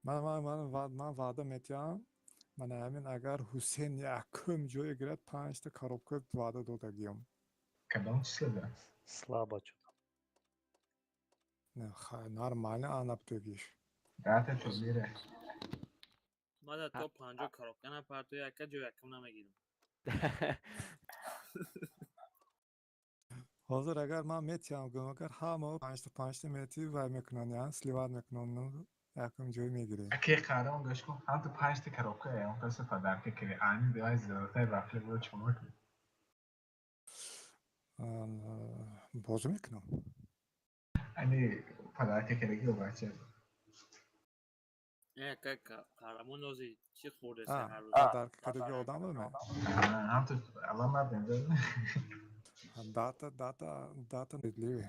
Ман ваъда метиҳам, мана ҳамин агар Ҳусейн якум ҷое гирад, панҷта коробка ваъда додагиём. Кадом числода? Слабо чё-то. Не, нормально анаптегиш. Дата турнира. Мада то 50 коробка напартои, ака, ҷо якум намегирам. Ҳозир агар ман метиҳам, гӯм, агар ҳама панҷта панҷта метӣ, вай мекунанд, я сливать мекунанд, якум ҷой мегирем. Аки қаҳрамон, гӯш кун, ҳам ту панҷта коробка он каса подарка кири. Ани бивай зиёдатай вафли буро чӣ мекунӣ? Бозӣ мекунам. Ани подарка кираги бача. Э, ака, қаҳрамон ози чӣ хӯрдеса ҳар рӯз? Подарка кадаги одам буме? Ҳам ту алло мардем. Дата, дата, дата справедливый.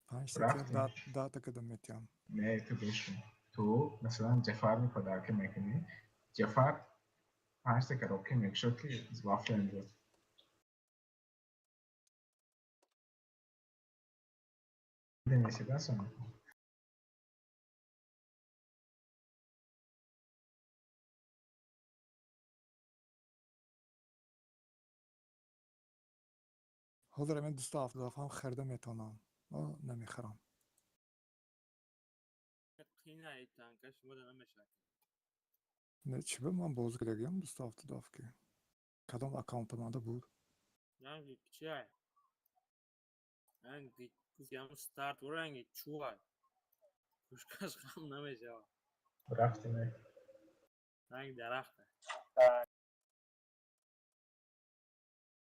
Панҷта Рафтем. Дата када метиҳам. Не, ту гӯш кун. Ту масалан Ҷафар подарка мекунӣ. Ҷафар панҷта коробка мекушод, ки вафля мебурд. Мешида сон. Ҳозир ҳамин дуста ҳафтодафам харида метавонам, но намехарам. Қинаи танка шумо да намешавад. Не, чӣ ба ман бозӣ кардагиам дуста ҳафтодаф ки? Кадом аккаунтаманда буд? Ранги чиай? Ранги гуфтиам старт ранги чуай. Пушкаш хам намешавад. Рафтем. Ранги дарахта.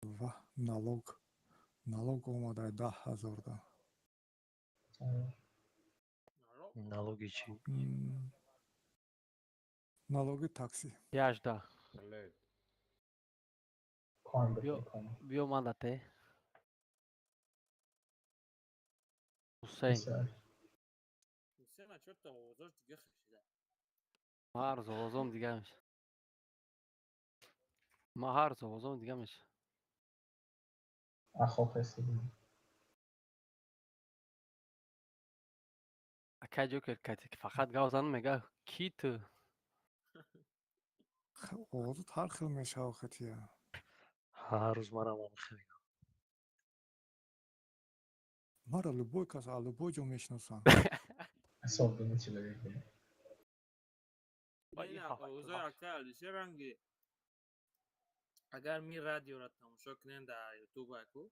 Ва, налог. Налог омада 10 000 да. Налог? Налоги чӣ? Налоги такси. Яжда. Кон. Биё. Бикун кон. Биё ман дате. Ҳусейн. Ҳусейн чорта овозош дига хашида. Ман ҳар рӯз овозом дига меша. Ман ҳар рӯз овозом дига меша. Ахо хестидим. Акай Ҷокер кати фақат гап занам, мега, ки ту? Овозот ҳар хел мешава хатия. Ҳар рӯз манам ҳамин мегӯям. Мара любой кас аз любой ҷо мешиносанд. Особенный человек был. Ба ин Ина ҳафт овозои акай Алишер ранги агар ми радиоро тамошо кунем дар Ютуб, аку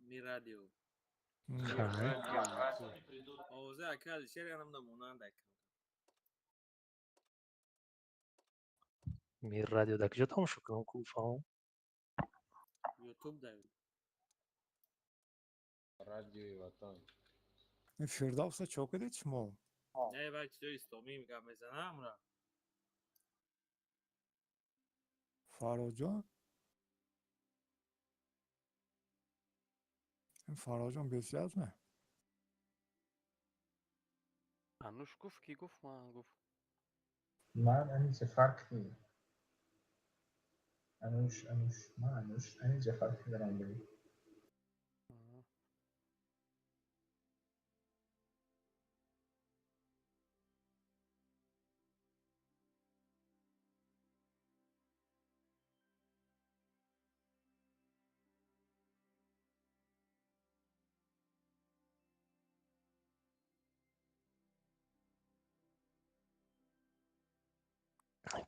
ми радио овозои акай Алишер янам намонанд акам. Мир радио дар куҷо тамошо кунам, ку фаҳм? Ютуб да. Радиои Ватан. Ин Фирдавса чо кардед шумо? Не, вай чизои исломӣ гап мезанам амра. Фарроҷон? Ин Фарроҷон бесият ме? Ануш гуфт, ки гуфт, ман гуфт. Ман ани Ҷафар ки. Ануш, Ануш, ман Ануш, ани Ҷафар ки даром буди. Аҳа.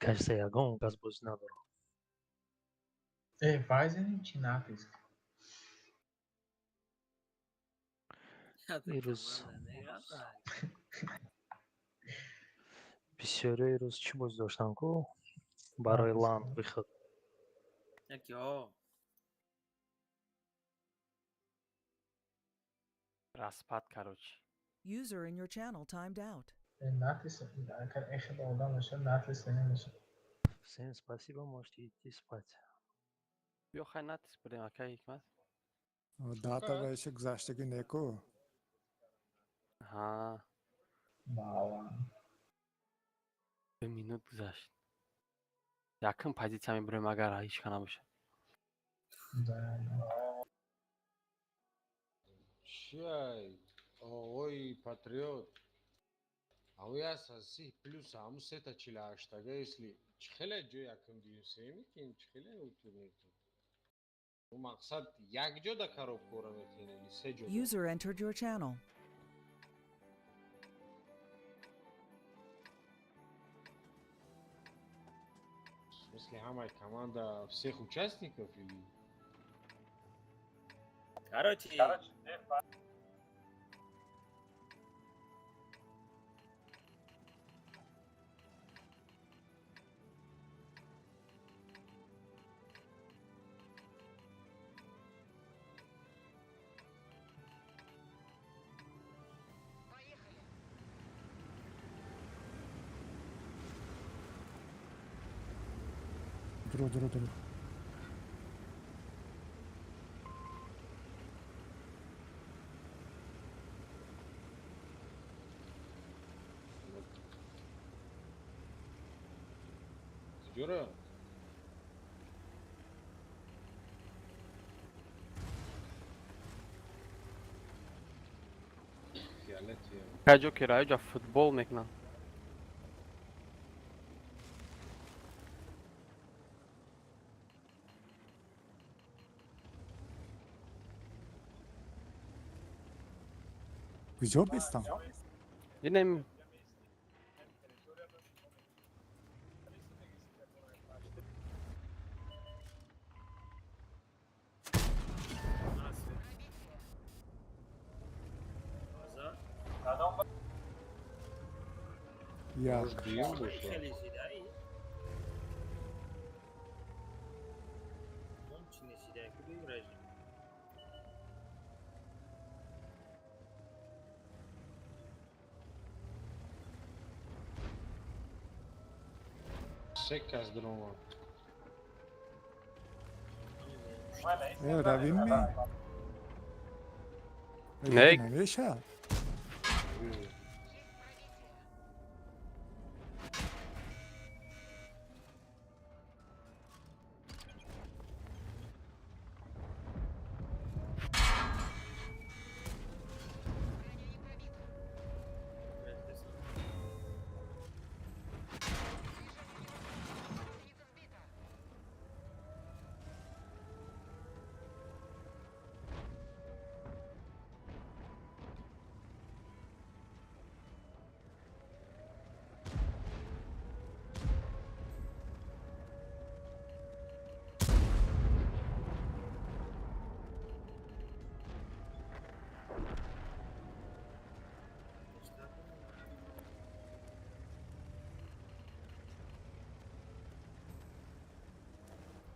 Кажется, ягон кас бозӣ надорам. Э, вайзани чи натиск? Ирӯз бисёриҳо ирӯз чӣ бозӣ доштанд ку? Барои лан выход. Яки ҳо. Распад, короче. User in your channel timed out. Э, натиск, агар эхел одам меша, натиск намеша. Всем спасибо, можете идти спать. Биё, хай, натиск будем, акай Ҳикмат. Дата вайша гузаштагӣ неку. Ҳа. Ба. Минут гузашт. Якум позитсия мебурем, агар ҳеҷ ка набошад. Да. Чиай, оғои патриот, авои аст 30 плюс ҳамун сета 48-ага, если чӣ хеле ҷо якум, дуюм, сеюм ки чӣ хеле у турнир, у мақсад як ҷо да коробкора метиҳен или се ҷо? User entered your channel. В смысле, ҳамаи команда всех участников или? Короче, Дро, дро, дро. Ҷура. Фиолетия. Каҷо ки раёҷа футбол мекунанд. Куҷо бистам? Дидем. Базар. Як. Может, дуюм боша. Хеле шидаи. Он чи нешидай ки дуюм. Се кас дуромад. Равим ми? Не. Намеша?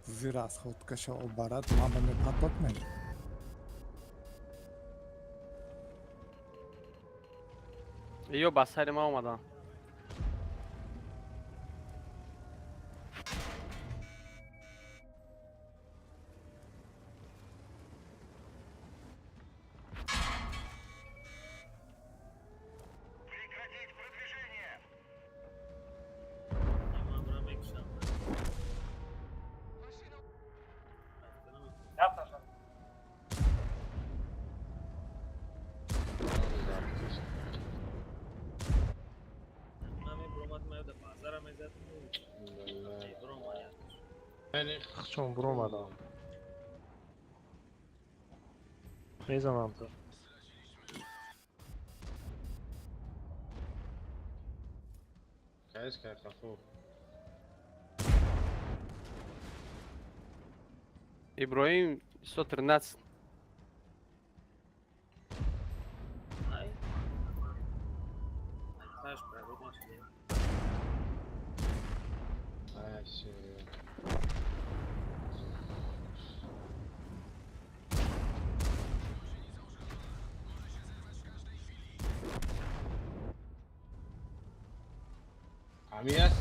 Зир аз ходкаша обарад, мама мепатот ме. Ё ба сари ма омаданд. Ман бра мекушам. Ман мебромад, ма да базара мезад. Бромад. Чун буромадам. Мезанам то. Кайс кай қафо. Иброҳим 113. Ай. Таш пробит нашид. Ай, се. Ами 113,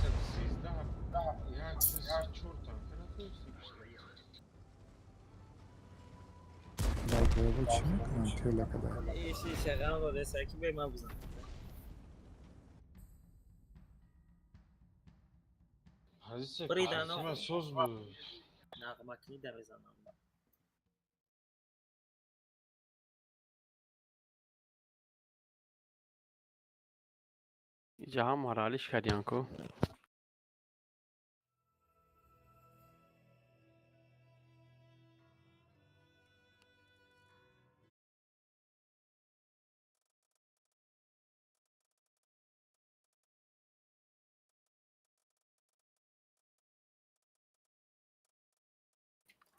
134 танка натонистӣ. Дар боло чӣ мекунам тела када? Иши шағам дода, саки бе ман бизан. Позиция Брида, картима соз буд. Нағмакунӣ да мезанам. Иҷа ҳамаро алиш кардиан ку.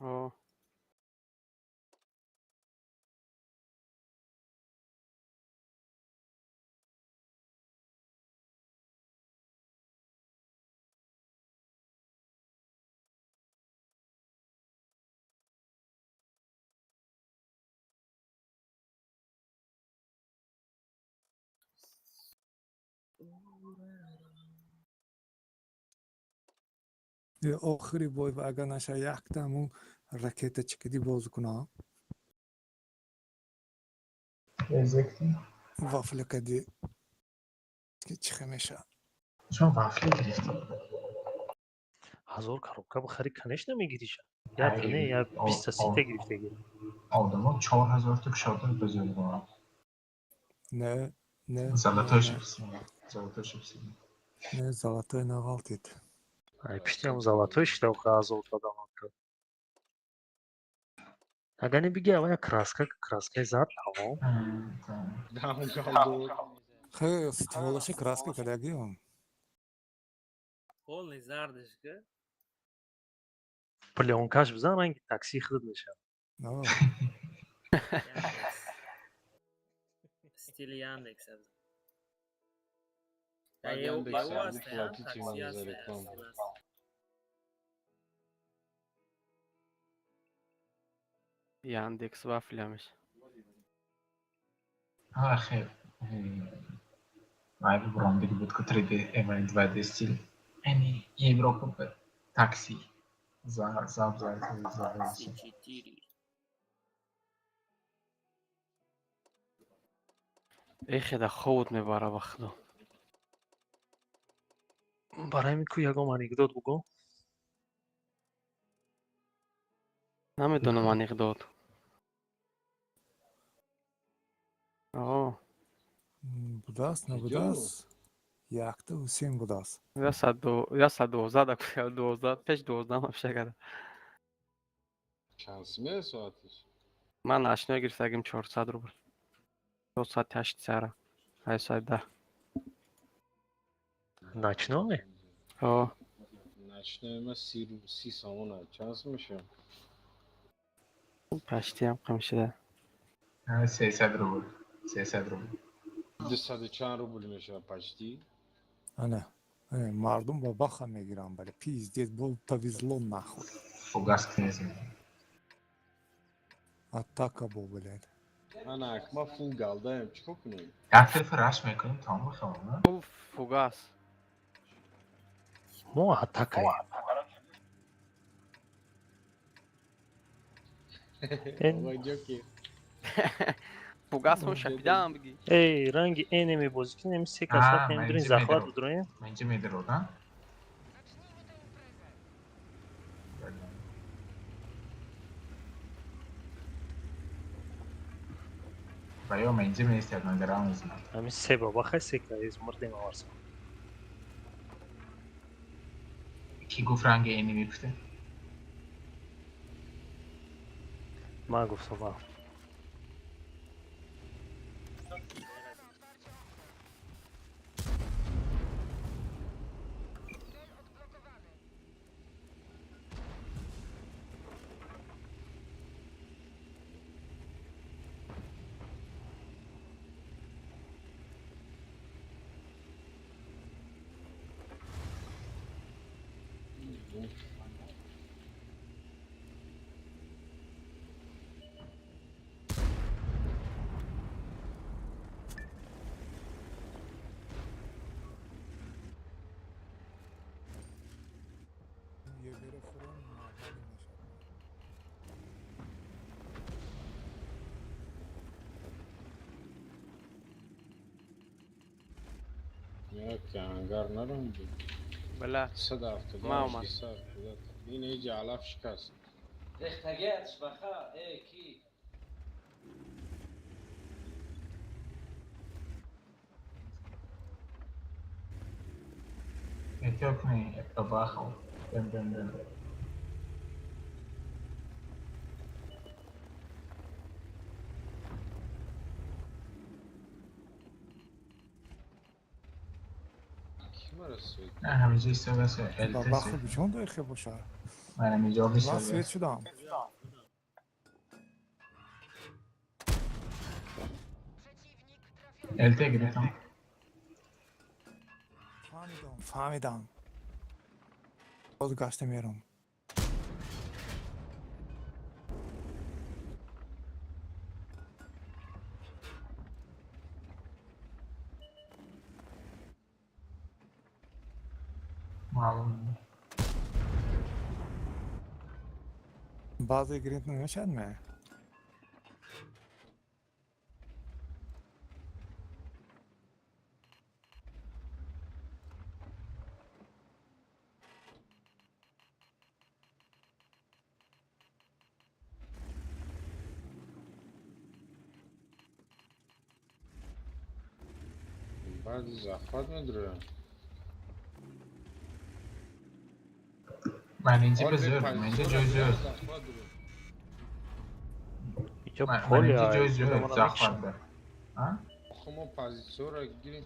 О. Охири бой ва агар наша якта ҳамун ракета чикиди боз куна. Резекти. Вафля кади ки чихе меша. Шумо вафля гирифтӣ? 1000 коробка бихарӣ, конечно, мегириша. Я не, я биста сита гирифтагӣ. Одамо 4000 та кушода ба зӯр дорад. Не, не. Золотой шипсина. Золотой шипсина. Не, золотой нағалтид. Ай, пиштиам золотой шида 1000 та даман кард. Агар не биги, ава як краска, краскаи зад, тамом. Даҳум галдод. Хе, стволаши краска кардагиам. Полный зардаш ка. Плёнкаш бизан, ранги такси худ мешавад. О, Яндекс. Стили Яндекс. Баъд Да, Яндекс ё ябу аст, платити такси ман аст, за реклама. стил аст. Яндекс вафля меш. А, хе. Вай брондиги буд ку 3D, 2D стил. Ени Европа бе такси. За за за за Такси 4. Эхеда ховот мебара ба худо. Барои ҳамин ку ягон анекдот бугӯ. Намедонам анекдот. О, Будааст, набудааст? Якта Ҳусейн будааст. 112 да ку, 12 пеш 12 вообще када. Чанд сме соатиш? Ман ашно гирифтагим 400 рубл. То соати 8 сара. Ай соати 10. Ночной? О, Ночной ма 30 сомона. Чанд сум мешавад? Почти ҳам қамшида. 300 рубл. 300 рубл. Дусаду чанд рубл мешавад почти. Ана. Ана, мардум ба баха мегиранд, бале. Пиздец, бо повезло нахуй. Фугас кнезем. Атака бо, блядь. Ана акма фул галдаем. Чӣ кор кунем? Як тарафа раш мекунем, тамом мехоҳам, на? Фул фугас. Мо атакаем. Ой, ҷоки. Фугас он шапидаам биги. Эй, ранги энеми бозӣ кунем, се А, каса ман дурин инҷа захват медарам. бидроем. Ман инҷа медародам. Ва ё ман инҷа меистад, ман дарам мезанам. Ҳамин се баба хай се каиз мурдем аварса. Ки гуфт ранги энеми гуфте? Ман гуфтам, ман. Евере фурон нормалӣ мешавад. Я ки ангар нарам. Бала. 178 Ма омад. 270. Ин иҷа алаф шикаст. Рехтагиат шбаха, э, ки? Эҳтиёт кунед, бабахо. Бем, бем, бем. Ки мара свет? Не, ҳаминҷо истодаст. Бабахо ЛТ. бичон дохе боша. Ман ҳаминҷо Ман свет бистодааст. шудам. ЛТ гирифтам. Фаҳмидам, фаҳмидам. Боз гашта мерам. Маълум. Баъзе гирифт намешавад ме? Баъди захват медроям. Ман инҷа Ҳол ба зӯр, бе ман инҷа позитсияро ҷои бигирам, зӯр. захват дурем. Инҷо Ман поле инҷа ай, ҷои зӯр худамона захват мекушам. ба. А? Охо мо позитсияро гирем.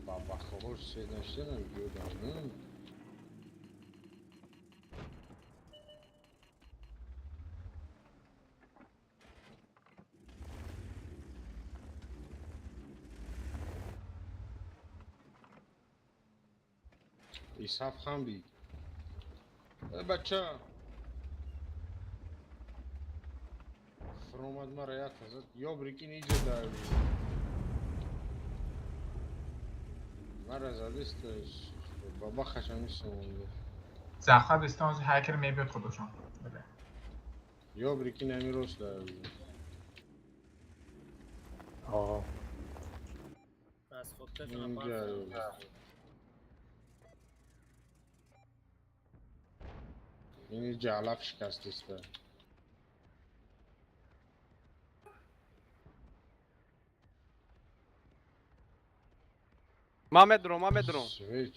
Бабахоҳош свет нашиданам гиёдам. Исаф хан би. Э, бача. Фуромад мара як азад. Ё прикинь иҷа дар. Мара задист баба хашами сомонда. Захват истон ҳакер мебиёд худошон. Бале. Ё прикинь ами рост дар. Аа. Расходкашона Инҷа. паст. Ин иҷа алаф шикастиста. Ма медурам, ма медурам. Свеч.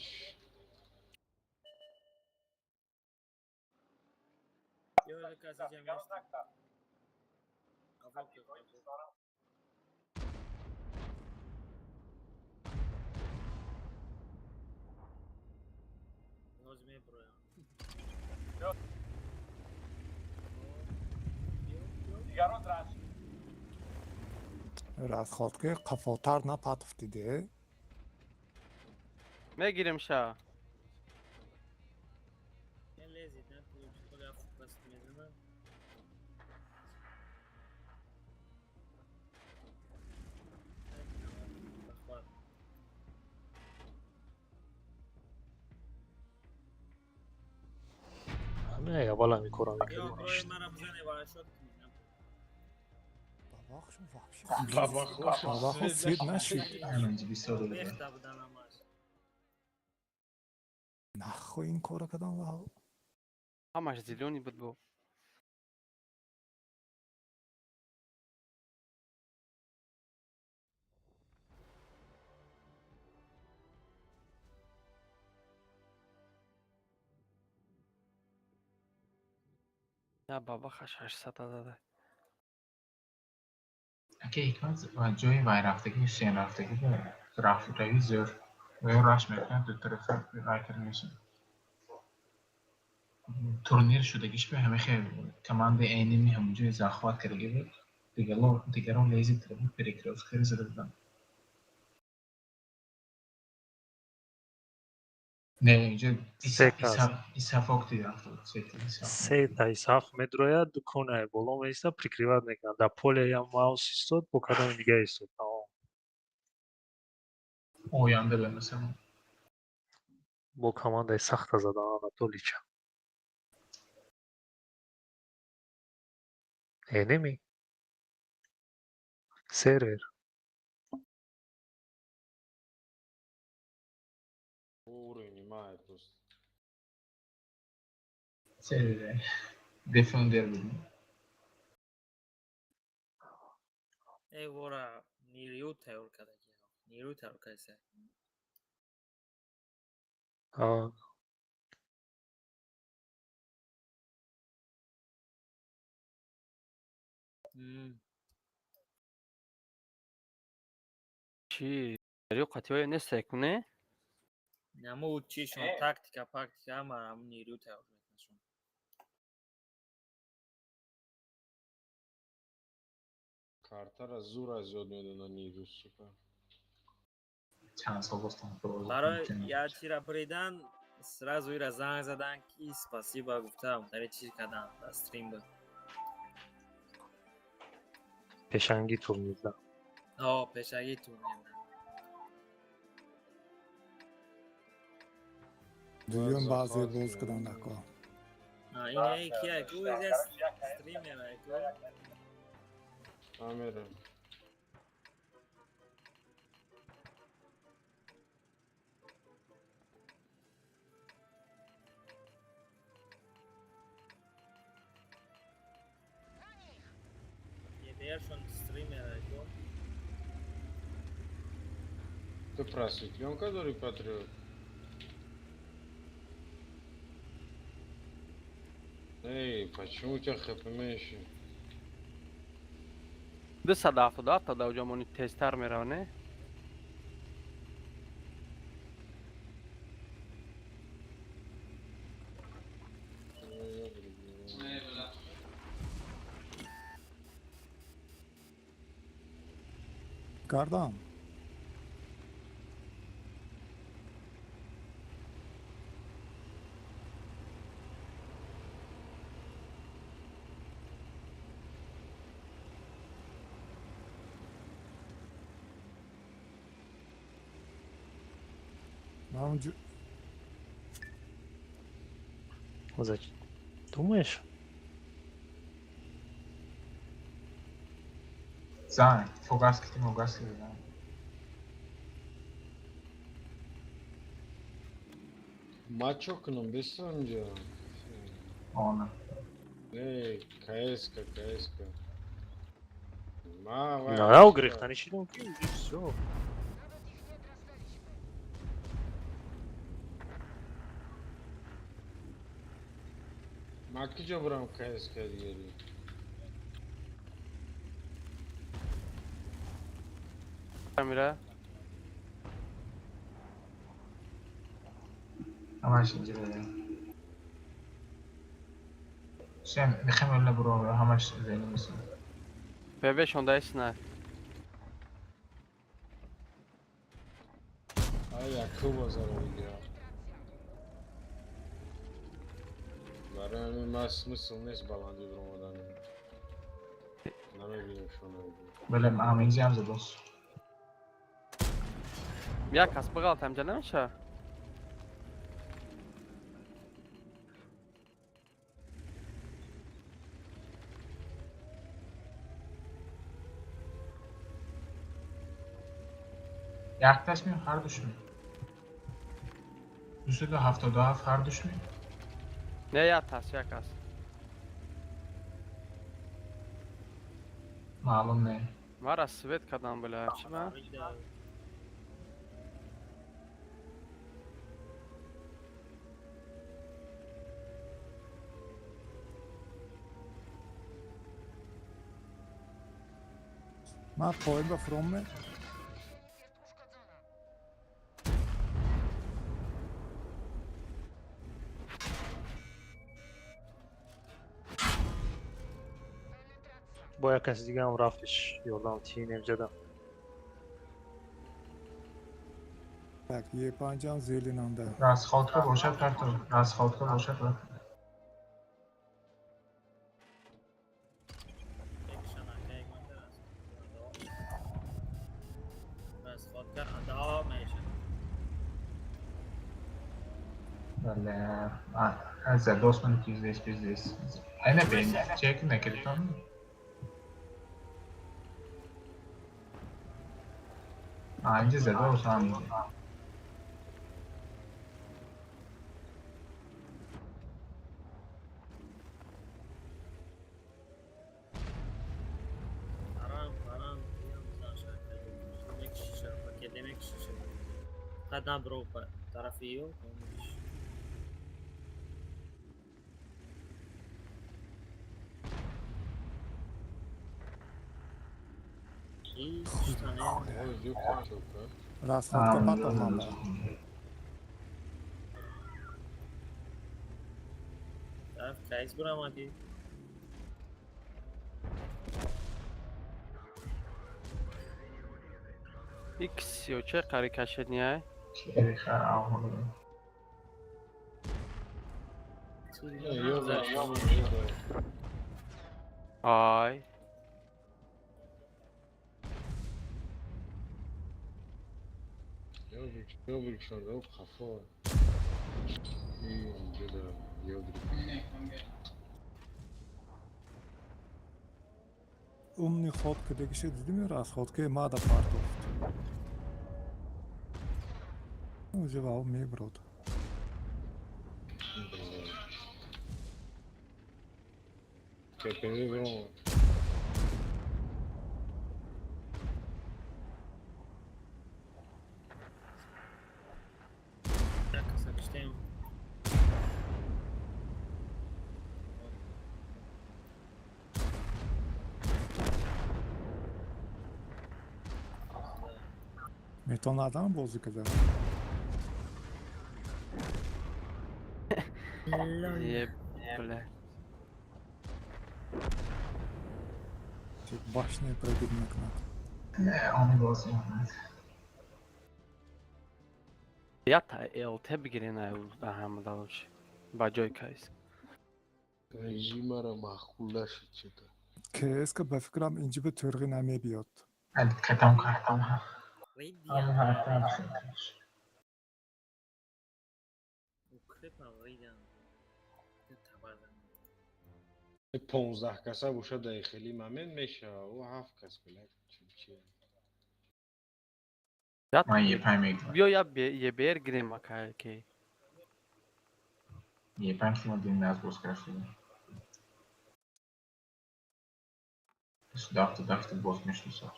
Ё каси ҷамъ нест. Қафо ки, қафо. Ҳоз меброям. Расходки қафотар напатуфтиде. Мегирем ша. Не лезет, не получит, я фокус мезанам. Захват. Ҳамин аввал ҳамин корро Ё мекардем. брои мара бизане варашот кунӣ. Бабахшон вообще. Бабахош Бабахо свет нашид. Ман инҷа бистодааст. Бехта будан ҳамаш. Нахуй ин кора кадан лав. Ҳамаш зелёный буд бо. Я бабахаш 800 зада. Ака ҳикмат ва ҷои вай рафтагӣ, Ҳусейн рафтагӣ ба рафтагӣ зӯр. Ва ё раш мекунад, ду тарафа рай карда мешавад. Турнир шудагиш ба ҳама хел командаи энеми ҳамонҷо захват кардагӣ буд. Дигарон лезит карда буд, перекрёсткаро зада буданд. Не, инҷо Се кас. Исафокти рафта буд. Се Исаф. Се та Исаф медрояд, дуконае боло меиста, прикриват мекунад. Дар поле ям маус истод, бо кадоми дига истод. Тамом. Оянда ба масалан. Бо командаи сахта задан Анатолича. Enemy. Сервер. Уровень мае просто. Сервере. Defender будем. Э, вора нерӯ тайёр кардаги. Нерӯ тайёр кардаса. А, Чӣ? Нерӯ қатъиҳое нестае ку, не? Наму чишон тактика, пактика ҳама ҳамун нерӯ тайёр мекунашон. Картара зур аз ёд медона нерӯ, сука. Чанд сол бостан. Барои як чира бридан сразу ира занг задан, ки спасибо гуфтам, тари чиз кардан дар стрим буд. Пешанги турнирда. О, пешагӣ турнирда. Дуюм Бояд баъзе захват боз кунем. кадан дако. А, ин эй кия ку из стример ай ку. Камера. Едершон стример ай ку. Ту просветлёнка дори, патриот? Эй, почему у тебя хп меньше? 277 да уҷамони тезтар мерава, не? Кардам. Ман Думаешь? Занг. Фугас ки мугас ки занг. Ма чо кунам, бесам ҷа? Она. Не, КСК, КСК. Ма, вай. На, грехтани шидам ки уже всё. Ма киҷо бурам КСК дигари? Камера. Ҳамаш инҷо. Шем, мехем эле буро, ҳамаш зени мисл. ПВ шондаи сна. Ай, якуба зара бигирам. Барои ҳамин ма смысл нест баландӣ биромаданам. Намебинем шумо. Бале, ҳаминҷи ҳам задос. Як кас биғалт ҳамҷа намеша? Якташ ми, ҳардуш ми? 277 ҳардуш ми? Не, як тас, як кас. Маълум не. Мара свет кардам, бля. Чӣ ма? Ман поин ба фромме. Бо як каси дигаам рафтиш ёрдам тиинем ҷада. Так, Е5 зелинанда. Расходка бошад парто. Расходка бошад парто. Расходка адо мешавад. Бале. А, задос ман пиздец, пиздец. Айна бен, чек накардам. Инҷа зада бошам инҷа. Парам, парам, мекишиша, фақат набро тарафи ё. Расходка батоманда. Тараф кайс бурамади. Икс ё че қари кашедния? Ай. Ёбрикшон хафо. Инҷода ёбрик. Умный ход кардагиша дидим ё расходкаи мада партофт. Уже вал меброд. КПВ бро. Метонадам бозӣ карда. Е, бля. Башня пробид мекунад. Не, они бозӣ. Ята ЛТ бигирен ай ҳамада лучше. Ба ҷои КС. Режимара маъқул нашид чета. КС-ка ба фикрам инҷи ба тӯрғӣ намебиёд. Катам картам. Ҳам ҳартам. 15 каса бошад дар хеле момент мешава. Ӯ 7 кас бля. Чи? Ман Е5 мегирам. Биё я ЕБР гирем ака ки. Е5 ки мо дин аз боз кардем. Дафта дафта боз мешносад.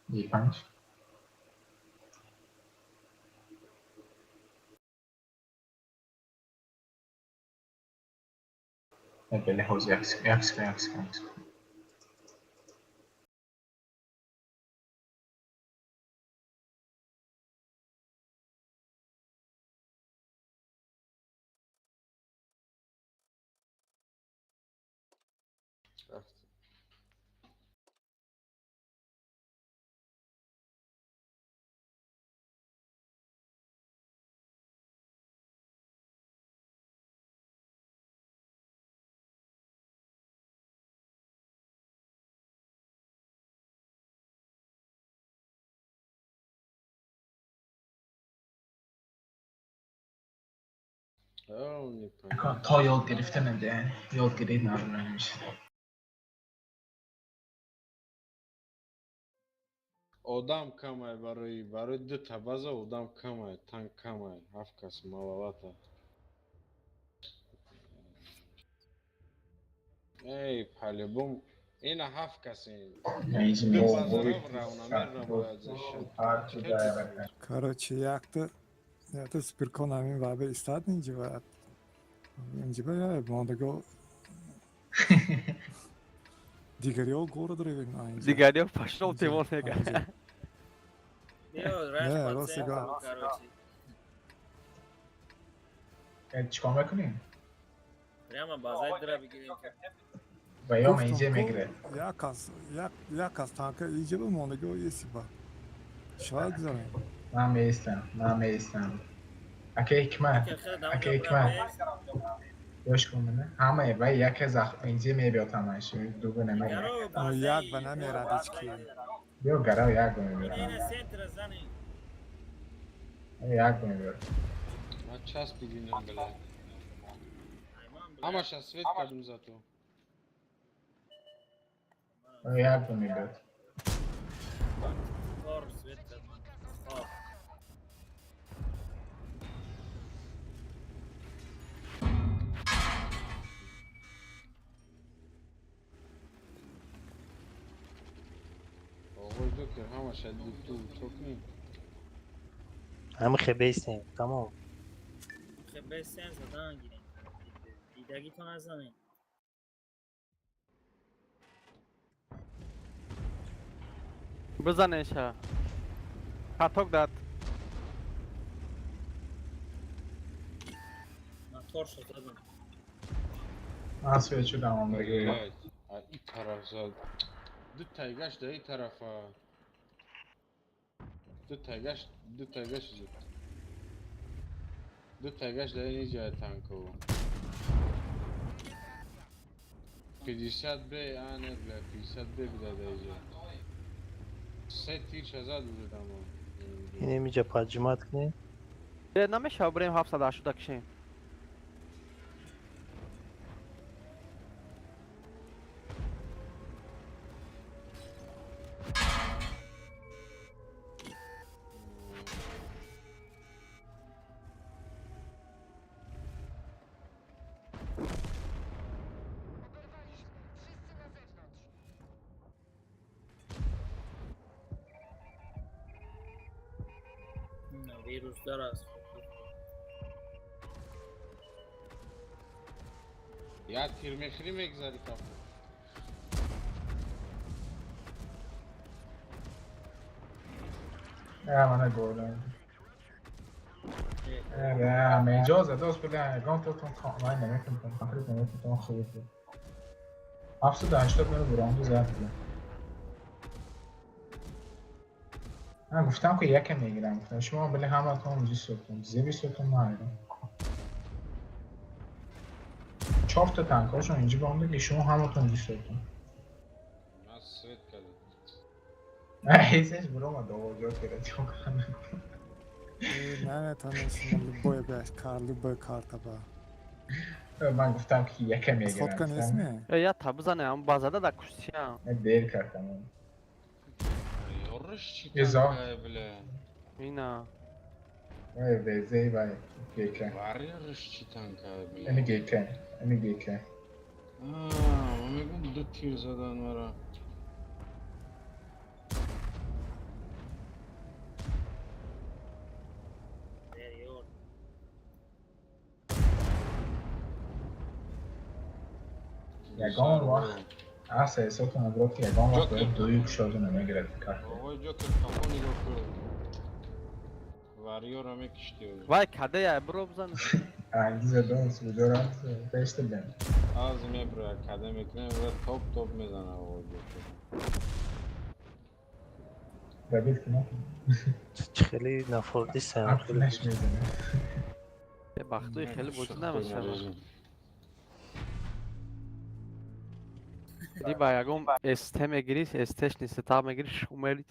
Е5. Беле ҳози як як як як. То ёд гирифта наде, ёд гирид нормально мешавад. Одам камай барои дута база одам камай, танк камай, 7 кас маловато. Эй, по-любому ина 7 касин. Ду база равномерно бояд зашад. Короче, якта спиркон ҳамин ваъба истад инҷиба. Инҷиба я мондаго дигариҳо город равем. Дигариҳо пошёл Тимон мега. Не, рост гап. Чикор мекунем? Прямо базаи дра бигирем. Ва ё инҷа мегирад. Як кас, як кас танка инҷиба мондаго есиба. Шояд гузарем. Ман меистам, ман меистам. Ака Ҳикмат, ака Ҳикмат. Ёш кун мана. Ҳамае вай яке зах инҷа мебиёд ҳамааш, дугу намерад. Як ба намерад ҳеч ки. Биё гарав як ба мебиёд. Як ба мебиёд. Ман часпидинам бля. Ҳамаша свет кардум зато. Як ба мебиёд. Ҷокер ҳамаша дид ту чокни. Ҳами хебестем, тамом. Хебестем задан гирем. Дидагитон назанем. Бизанеша. Каток дад. Мотор шо задам. Ман свечу давом дагӣ. Блядь, а и тараф зад. Ду тайгаш да и тарафа. Ду тайгаш, ду тайгаш зад. Ду тайгаш да ин ҷая танков. 50 Б, а не, бля, 50 Б буда да иҷа. Се тирша зад уже дамо. Инемиҷа поджимать кунем. Э, намешава бирем 780 кишем. Вирусдор аст. Я тир мехӯрӣ мегзари кафо. Мана голам. Меҷоз задост буда, ягон тотон ман намекунам, конкрет намекунам, хуб буд. 780 маро буронду зад буда. Ман гуфтам ки яке мегирам, гуфтам шумо били ҳаматон зисотон, зебисотон ман чорта танкҳошон инҷа бонда ки шумо ҳаматон зисотон. Ман свет кардам. Ҳезеш буромад овозё кера чон кардам. Наметавонем шумо любой кар, любой карта ба. Ман гуфтам ки яке мегирам. Фотка нестме? Э, я та бизане, ам базада да куштиям. Дер кардам. Ёрш чӣ Изо. танкае, бля. Ина. Вай везей вай ГК. Варёрш чӣ танкае, бля. Ини ГК, ини ГК. А, ман мегӯм ду тир задан мара. Ёр. Ягон вақт аса ҳисобтон абро ки ягон вақт Ҷокер. бояд дуюм кушода намегирад карта. Овои Ҷокер кафо нигоҳ кун. Варёра мекиштӣ. Вай кадея биро бизан. Анги задост, куҷо рафт? Пешта бем. Аз меброя када мекунем ва топ топ мезана овои Ҷокер. Дабид ки накун. Чӣ хеле нафордисам. Ақлаш мезанад. Э, бахтуи хеле бозӣ намешава. Либо ягон СТ мегирӣ, СТш нест, та мегирӣ, умерит.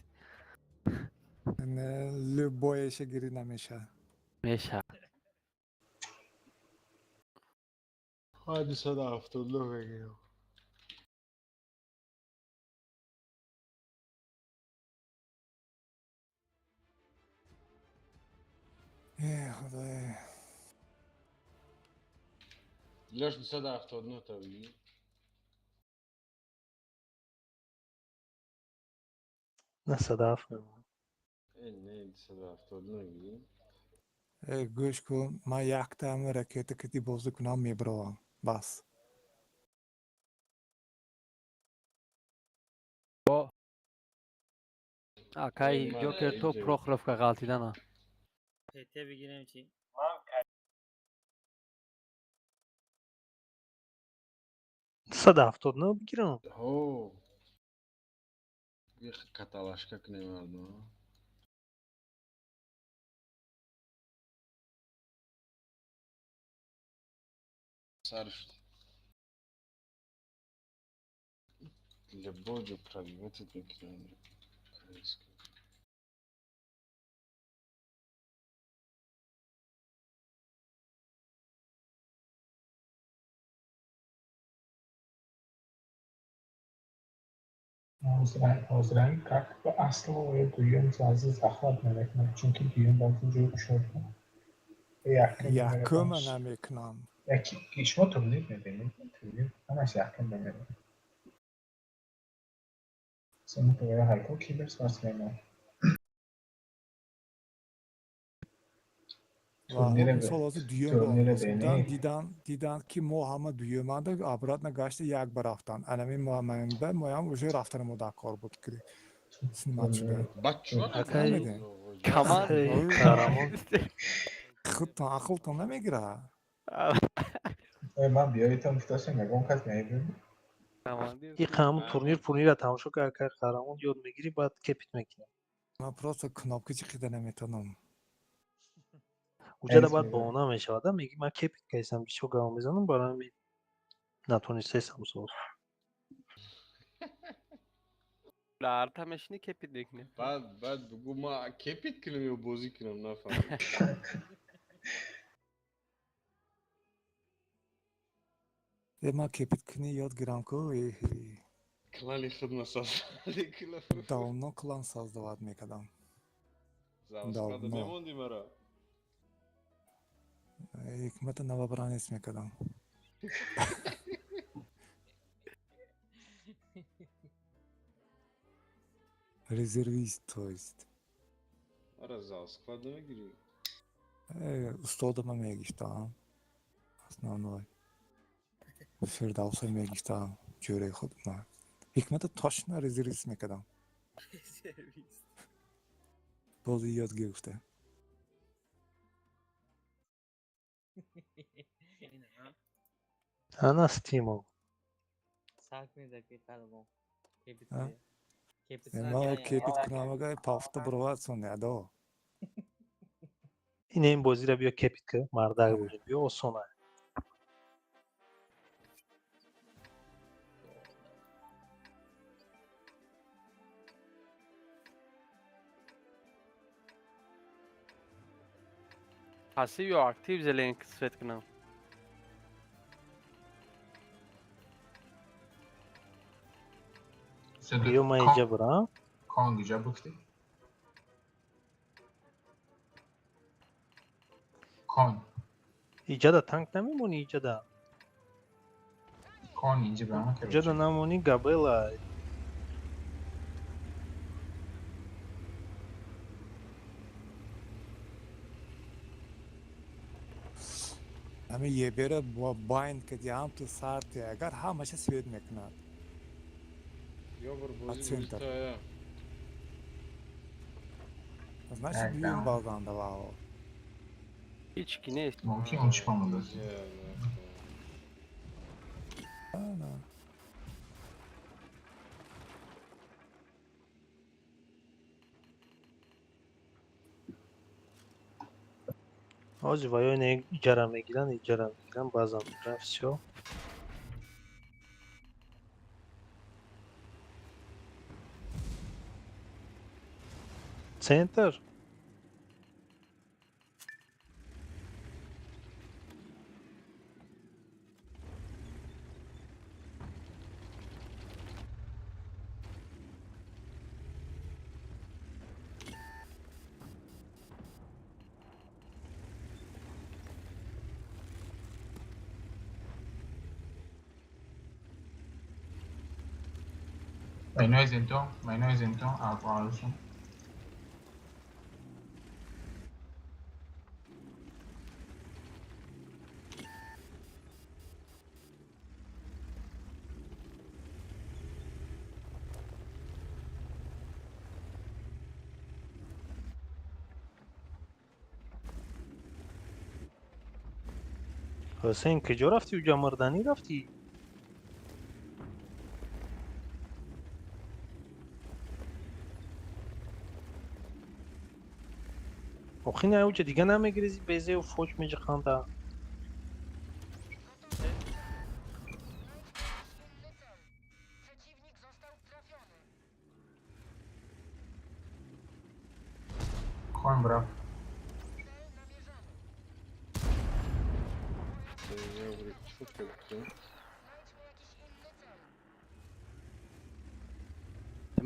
Не, любоеша гирӣ намеша. Меша. Ҳа, 279 мегирам. Э, худое. Лёш 279 та бигӣ. На садаф. Э, не, 279 бигӣ. Э, гӯш кун, ман яктаами ракета кити бозӣ кунам мебаровам. Бас. Акай Э, Ҷокер то э, Прохоровка ғалтидана. ПТ бигирем чӣ? 179 бигирам. Ҳо. Их каталашка кунем мардум. Сар шуд. Любой ҷо пробивать мекунам. Корейский. Ҳозиранги карта ба асло дуюм база захват намекунад, чунки дуюм база ҷои кушода. Якума намекунам. Яки шумо турнир мебинед, турнир ҳамаш якум намерад. Сумка хайку киберспортсмена. Ва Турнире мисол ҳозир дуюм турнире будан, бени. Дидан, ки мо ҳама дуюманда, обратно гашта як ба рафтан. Анами моамба моям уже рафтани мо дар кор буд, ки снимать шуда. Баъд чӣ Акай- Намедонем. Камар. Эй, Қаҳрамон. Худтон ақлтон намегирад. Ой, ман биёитон гуфташам, ягон кас мебин. Командир. И ҳамун турнир пурнира тамошо кард, акай Қаҳрамон, ёд мегирӣ, баъд кепит мекунӣ. Ман просто кнопка чиқида наметонам. Уҷада Эс баъд мегӯяд. баҳона мешавад, мегӣ ман кепит кайсам, бисёр гап мезанам, барои ҳамин натонистесам соз. Арта мешини, кепит мекунӣ. Баъд бугӯ, ма кепит кунам ё бозӣ кунам, нафаҳмидам. Е, ман кепит кунӣ ёд гирам ку. Клани худ насоздали. Давно клан создавать мекардам. Завсклада Давно. мемонди мара. Ҳикмата новобранец мекардам. Резервист, то есть. Ара завсклад намегирӣ? Устодама мегиштам. Основной. Фирдавса мегиштам. Ҷӯраи худ ма. Ҳикмата точно резервист мекардам. Сервис. Бози ёд гирифта. Ина, ҳа? Ана стимул. Сар кунед, аки Қаҳрамон. Кепит А? кунед. Кепит Е, сар ма кунед. кепит кунам, агар пафта бировад соне адо. Ин ин бозиро биё кепит ки, мардак бошед, биё, осона. Пассив ё актив зеленк свет кунам? Биё, ман инҷа бурам. Кон гиҷа бугти? Кон. Иҷада танк намемонӣ, иҷада. Кон инҷа ба ма. Иҷада намонӣ, габела. Ҳами ебера бо байн кади ҳам ту сарти агар ҳамаша свет мекунад. Ё бир бозӣ Центр. бозита. Значит, Так, дуюм да. балданда вао. Ҳеч ки нест. Мумкин он чипа мондааст. Ана. Ҳозир ва ё ина иҷара мегиранд, иҷара мегиранд, баъзан мегиранд, всё. Центр? Майнои зентон, алфа. Ҳусейн, куҷо рафтӣ? Уҷа мурданӣ рафтӣ? Охи не, уҷа дига намегирези, безеу фоч меҷиқанда. Кон брав. Ё бир чӣ кардем?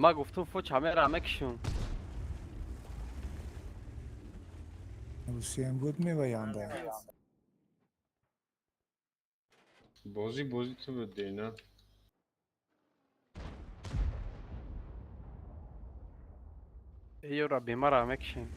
Ма гуфтум, фоч ҳамеро мекишум. Ҳусейн буд меваянда. Бозӣ ту буд, дена. Ёра бемара мекишем.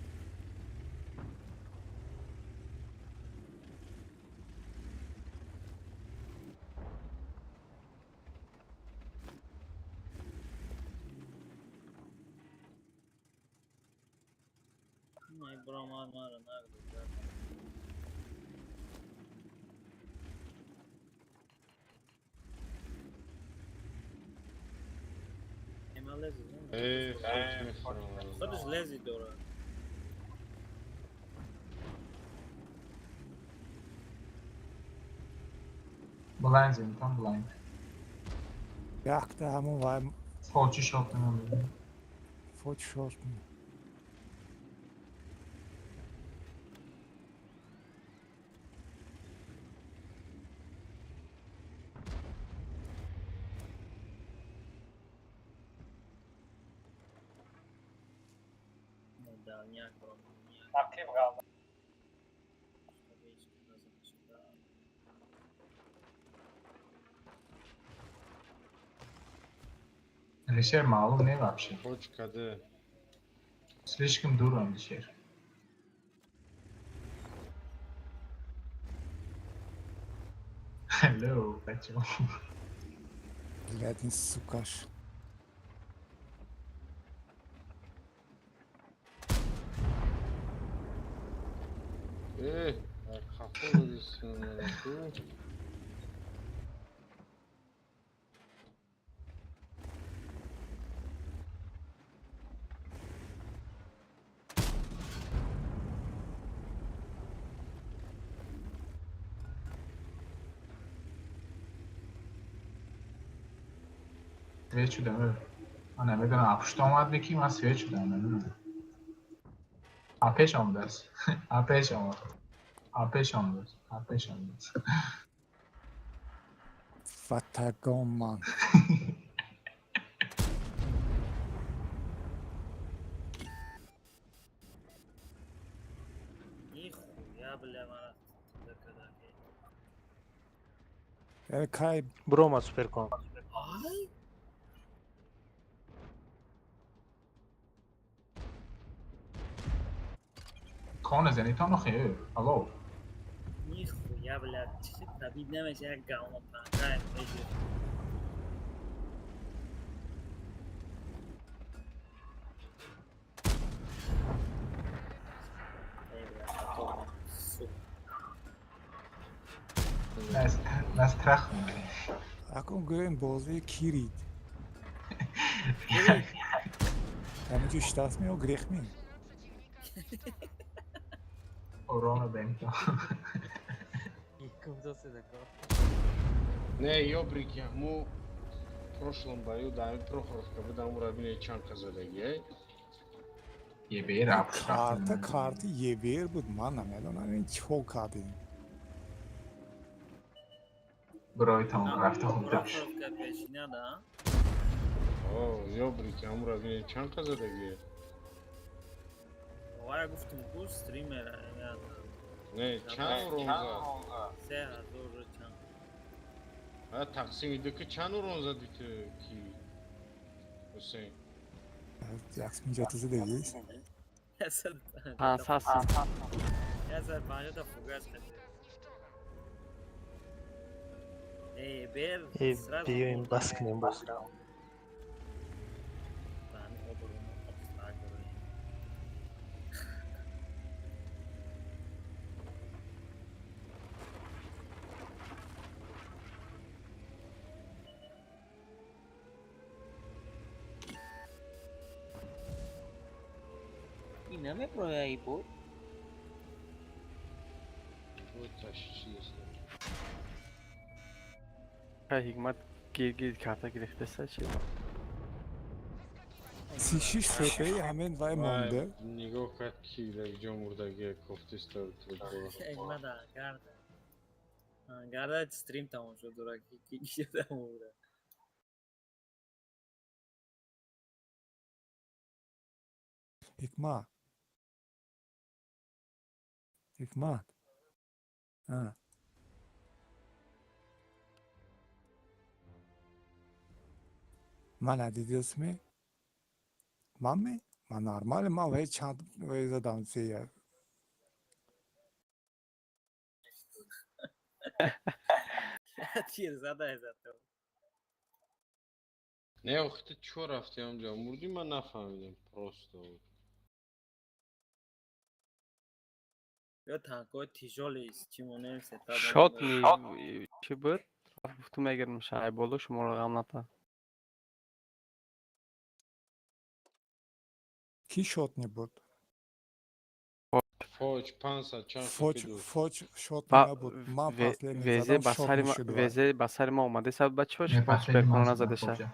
Худаш лези дорад. Blind зенитон blind. Якта ҳамон вай Фочи шот намедонам. Фочи шот. Алишер маълум не вообще. Точка Д. Слишком дур Алишер. Hello, бачо. Блядь, сукаш. Свет шудам. Ман намедонам апушт омад меки ман свет шудам намедонам. Апеш омадааст. Апеш омад. Апеш омадааст. Апеш омадааст. Фатагоман. Нихуя, бля, мара. Кай Брома суперкон. Ай? Кона зенитон охе, алло. Нихуя, блядь, чӣ табиб намеша як говно панкай меҷи. Нас трах. Акун гӯем бозии кирид. Ҳаминҷо шитастми ё грехми? Урона бенто. Не, ёбрик, ҳаму прошлом бою дар Прохоровка будам, ура бине чанд казадаги. Ебер апушт. Карта карти ебер буд, ман намедонам ин чо кардем. Барои тамом рафта хуб дошт. Прохоровка пешина да? О, ёбрик, ҳамура бине чанд казадаги. Вара гуфтум ку стримера. Не, чанд урон зад? 3000 чанд. А тақсими ду ки чанд урон зади ту ки? Ҳусейн. Яксминҷа задагист. 500 сом. 150 та фугас кардем. Эй, бер, сразу. Биёем бас кунем бозиро. Намепроя и бой. Ҳикмат гиргир карта гирифтеса чи? 36 фпи ҳамин вай монда. Нигоҳ кард ки дар ҷо мурдаги кофтиста. Ҳикмат гарда. Гарда стрим тамом шуд, дурак ки ки мурда. Ҳикмат. Ҳикмат. Мана дидисми? Манми? Ман нормально, ман вай чанд вай задам зея. Тир задай зато. Не, охи ту чо рафти ҳамҷа мурдӣ, ман нафаҳмидам просто. Ё танкои тяжёлый чӣ монем сета. Шот чӣ буд? Рафт, гуфту мегирм шай боло, шуморо ғам ната. Кӣ шот не буд? Фоҷ 500 чанд Фоч хапиду. фоч шот Ба набуд. Ман последний везе задам, ба шот сари ма, мешуд вай. везе ба сари ма омаде саб ба чӣ Не, бош последний суперкона ман назадаша. задам.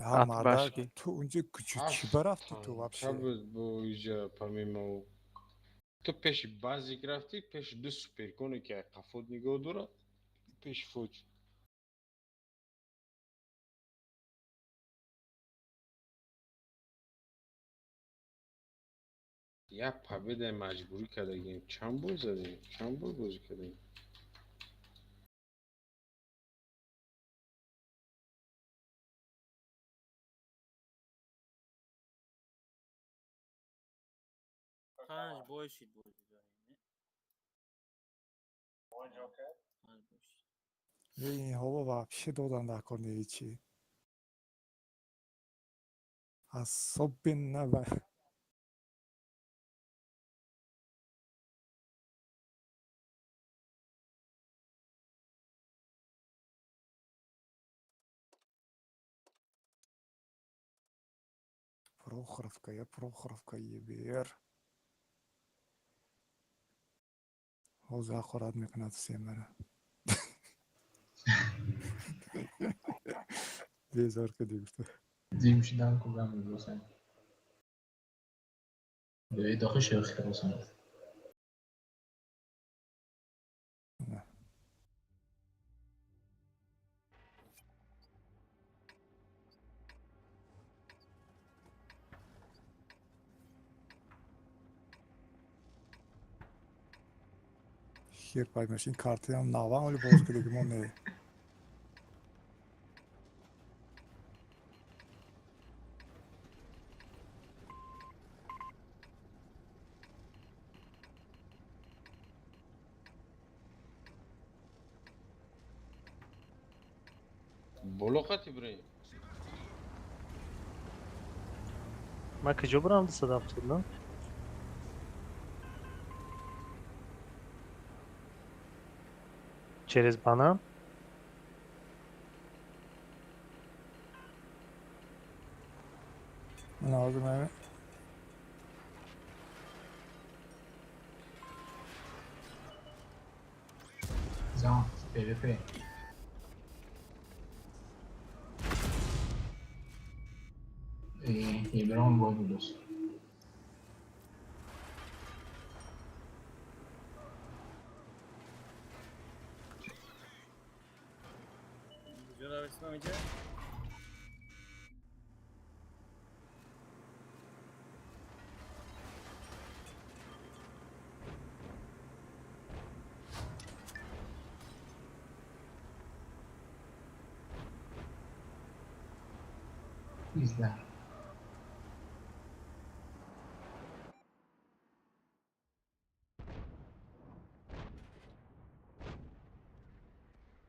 Ҳа, Ат мардак, башки. ту унҷо кучу чӣ барафти ту Танка вообще? буд бо иҷа помимо ӯ. Ту пеши базик рафтӣ, пеши ду суперконе ки қафот нигоҳ дорад, пеши фоҷ. Як победаи маҷбурӣ кардагем. Чанд бор задем? Чанд бор бозӣ кардем? Панҷ бой шид бозӣ дорем. Панҷ бой шид. Инҳоба вообще додан дар кор не ҳечи. Особенно Прохоровка, я Прохоровка ебер. Ҳозир ҳақорат мекунад се мара. Безор кади гуфта. Дим шидан кугам мебосем. Дохи шӯхи кардосам. Не. Хер паймаш, ин картаям навам оли боз кадаги мо не. Боло қати бирем. Ман куҷо бурам 270 на? Через банан? Ман ҳозир ман Зан, ПВП. Еброн бой будос. Куҷо равистам иҷа? Изда.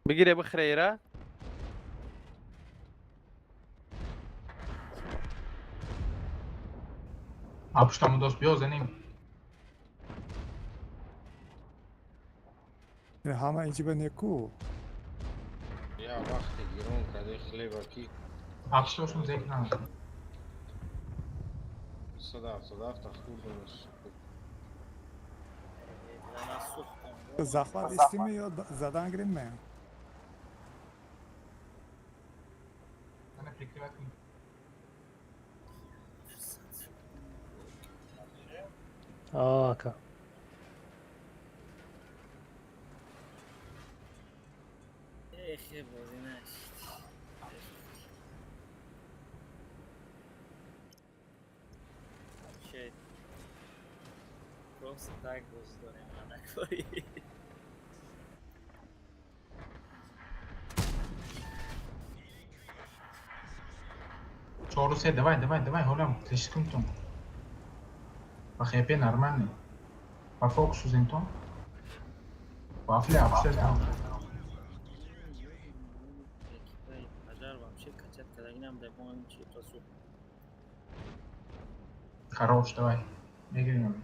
Бигире бихӯре ира. Апуштаму дост биё занем. Ҳама инҷи ба неку. Я вақте гирон карде хлеба ки Апуштошум зек на. 177 хурдам. Ман сӯхтам. Захват истиме ё задан гирем ме? Мана прикрывать кун. А, ака. Эхе, бозӣ нашид. Вообще просто так бозӣ дорем, ма накорӣ. 4-3, давай, давай, давай, ҳолам тишкунтон. Ба ХП нормальный. Ба фокусу зинтон. Вафли апшестон. Экипаи пожар вообще качать кардаги набуда, бо ин чи қасу. Хорош, давай. Мегирем.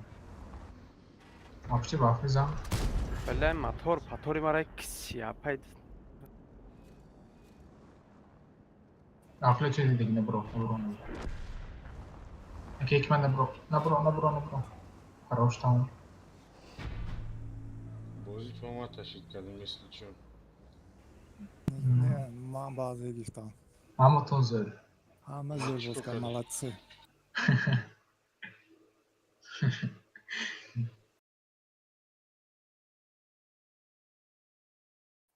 Апши вафли зан. Бля, мотор, патори мара киси, апай. Вафли чизи диги набро, набро, набро. Окей, киман набро, набро, набро, набро. Хорош там. Бозӣ то ма ташид кардем, если чо. Не, ман баъзе гирифтам. Ҳаматон зӯр. Ҳама зӯр боз кард, молодцы.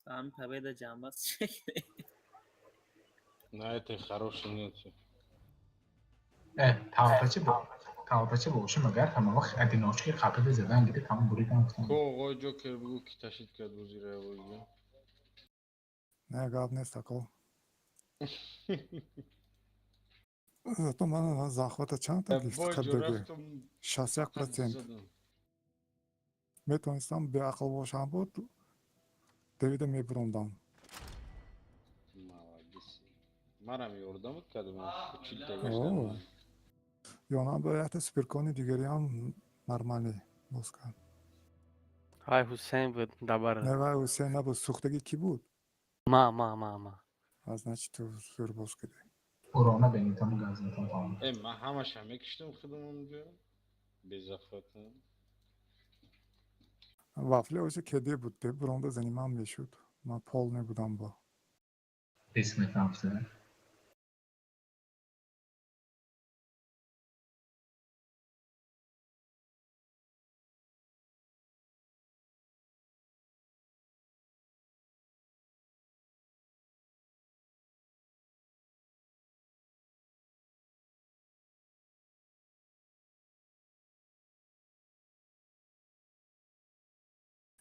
Ҳами победа ҷамъбаст. На этой хорошей ноте. Тавбачи бо. Тавбачи боши магар ҳама вақт одиночки қапида задан гирифт, ҳама буридан гуфтам. Ко оғои Ҷокер бугӯ, ки ташид кард бозиро овози. Не, гап нест, ако. Зато ман захвата чандта гирифт Бой ҷо қабдаги? рафтам. 61%. Задам. Метавонистам беақл бошам буд, давида мебурондам. Молодец. Марам ёрдамат кардам, чилта О. гаштам. Ёнам ба якта суперкони дигариам нормалӣ боз кард. Ҳай, Ҳусейн буд, дабара. Не, вай Ҳусейн набуд, сӯхтагӣ кӣ буд? Ма, ма, ма, ма. А значит, ту зӯр боз кардӣ. Урона бенитон газнитон тамом. Э, ман ҳамаша мекиштам худам онҷо. Безахватам. Вафли оша кеде буд, де буронда зани ман мешуд. Ман пол небудам бо. Риск мекунам фтида.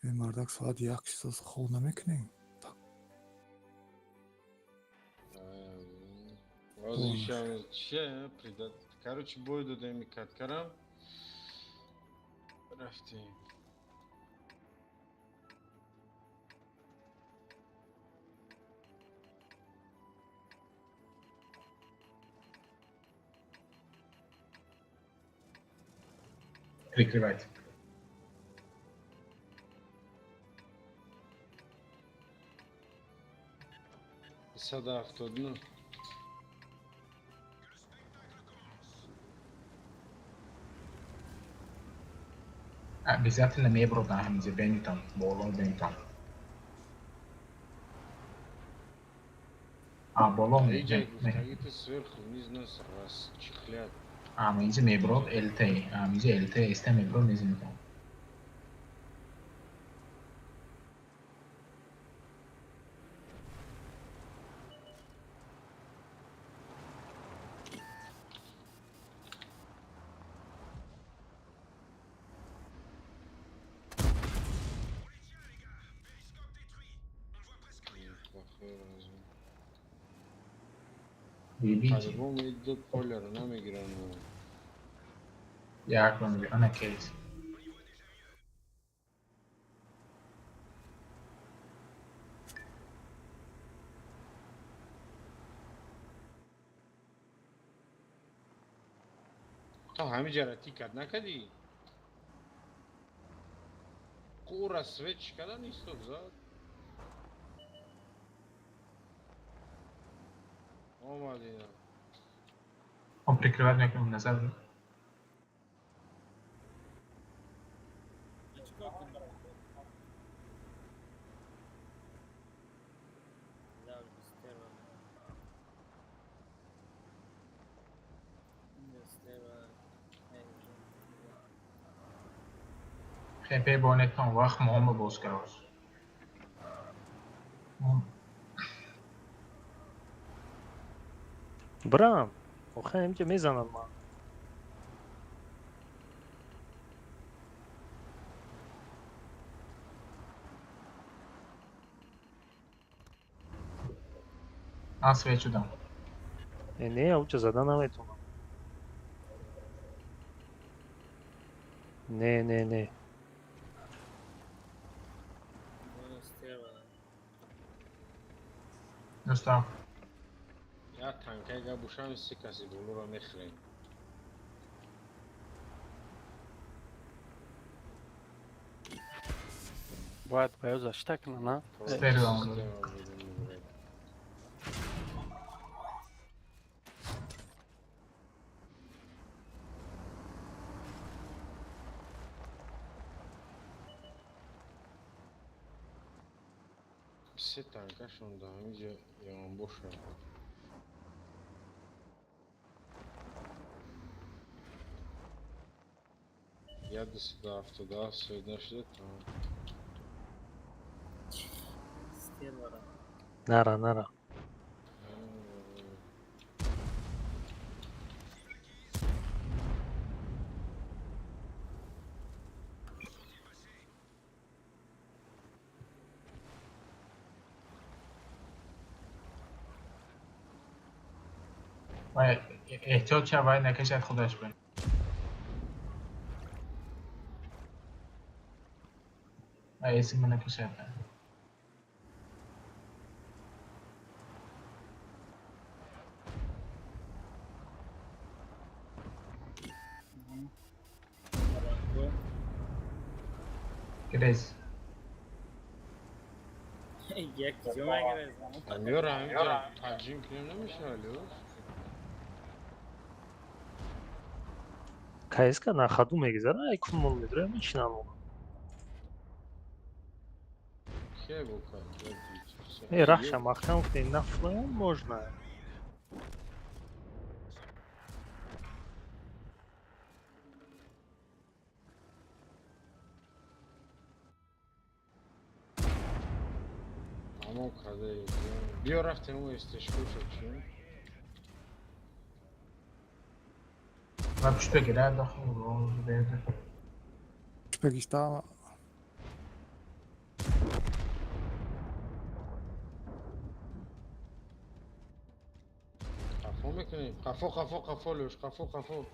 Э, мардак, соат як чизоз хоб намекунем? Ҳозир чия придат. Короче, бой додем каткарам. Рафтем. Прикрывайте. 179. Обязательно мебродан ҳаминҷа бенитон, боло бенитон. А, боло Иҷай гуфтаги ту сверху вниз нас расчехлят. Аминҷа меброд ЛТ, аминҷа ЛТ СТ меброд мезанитон. Плохой разум. Бибиҷи. По-любому иду полеро намегирам. Як мегирам, ана кейс. То ҳамин ҷара тикат накардӣ? Қура свеч кардан истод зад. Омад ина. Он прикрывать мекунам назар. Чикор кунем? Стерва. Стерва. ХП бонетон вақт моҳома боз кард. Брам, охе инҷа мезанад ман. Ман свет шудам. Не, ауҷа зада наметавонам. Не, не, не. Дӯстам. Як танкайга бушам, се каси болоро мехӯрем. Бояд ба ё защита кунам, на? Стерео омада. Се танкашон да ҳамиҷа ямонбоша. Я 277 сегодня шуда тамом. Нара, нара. Вай эҳтиёт шав, вай накашад худаш ба. Вай эсима накашад. Грез. Як ҷо мегрез. Амёра ҳамиҷа таҷим кунем намешавад, лёш? КСК на ходу мегузара, ай кунмон медроя, мечинам. Ке бока? Э, рахша махкам кунем, на флоям можно. Тамом карда. Биё рафтем ӯ истешкоша чӣ? Ва пушт бигирад дохил берда. Пушт бегишта. Қафо мекунем. Қафо, қафо, қафо, лёш, қафо, қафо.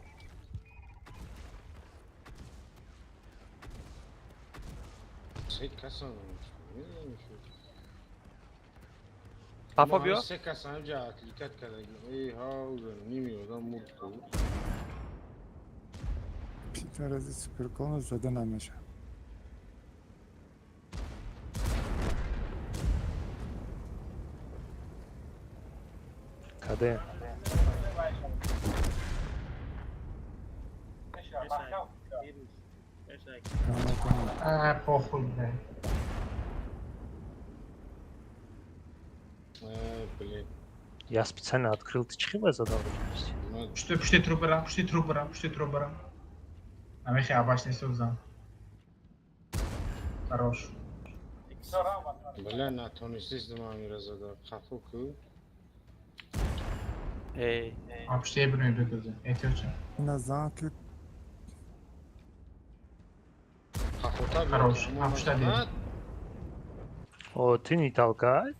Се касан. Қафо биё. Се кас ҳамҷа атликат кардаги. Эй, ҳа, уже ними одам мурд ку. Питарази суперкон зада намешавад. Каде? А, похуй, бля. Блин. Я специально открыл, ты чихи задал? Пушти, пушти трубара, пушти трубара, пушти трубара. Амихи абаш не сӯзам. Хорош. Бля, натонистист мамира зада. Қафо ку? Эй. А пушти ебр мебекӯза. Эҳтиёт шав. Назан ки Қафота. Хорош. А пушта дед. О, ты не толкай.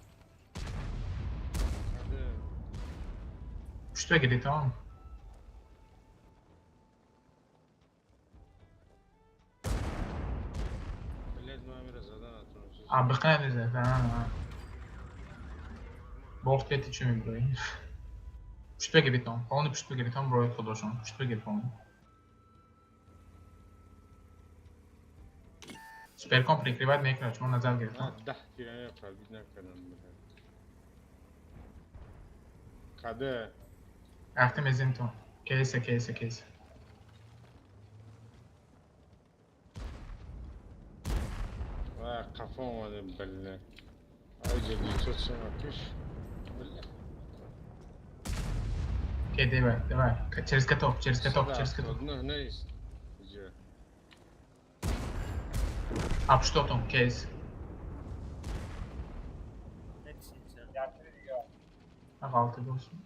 Пушт бигирӣ тамом. А биқина незад. Бохт ети чӣ мебурӣ? Пушт бигирӣ том. Полни пушт бигирӣ том рои худошон. Пушт бигир полни. Суперкон прикрывать мекунад, шумо назар гирифтам. Даҳ тирая пробить накардам. Каде? Рафтем эзин то. Кейса, кейса, кейса. Ва қафо омадем, бля. Айҷа 900 сема пиш. Бля. Окей, давай, давай. Через каток, через каток, через каток. Нест. Иҷа. А пуштотон, кейс. Ағалты болсын.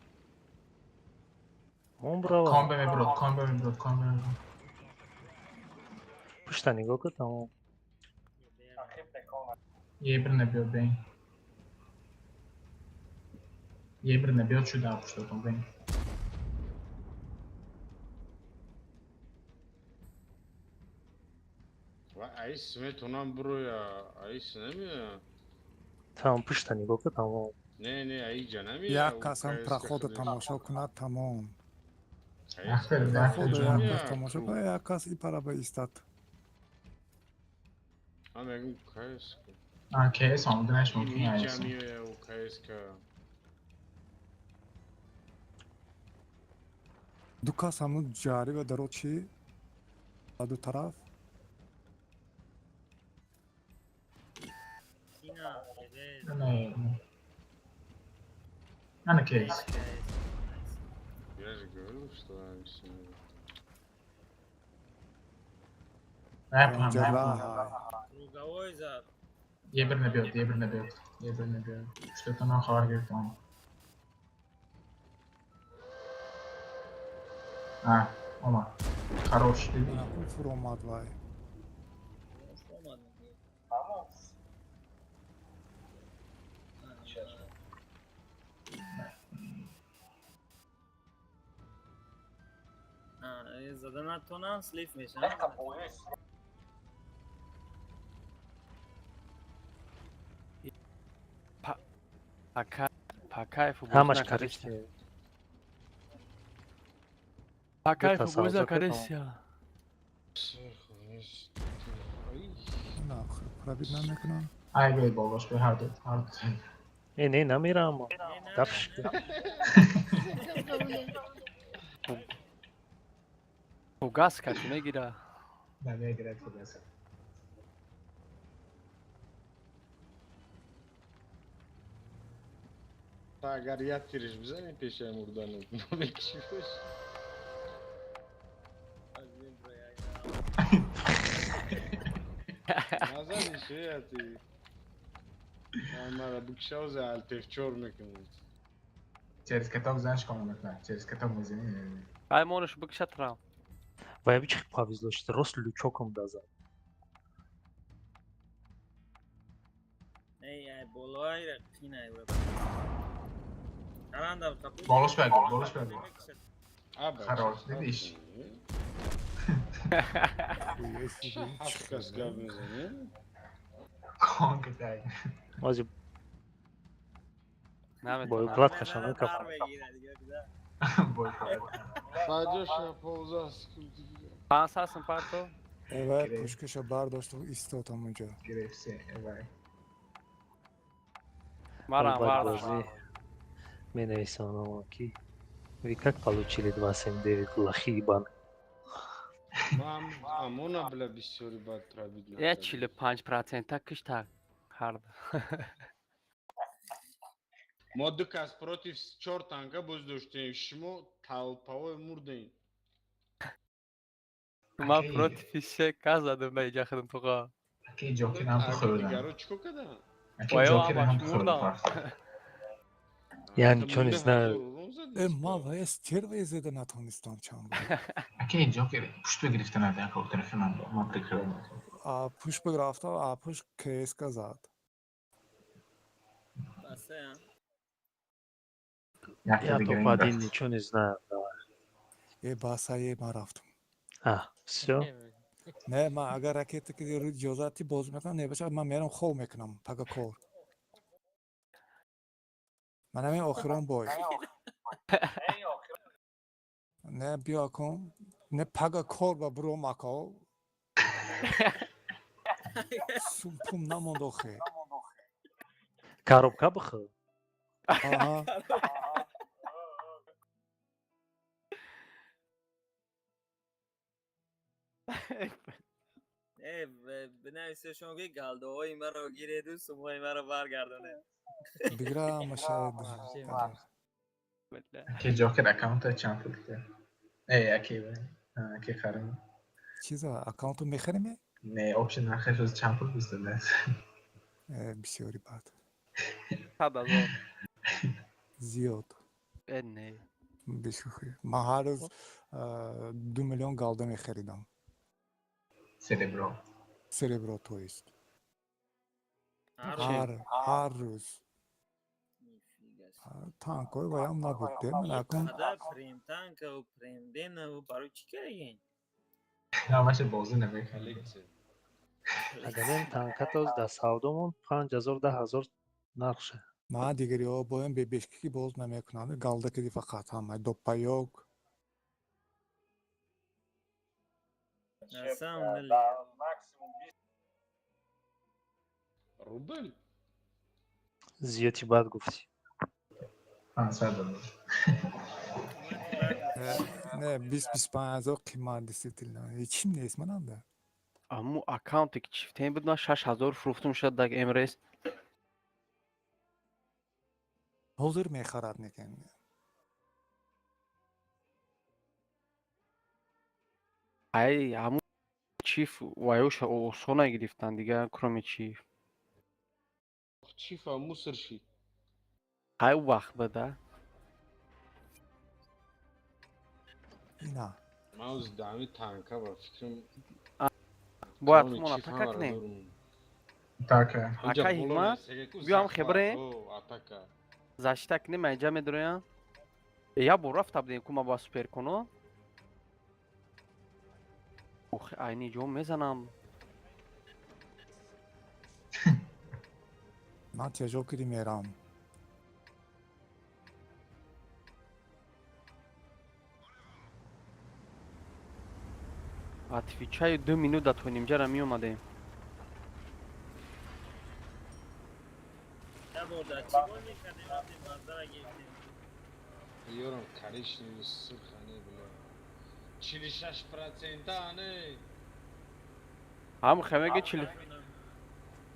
Он брала. Комбе мебурод, комбе мебурод, комбе мебурод. Пушта нигоҳ кун, тамом. Ебр набиёд, бен. Ебр набиёд шуда пуштатон бин. Ва айс метонам буроя, айс намея. Тамом, пушта нигоҳ кун, тамом. Не, не, аиҷа намея. Як касам прохода тамошо кунад, тамом. Яхте, Прохода як намея. кас тамошо кунад, як кас и пара истад. Ман мегум КС. А, КС омаданаш мумкин Иҷа айс. меоя у КС-ка. Ду кас ҳамун ҷари ва даро чи? Ба ду тараф. Кина, эвез. Не. Ана КС. Я же говорил, что айс. Напам, Инҷа напам. раҳ. Круговой зад. Ебр набиёд, ебр набиёд. Ебр набиёд. Пуштатонам хабар гирифтам. А, омад. Хорош, дидӣ? Ана фуромад вай. Омад. Зада натонам, слив мешам. По кайфу Ҳамаш бозӣ накардест. коричневый. По кайфу Дута бозӣ савза накардест. На, пробить намекунам. Ай, бей болош, бе ҳар ду, ҳар ду. Э, не, намерам. Дафш. Фугас кати мегира. Да, мегирад фугас. Агар як тириш бизани пешаи мурданат намекиши бош. Назани шеяти. Мара бикшаузе алтефчор мекунад. Через каток знаешь, кому мекунад? Через каток мезанӣ. Ай монаш бикша трам. Вай бичих повезло, что рост лючоком дазад. Эй, ай, болоайра қинай. Аранда қапу. Болош бегу, болош бегу. Аба. Хорош, дидиш? Ҳафт кас гап мезанӣ? Кон китай. Ози Наметонам. боекладкаша мекафам. Бой. Баҷоша 15 секунд дига. 500 сум парто. Эвай пушкаша бардошту истод ҳамунҷо. Гирифт, эвай. Марам Бад вардам. бозӣ менависонам, ки вы как получили 2.79, лохи ебаные? Ман амона била бисёри бад пробить Я 45 процента кишта ҳард. Мо ду кас против чор танка боз доштем, шумо толпаҳои мурдем. Ман Окей. против се кас задам ба иҷа худам туға. Аки Ҷокер ҳам ту хӯрдам. Дигаро чӣ кор карданд? Аки Ва ё Ҷокер ҳам ҳамаш ту хӯрдам. мурдам. Партов. Я ничего не знаю. Э, ман вай стерве зада натонистам чанд бор. Аки Ҷокер пушту гирифта нада, яко тарафи ман ман прикрыл. А пуш биграфта, а пуш КСК зад. Басе, Як Я дигар топ один, ничего не знаю. Давай. Э, басае, ман рафтам. А, всё. Не, ман агар ракета ки иҷозати боз мекунам, не бошад, ман мерам хоб мекунам, пага кор. Ман ҳамин охирон бой. Не, биё кун. Не, пага кор ба буром ако. Сум пум намонд охе. Коробка бихӯр. Аҳа. Э, бинависе шумо ки галдоҳои маро гиреду сумҳои маро баргардонед. Бигира машад. Аки Ҷокер аккаунта чанд пул кида? Э, аки аки харам. Чиза, аккаунту мехарем? Не, общий нархаш оз чанд пул бистадааст? Э, бисёри бад. 100 000. Зиёд. Э, не. Бешӯхӣ. Ман ҳар рӯз 2 миллион галда мехаридам. Серебро. Серебро, то есть. Ҳар Ҳар рӯз. Нифига себе. Танкҳои ваям набуд. Де ман акун Қадар прем танкаву прем денаву барои чӣ кардагин? Ҳамаша бозӣ намекунад. Коллексия. Аганем танкатоз дар савдомон 5000, 10 000 нархша. Ман дигариҳо боям бебешки ки боз намекунанд. Галда киди фақат ҳама доппаёк. На самом деле. Рубл? Зиёти бад гуфтӣ. 500 доллар. Не, 20-25 ҳазор қимат, действительно. Ҳечим нест мананда. Аму аккаунте ки чифтем буд, ман 6000 фурӯхтум шуд даг МРС. Ҳозир мехарад некен. Ай, ҳамун чиф ваёша осона гирифтан дига, кроме чиф. Чифа мусор шид. Ай, вақт бада. Ина. Ман ози дами танка ба фикрам. Бояд Кроме мон чиф атака ҳамаро кунем. дорум. Така. Инҷа Акай боло Ҳикмат, нестега ку биё ҳам захват, хебре. о, атака. Защита кунем, ман инҷа медроям. Як бор рафта будем ку ма ба суперконо. Ох, айни ҷо мезанам. Ман тяжо киди мерам. Отвечаю, 2 минута то нимҷара меомадем. Як бор дар чӣ бор мекардем, рафтем маззара гирифтем. Ёрам коричневый сурх ане, бля. 46 процента ане. Ҳам хемеге чил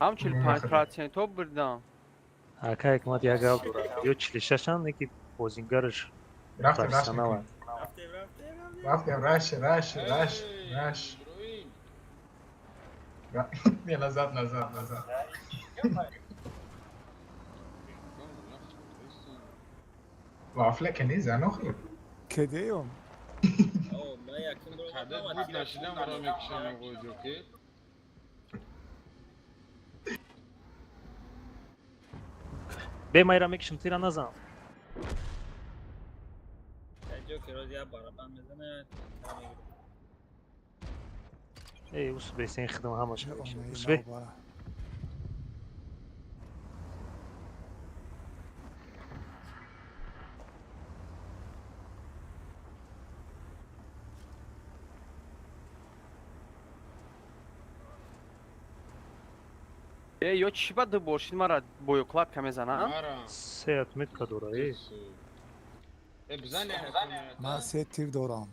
ҳам 45 процентҳо бурдам. Ака Ҳикмат як гап дорад. Ё 46-анд, не ки бозингараш Рафтем, раш. профессионал. Рафтем, рафтем, рафтем. Рафтем, раш, раш, раш, Эй, раш. Иброим. Не, назад, назад, назад. Ком, нахуй, просто. Вафля ки низан охи. Кедеюм. О, ман якум бор Кадет омадам, буд тира нашидам маро мекушам оғои Ҷокер. Бе майра мекишам, тира назан. Дар ҷо ки роз як барабан мезана, тира мегирам. Эй, усбе, сен хидм ҳамаша мекишам. Усбе. Навба. Э, ё чӣ ба ду бор шид мара боёкладка мезанам? Марам. Се отметка дора, э. Э, бизан як Ман се тир дорам.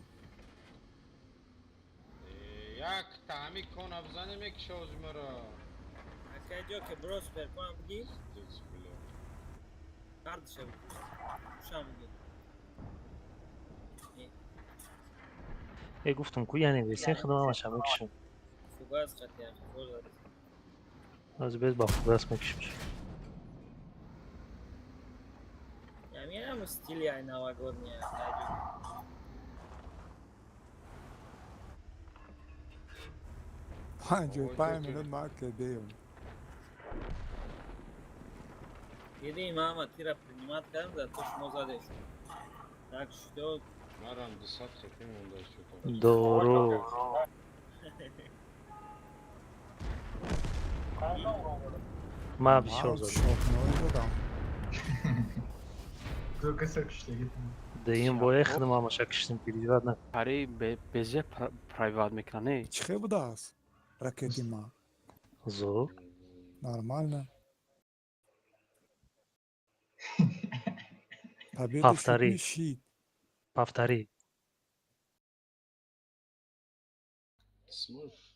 Як таъми кона бизане мекиша ози маро. Акай ҷо ки бро суперконам бигир, Пиздец, бля. ҳардуша бигир. Ушам бигир. Э, гуфтум ку, яъне бесен хидм ҳамаша мекишам. Фугас қатия, фугас. Аз без ба фугас мекишам. Ями ҳам стили ай новогодний, акай ҷо. 55 Ой, минут ман кедеюм. Диди, мама тира принимать кардам, зато шумо задеш. Так что Марам 200 хепи монда что-то. Дору. Ма бисёр Ман задам. шотной додам. Ду каса куштагӣ. Дуюм бое хидм ҳамаша киштем, переживать накун. Пари безе прайват мекунан, э. Чӣ хел будааст? Ракети ман. Зур. Нормально. Победа Повтори. шуд мешид. Повтори. Сможешь?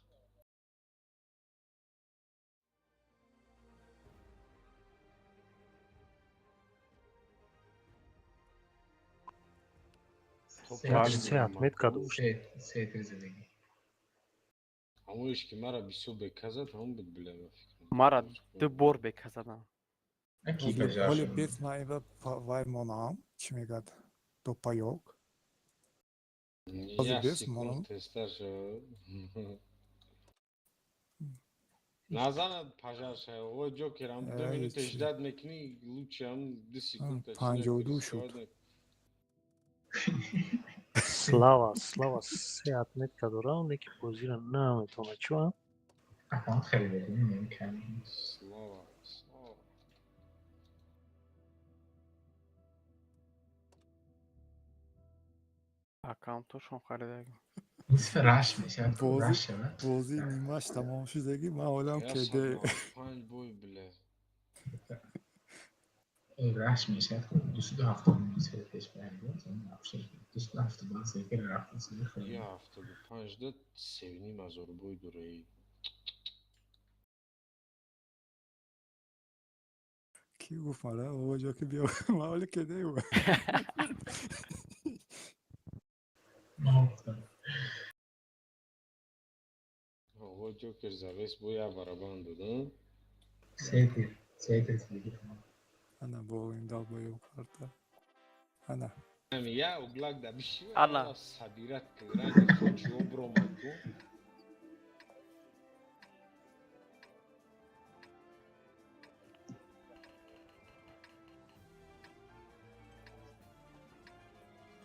Се отметка дошт. Се тир задагӣ. Ҳамоиш ки мара бисёр бека зад, ҳамон буд, бля, ба фикрам. Мара ду бор бека задам. Ки бежар Ҳоли шуд. бес ман ива вай монам. Чӣ мегӯяд? Допаёк. Ҳозир Як бес секунд монам. тезтар шуд. Назанад пожар шава. Ой, Ҷокер, ам 2 Ай, минута чи. ждать мекунӣ, лучше ам 2 секунда. 52 шуд. Слава, Слава се отметка дора, оне ки бозиро наметавонад. Чӯ? Аккаунт харида намкардем. Слава, Слава. Аккаунтошон харидагим. Нисф раш мешавад. Бозӣ- Раш шавад. Бозӣ нимаш тамом шудагӣ, ман ҳолам кеде. 195 бой, бля. Раш мешавад, 270 нисф пеш барад. 270 секер рафт. Я 75 да 3,5 ҳазор бой дораи. Ки гуфт мара? О, ҷо ки биё. Ман ҳоли кеде. Ман гуфтам. Ого, Ҷокер завес бо я барабан додам. Сетир. Сетир сидит. Ана бо ин долбоёб карта. Ана. Ами я углак да биши. Ана. Собирать ранги хочи обромад ку.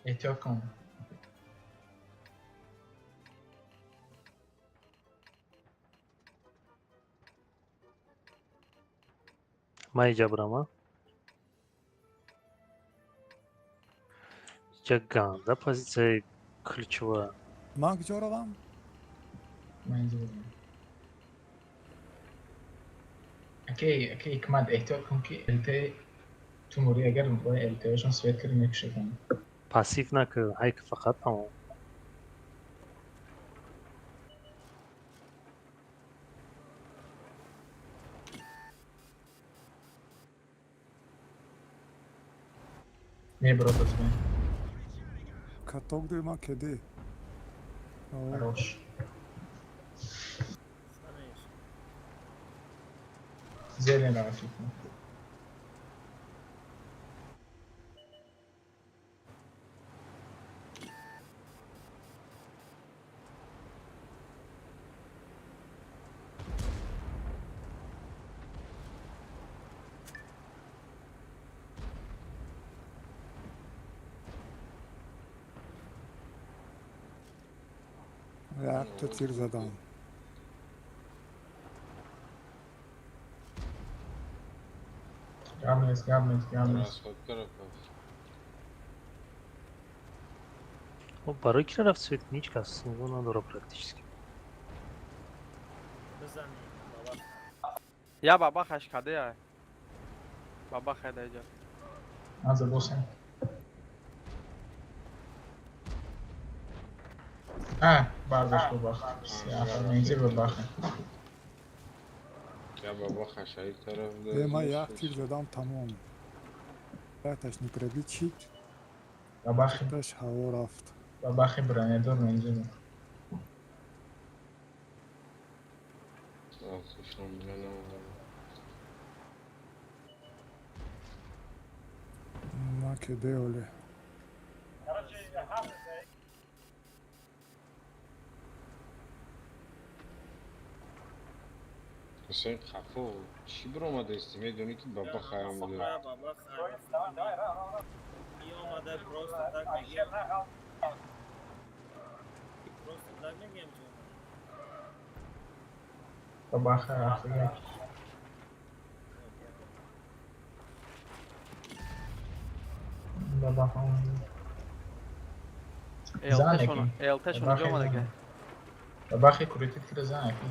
Эҳтиёт кун. Ман иҷа бурам, а? Иҷа ганда позитсияи ключевая. Ман куҷо равам? Ман инҷо будам. Окей, окей, ҳикмат, эҳтиёт кун ки ЛТ ту мурӣ, агар бо ЛТ-шон свет кардӣ, мекушад. Пассив накӣ, ҳайк фақат тамом. Меброд аз байн. Каток дори, ман кеде. О, Хорош. Самеш. Зелен рафт кун. Якта тир задам. Гап нест, гап нест, гап нест. Расходка рафт. О, барои ки рафт свет, ҳеҷ кас нигоҳ надора практически. Бизани, баба. Я баба хашкаде я. Баба хайда иҷа. Ман забосам. А, бардошт бабах. Инҷа бабаха. Я баба хашаи тараф да. Е, ман як тир задам, тамом. Якташ не пробит шид, Бабахи, якташ ҳаво рафт. бабахи бронедор инҷа. Хушам бля. Ман кеде оле. Ҳусейн, хафо чӣ биромадаисти? Медонӣ ки баба хаям буда. Баба хай. И омада просто так мегем. Просто так мегем ки омада. Бабаха рафтага. Бабаха омада. ЛТ-шон, ЛТ-шон Бабахи иҷо омадаги. Бабахи крутит кира зан, аки.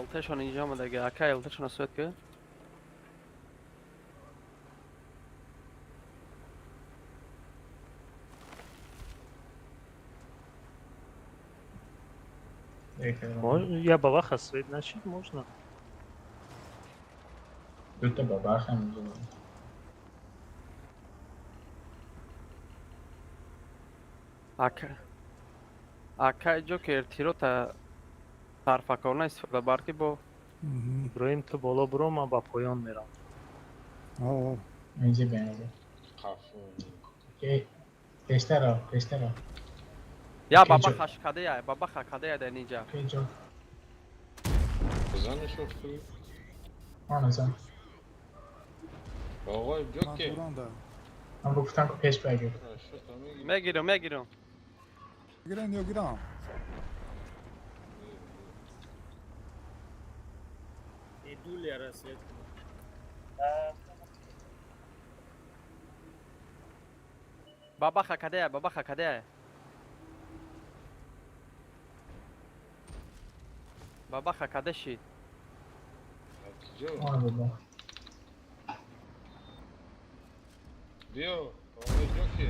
ЛТ-шон инҷо омадаги. Ака, ЛТ-шон свет ки? Я бабаха свет нашид, можно. Дута бабаха инҷа. Ака. Ака Ҷокер, тирота сарфакорна истифода бар ки бо Иброҳим, ту боло буро, ман ба поён мерам. О, Инҷа беназа. Хафо. Окей. Пештар рафт, пештар рафт. Я Окей, баба ҷо. хашкадая, баба хакадая дар инҷа. Окей, ҷо. Бизанеш охири. Ман зан. Оғои Ман ҷоке. дурам да. Ман гуфтам ки пеш бигир. Хорошо, мегирем. Мегирам, мегирам. Гирен ё гирам? Дулера свет. Баба хакадая, баба хакадая. Баба хакада шид. Ҷо. Ман бобо. Биё, оғои ҷоке.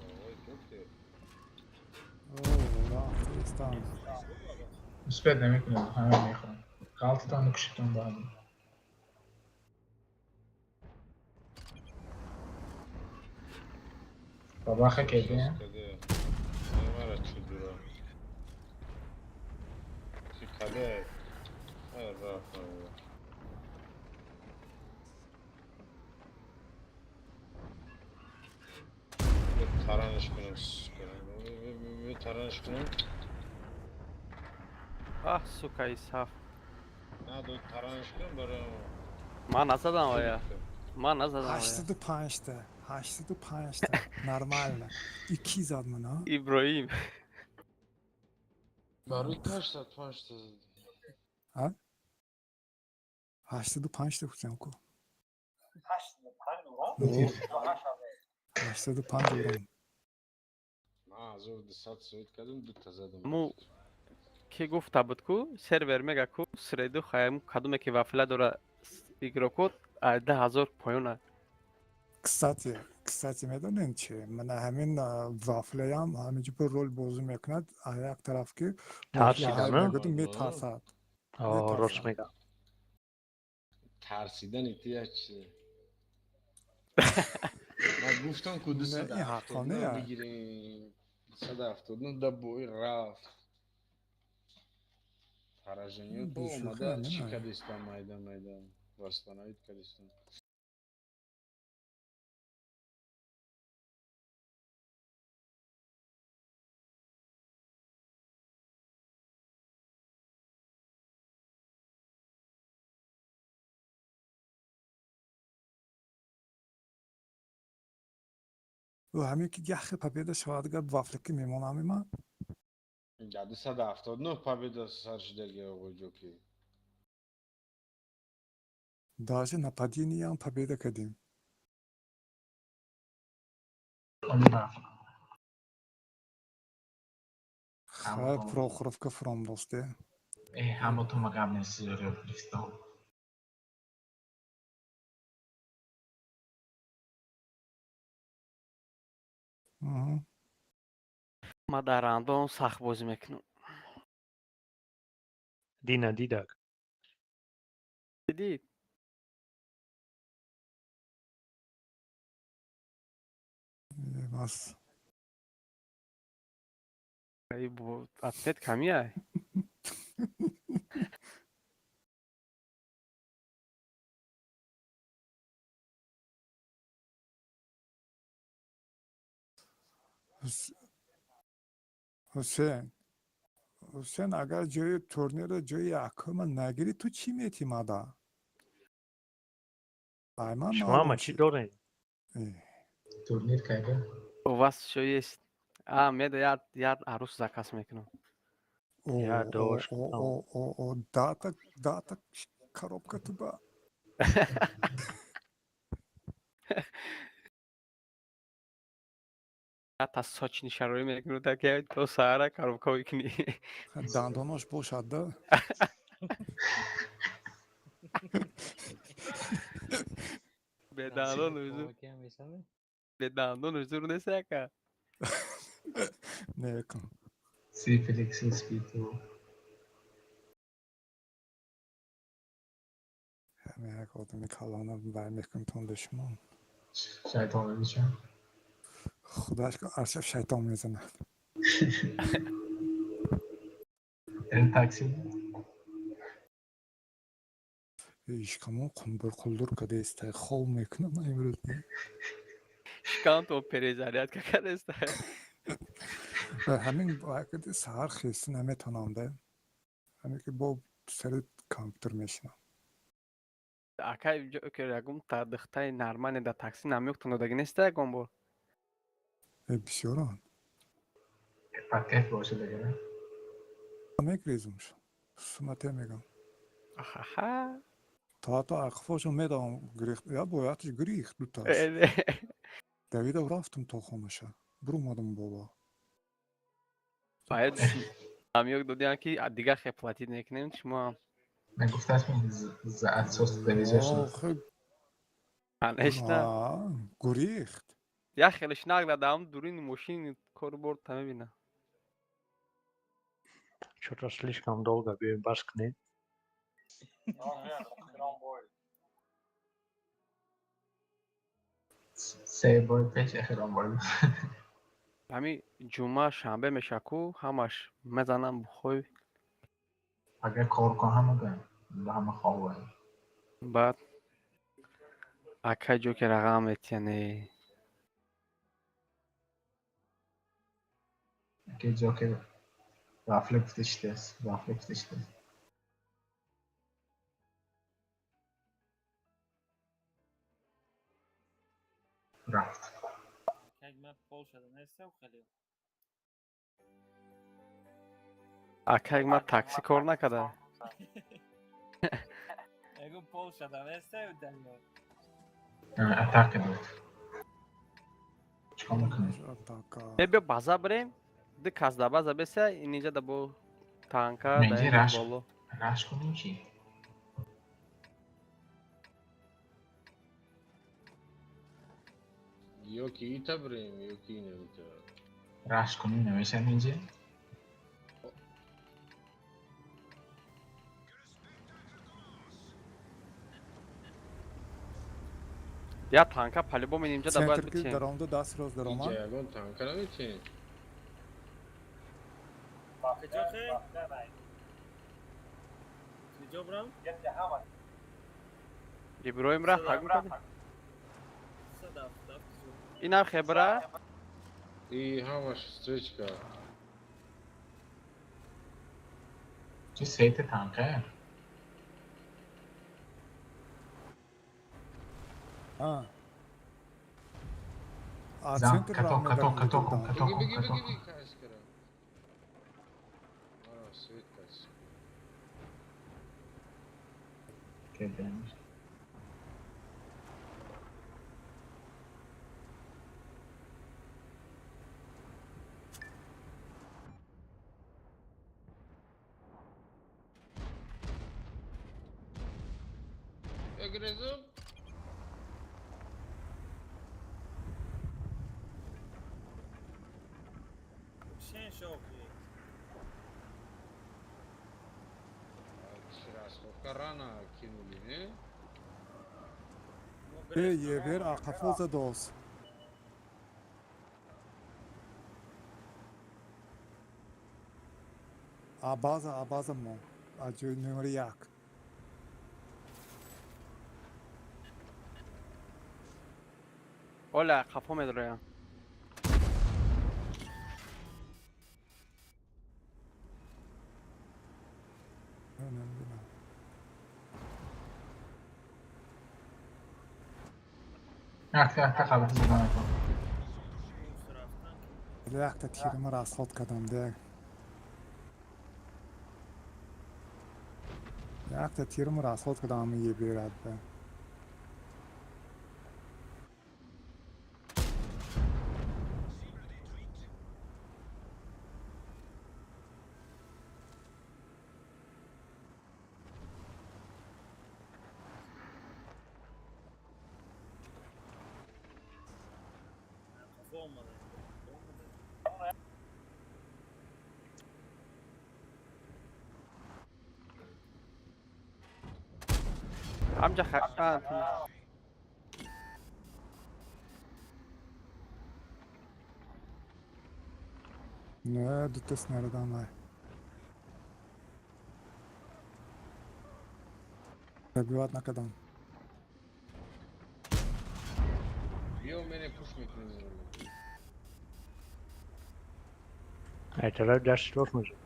Оғои ҷоке. О, рафтистам. Успеть намекунад, ҳама мехӯрам. Ғалтитон кушитон баъд. Баба хакеди? Каде? Мара чӣ дура. Ки каде? Ай рафт. Таранаш кунам, сука. Таранаш кунам. Аҳ, сука, исаф. На, ду таранаш кунам барои. Ман назадам оя. Ман назадам оя. 85 та. 85 та. Нормально. И ки зад мана? Иброим. Барои 85 та задӣ. 85 та гуфтам ку. 85 урон. Ман 1200 соит кардам, дута задам. Му ки гуфта буд ку сервер мега ку среду хаям кадуме ки вафла дора игрокот ай 10 000 поёна. Кстати, медонем чи? Мана ҳамин вафлаям ҳаминҷо бо рол бозӣ мекунад, а як тараф ки Тарсида, на? мегӯяд, метарсад. О, рост мегам. Тарсидани ти як чизе. Ман гуфтам ку Не, ин ҳаққония. 279 бигирем. 279 да бой рафт. Поражение то Бешӯхӣ омада чӣ намена. Кадистам майда майда. Восстановить кадистам. Ӯ ҳамин ки яхе победа шавад, гап вафлаки мемонам ман. Да 279 победа сар шудаги оғои ҷоки. Даже нападениям победа кардем. Оли рафт. Хай, Прохоровка фром досте. Э, ҳама ту магаб нест гирифтам. Мгм. Ман дар рандом сахт бозӣ мекунам. Дина дидак. Дидӣ? Бас. Ай, бо ответ камия. Ҳусейн. Ҳусейн, агар ҷои турнирро ҷои якума нагирӣ, ту чӣ метӣ мада? Ай ман Шумо маълум ҳама чӣ доред? Э, Турнир кайда? У вас всё есть. А, меда я арӯс заказ мекунам. О, Я о, дош. о, о, о, о, дата, дата коробка туба. Та сочни шарои мекунам, так я то саҳара коробка мекунӣ. Дандонош бошад да. Бедандон ҳузур. Бедандон ҳузур нест яка. Не кун. Сифиликс спиту. Ҳамин як одами калона вай мекунтон ба шумо. Шайтон мебичам. Худаш аршаб шайтон мезанад. Эн такси. Ишкамон қумбур кадестай, хов мекунам имрӯз. Шикамтон перезарядка кадестай. Ҳамин саҳар хеста наметавонам да. Ҳамин ки бо сари компютер мешинам. Акай ягон та духтаи нормале да такси намёктон додагӣ неста ягон бор? Бисёранд. Патент боша дагара. Мегрезумш. Сумате мегам. Ахаха. То ҳатто ақфошо медавам гирихт. Я боятш гирихт дуташ. Давидав рафтам то хонаша. Бурумадам боло. Баъд намёк додиам ки дигар хе платить мекунем шумо. Нагуфтааст ми за отсос довезёшь. Конечно. Гурихт. Як хеле шнак дадам дурини мошини кору борд та мебина. Что-то слишком долго биёем бас кунем. Се бор пеш охирон бор. Ҳами ҷумъа шанбе меша ку ҳамаш мезанам бухой. Агар кор кун ҳама гӯям, ба ҳама хоб гӯям. Баъд акай ҷо ки рақам метияне. Акай ҷо ки вафля гуфта шидааст, вафля гуфта шидааст. Рафт. Акай ма такси кор накарда. Атака буд. Чикор мекунем? Е биё база бирем. Ду кас да база беса, инҷа да бо танка да боло. Раш кунем чи? Ё ки ита бирем, ё ки инавита. Раш кунем намешавад инҷа? Я танка по-любому инҷа да бояд Центр ки битем. даромада даст рост даромад. Инҷа ягон танка наметем. Куҷо хе? Куҷо брам? Иброҳим рафт ҳагм кардӣ? Инам хебра? И ҳамаш встречка. Чи сейте танка? А. А Зан, центр каток, рам каток, медаром каток, дидам. каток, Биги, биги, каток. биги, биги, каскара. Ара, свет кас. Кедем. Я грезу? Шен шохи. Расходка рано кинули, не? Э, евер ақафо задос. А база, а база мо. А ҷои номери як. Оля, қафо медроям. Намедонам. Якта, якта қабл задан кун. Якта тирма расход кардам де. Якта тирма расход кардам еберад бе. Амҷа ха. Не, дута снарядан ай. Забивать накардам. Биё, мене пуш мекунем. Ай тараф даст лоф мезад.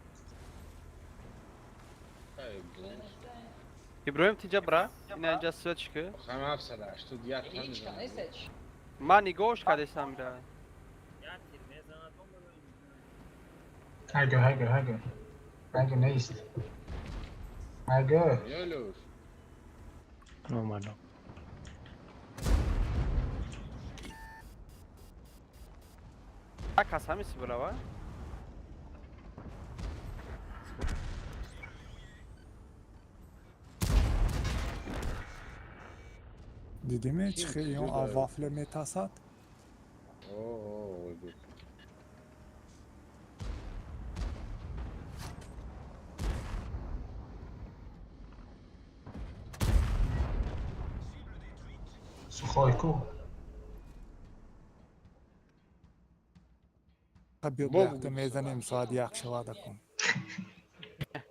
Ай, бонус. Иброҳим, тиҷа бра, ина инҷа свет ки. Ҳам 781 та мезанам. Ман нигоҳш кардесам ира. Як тир мезанад, он барои. Ҳайго, ҳайго, ҳайго. Ҳайго нест. Ҳайго. Ёлуш. Омадам. Як кас ҳамиси бирава? Дидиме, Ким чӣ хел он чизо дорад? вафля метасад? О, о, ой. Сухой ку. Ха, биё, Бо якта мезанем, соат як шавад акун.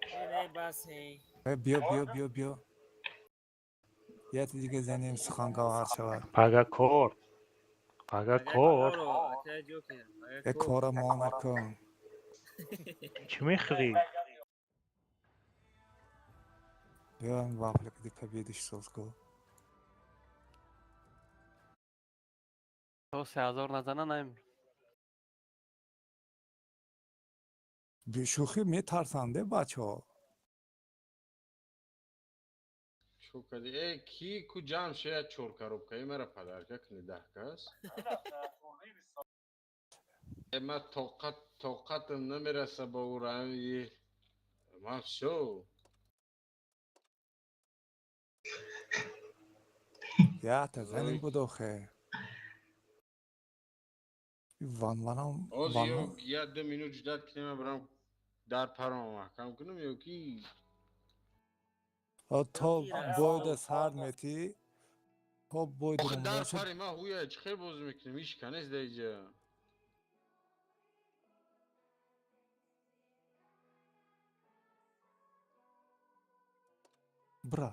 Не, бас, эй. Э, биё, биё, биё, биё. Яте дига занем, сухан гавҳар шавад. Пага кор. Пага кор. Ака Ҷокер. Э, кора мо накун. Чӣ мехӯрӣ? Биё, вафля кади победиш соз ку. То 3000 назана наем. Бешӯхӣ метарсанд, э, бачаҳо. Чо кади? Э, ки ку ҷамъ шеяд, чор коробкаи мара подарка куни, 10 кас. Э, ма тоқатам намераса ба ӯ и ма всё. Ята занем Ой. будохе. Ванванам Оз ван. ё я 2 минут ждать кунем, барам дар парам маҳкам кунам ё ки? То бойда сар метӣ, то бой Охи, дар дурумоша. пари ма ҳуя чӣ хел бозӣ мекунем? Ҳеч канест дар иҷа. Бра.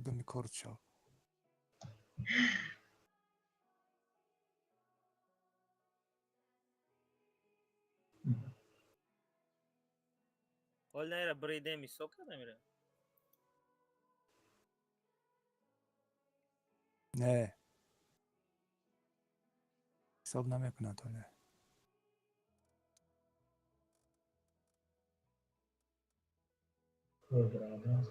Думи корт шав. Ҳол наира бридем, ҳисоб кардам ира. Не. Ҳисоб намекунад ҳоле. Брадар.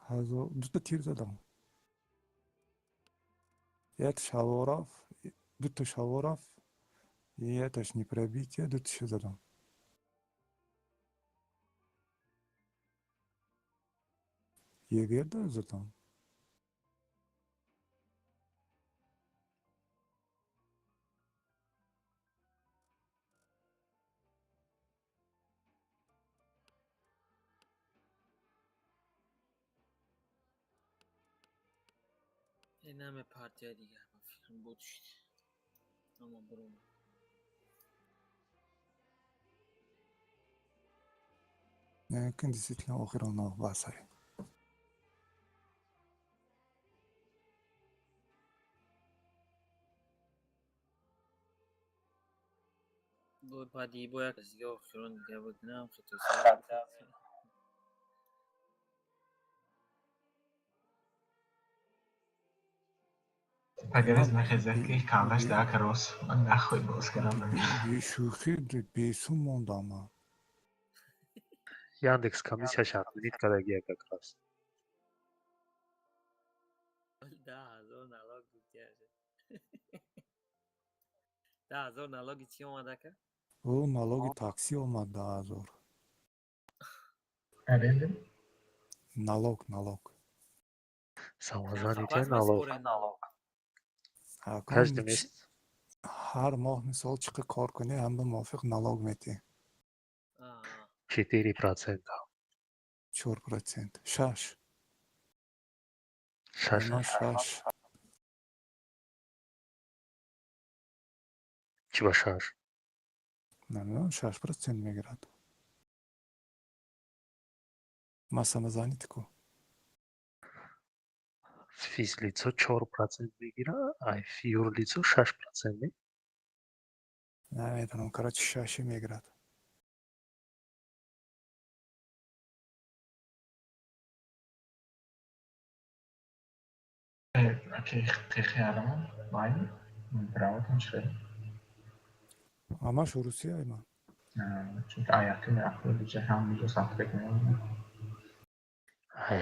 Ҳазор дута тир задам. Як шаворов, дута шаворов, яташ непробитие, дуташа задам. Еверда задам. Инаме партия дигар, ба фикрам, буд шуд. Ама биромад. Мумкин, действительно охирон басай. Бо баъди бо як дига охирон дига буд, нам хито. Пагарез нахезад ки калдаш дака рос. Ман нахуй боз кардам. Бешӯхӣ бесум мондам ман. Яндекс комиссияш отменить кардагия как раз. 10,000 налог гуфтияш. 10 000 налоги чӣ омад, ака? Ӯ налоги такси омад 10 000. Аренда? Налог, налог. Самозанятый налог. Налог. Акун Каждый месяц. Ҳар моҳ, мисол, чӣ қадр кор кунӣ, ҳам ба мувофиқ налог метиҳӣ. 4%. 4%. Шаш. Шаш. Ма шаш. Чӣ ба шаш? Намедонам, 6% мегирад. Ма самозанятый ку. Физлицо 4% мегира, а юрлицо 6% не? Намедонам, короче, шаши мегирад. Қиқиарама байни правотон чӣ? Ҳамаш русия ман. Чунки якуми апрел ҷа ҳам ҷо сабт мекунем.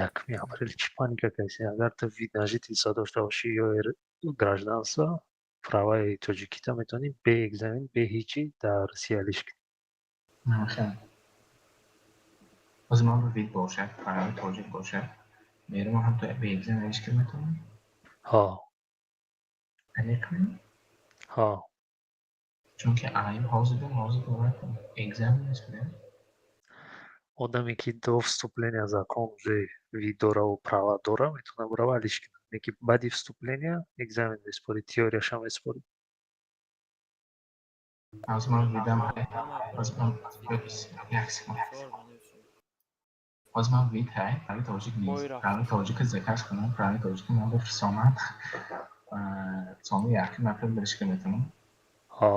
Якуми апрел чӣ паника каси? Агар ту вид на жительство дошта бошӣ ё гражданство, праваи тоҷикита метавонӣ бе экзамен, бе ҳичи дар Россия алиш кунӣ. Хел. Ҳозир ман ба вид бошад, праваи тоҷик бошад, мерам, ҳам то бе экзамен алиш кир метавонам? Ҳо. Аниқ ми? Ҳо. Чунки аим ҳозир бовар кун, экзамен меспорем. Одаме ки до вступления закон уже вид дораву права дора, метавона бурава алиш кунад. Леки баъди вступления экзамен меспорӣ, теорияшам меспорӣ. Ҳозир ман видам, ҳозир ман, як секунд. Ҳозир ман вид ҳай, праваи тоҷик нест. Праваи тоҷика заказ кунам, праваи тоҷика ман бифирсонам. Сони якуми апрел алиш кир метавонам. Ҳо,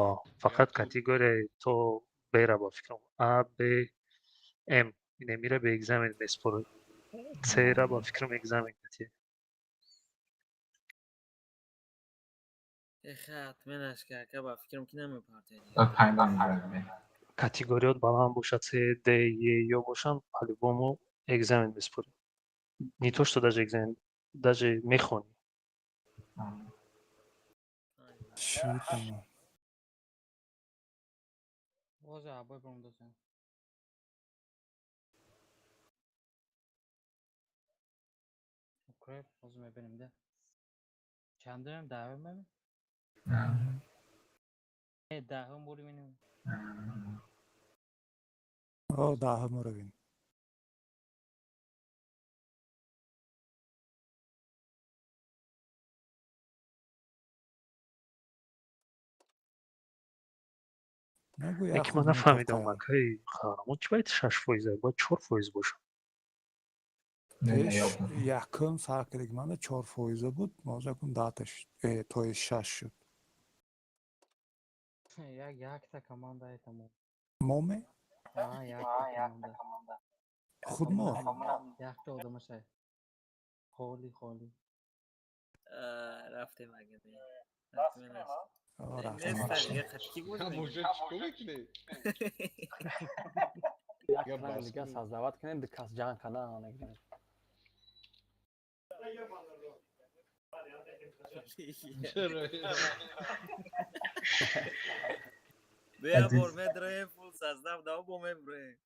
фақат категорияи то бера, ба фикрам, А, Б, М инемира бе экзамен меспорӣ. Цра, ба фикрам, экзамен катия. Отменаш ка, ака, ба фикрам ки намепартед. Категориёт баланд бошад, С, Д, Е ё бошанд, по-любому экзамен меспорӣ. Не то что даже экзамен, даже мехонӣ. Чӣ тамом. Ҳозир абой бромдосем. Укреп, ҳозир мебинем да. Чандуем, даҳум мебин? Э, даҳум бурибинем. О, даҳум уровень. Нагӯ. Яке ман нафаҳмидам, акаи Қаҳрамон, чӣ бояд 6 фоиза, бояд 4 фоиз бошад. Пеш якум сар кардагӣ манда 4 фоиза буд, ҳозир даҳта, то есть шаш шуд. Як якта команда тамом. Моме? Якта команда. Худ мо? Якта одамашай. Холи, холи. Рафтем, агар. Рафтем. Ҳамоша чӣ кор мекунӣ? Як дига создавать кунем, ду кас ҷанг кана нагирем. Чаро? Бия, бор медроем, фул состав да бо меброем.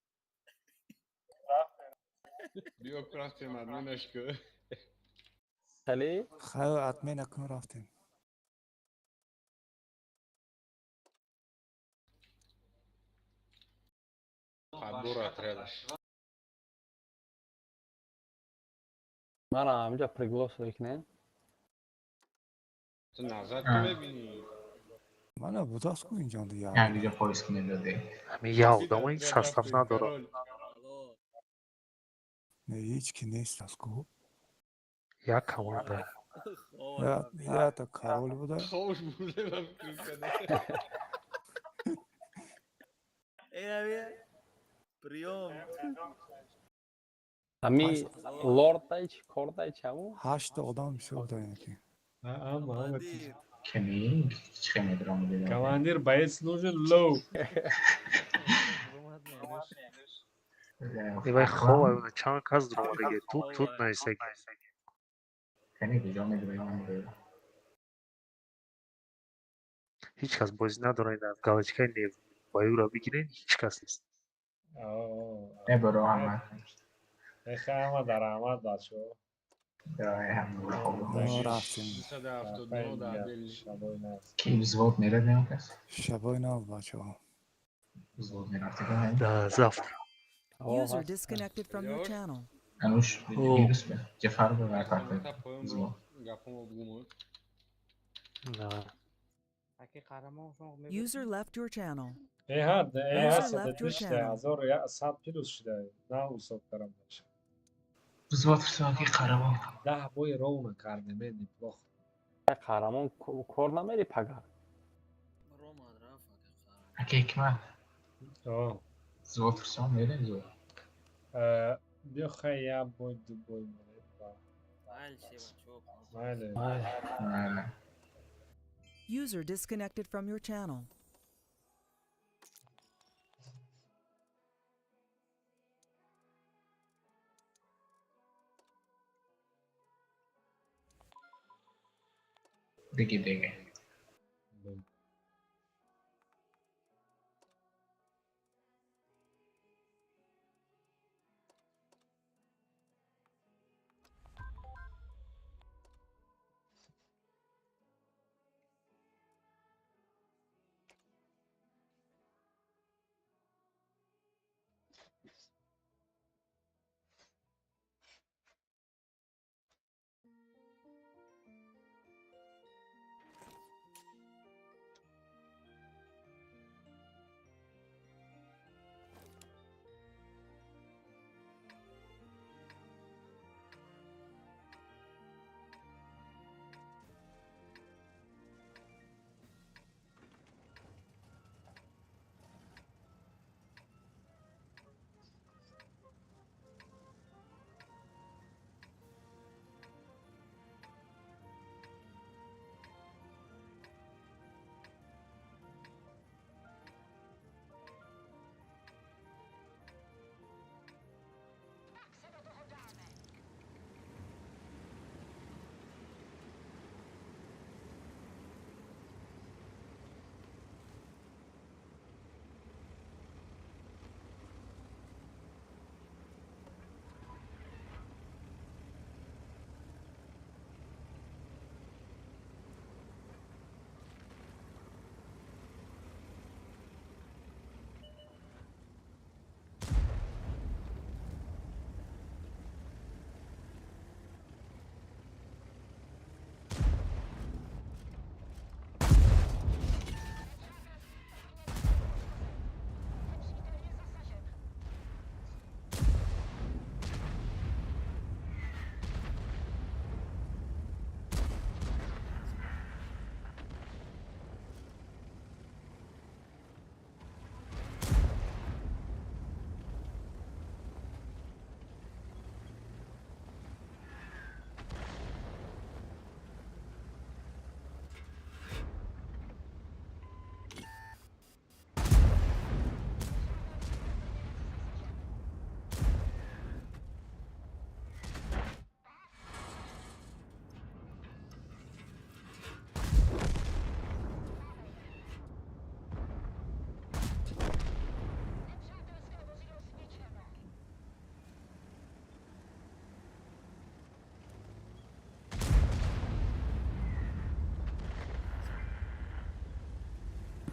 Биё, рафтем, админаш ку. Хеле? Хайр, админа кун, рафтем. Подбор отрядаш. Мара ҳаминҷа приглас мекунем. Ту назар ки мебинӣ? Мана будааст ку инҷонда як. Як дига поиск медодӣ. Ҳамин як одамои состав надорад. Не, ҳеҷ ки нест аст ку. Як команда. Ята король буда. Ховш бурде, ба фикр када. Приём. Ҳами лордай чи кордай чи ҳаму? Ҳашта одам бисёр буда ки. Кеми чӣ медорам? Командир, боец нужен, лоу. Вай хова, чанд кас дуромадаги, тут тут нависаги. Кеми куҷо медорам? Ҳеҷ кас бозӣ надорад, ина галочкаи не баюра бигирен, ҳеҷ кас нест. Э, баро ҳама. Эхе, ҳама дар раҳмат, бачаҳо. Рафтем. 279. Ки взвод меравем, кас? Шабои нав, бачаҳо. Взвод мерафтем. До завтра. User disconnected from your channel. Ануш, вирус бе. Ҷафар бе ва карта. Взвод. Гапомо бугуму. User left your channel. Эҳа, эҳа, User left your сададу channel. ҳазору сад плюс шуда. На ҳисоб кардам баша. Взвод фирсоки қарамон. 10 бои ровно кардем, э, неплохо. Қаҳрамон, кор намери пага? Аки Ҳикмат. Взвод фирсон мерем взвод. Биё, хай, як бой, ду бой мерем. Майли. Майли. User disconnected from your channel. Деги, деги.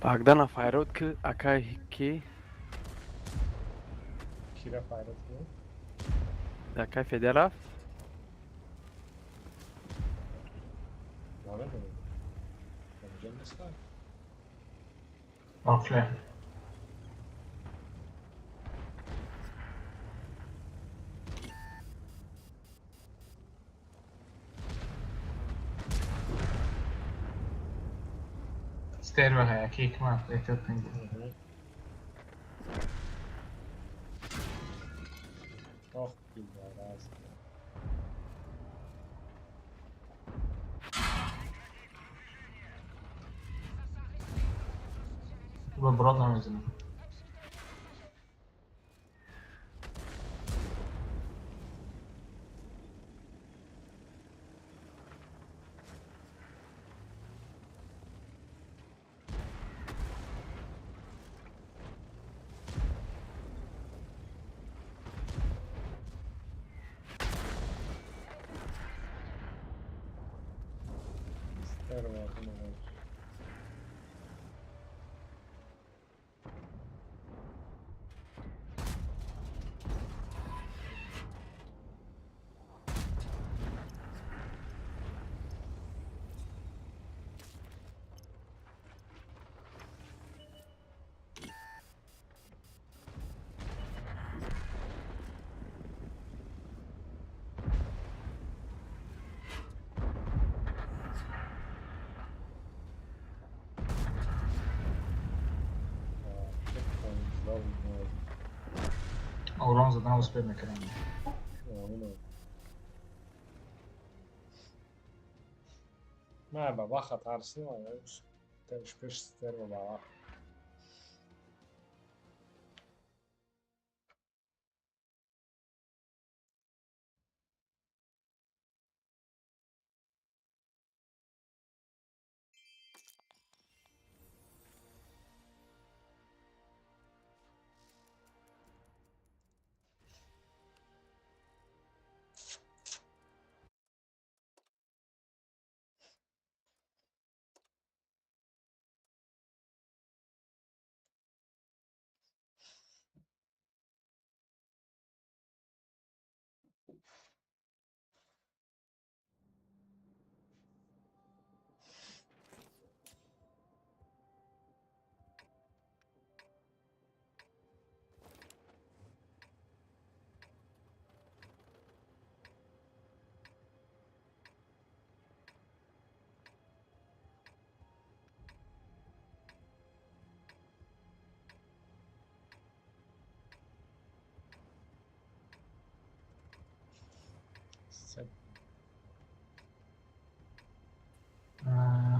Богдана файрод ки, акай ки? Кира файрод ки? Акай Федеров. Намедонам. Онҷо нестам. Вафле. Стерва ҳай, аки Ҳикмат, эҳтиёт кунед. Ох, пидорас. Ба брод намезанам. Ором задан успел мекардам. Не, бабаха тарсила, пеш стерва бабаха.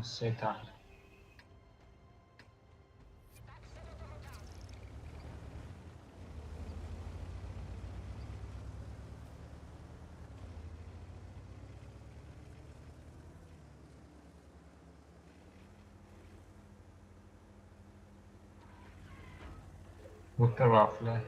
Сета. Будто вафля.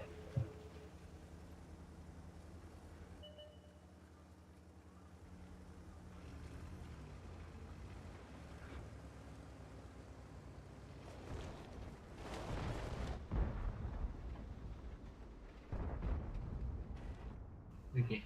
Окей.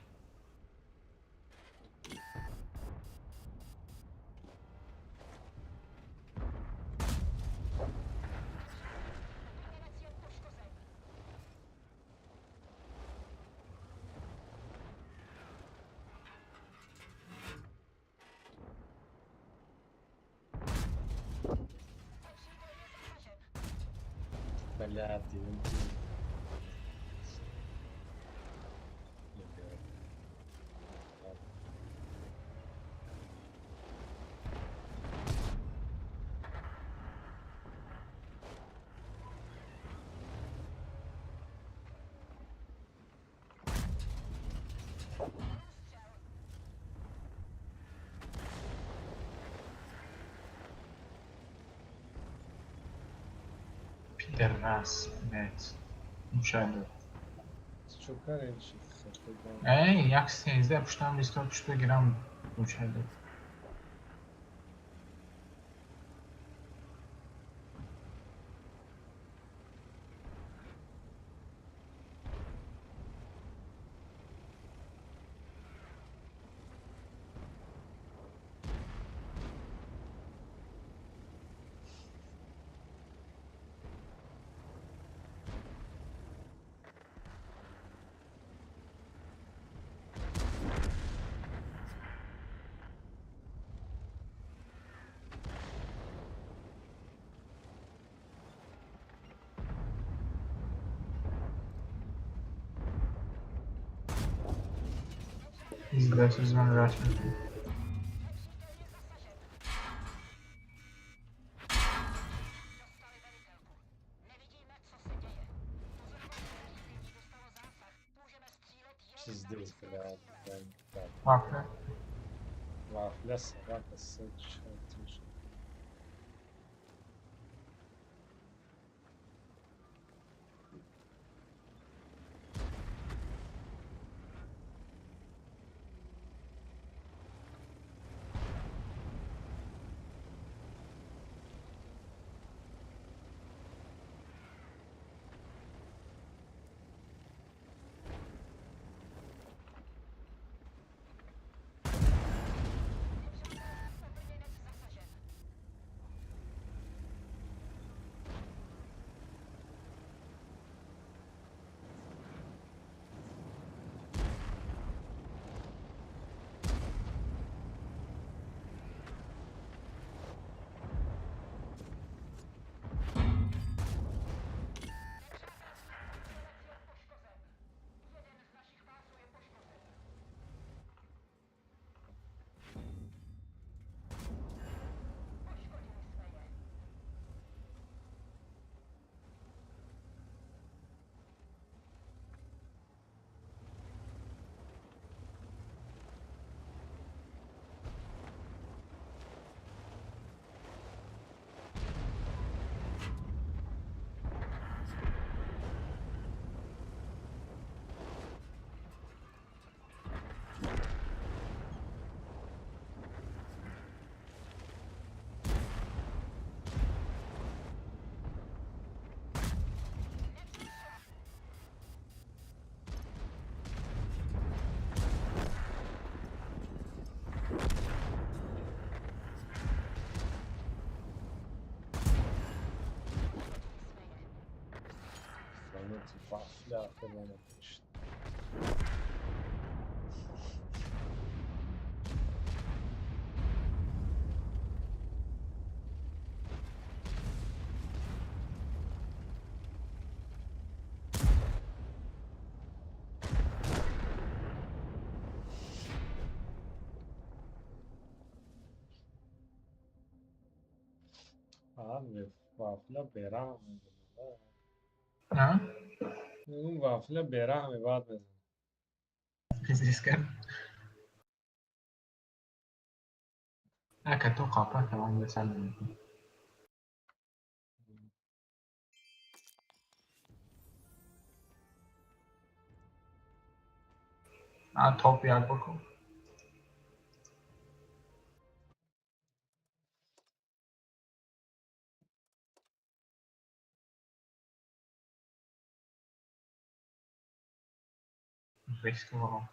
Блядь, Пидорас, блядь. Мушадо. Эй, як 13 пуштам листот пушто гирам мушадо. Пиздец, звонрачный. Пиздец, блядь. Вафля. Вафля, собака, соча. Вафля охеренно пишет. Вафля бераҳм мезанад. Вафля бераҳме баъд мезанад. Пиздец кард. Ака то қапа тамом бесал мекунӣ. А топ як бикун. Риск واقعا.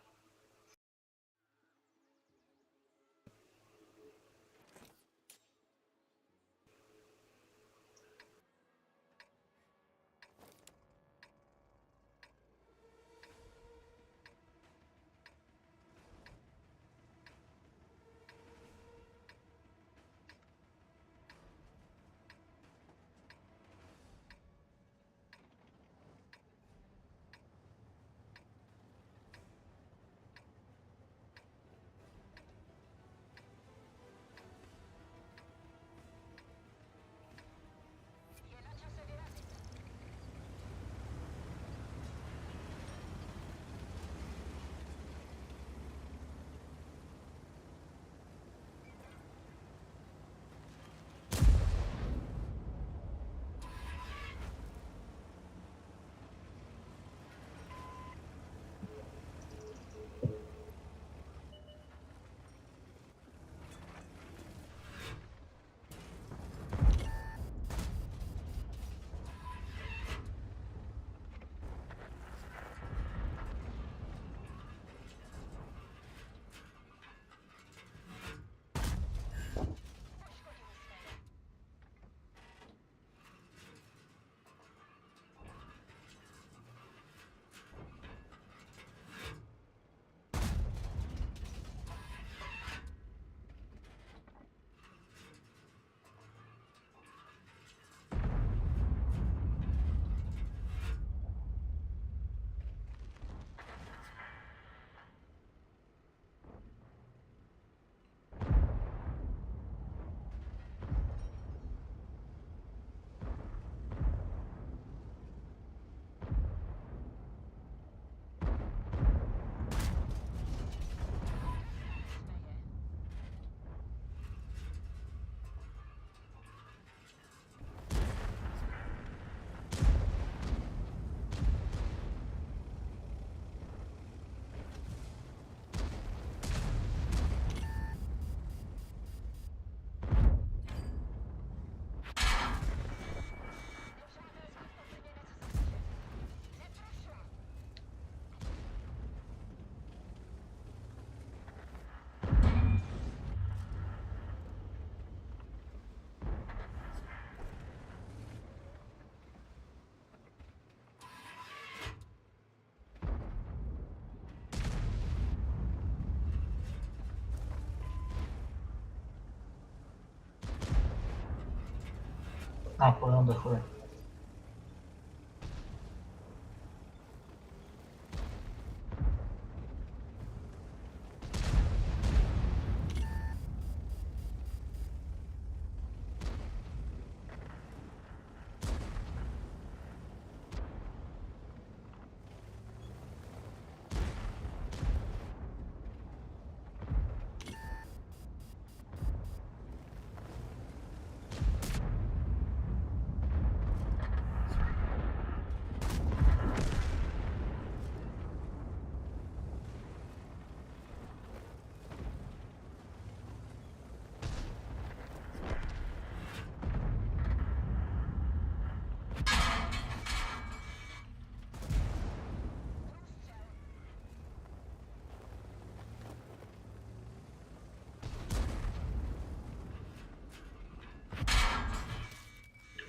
Понял, дохуя.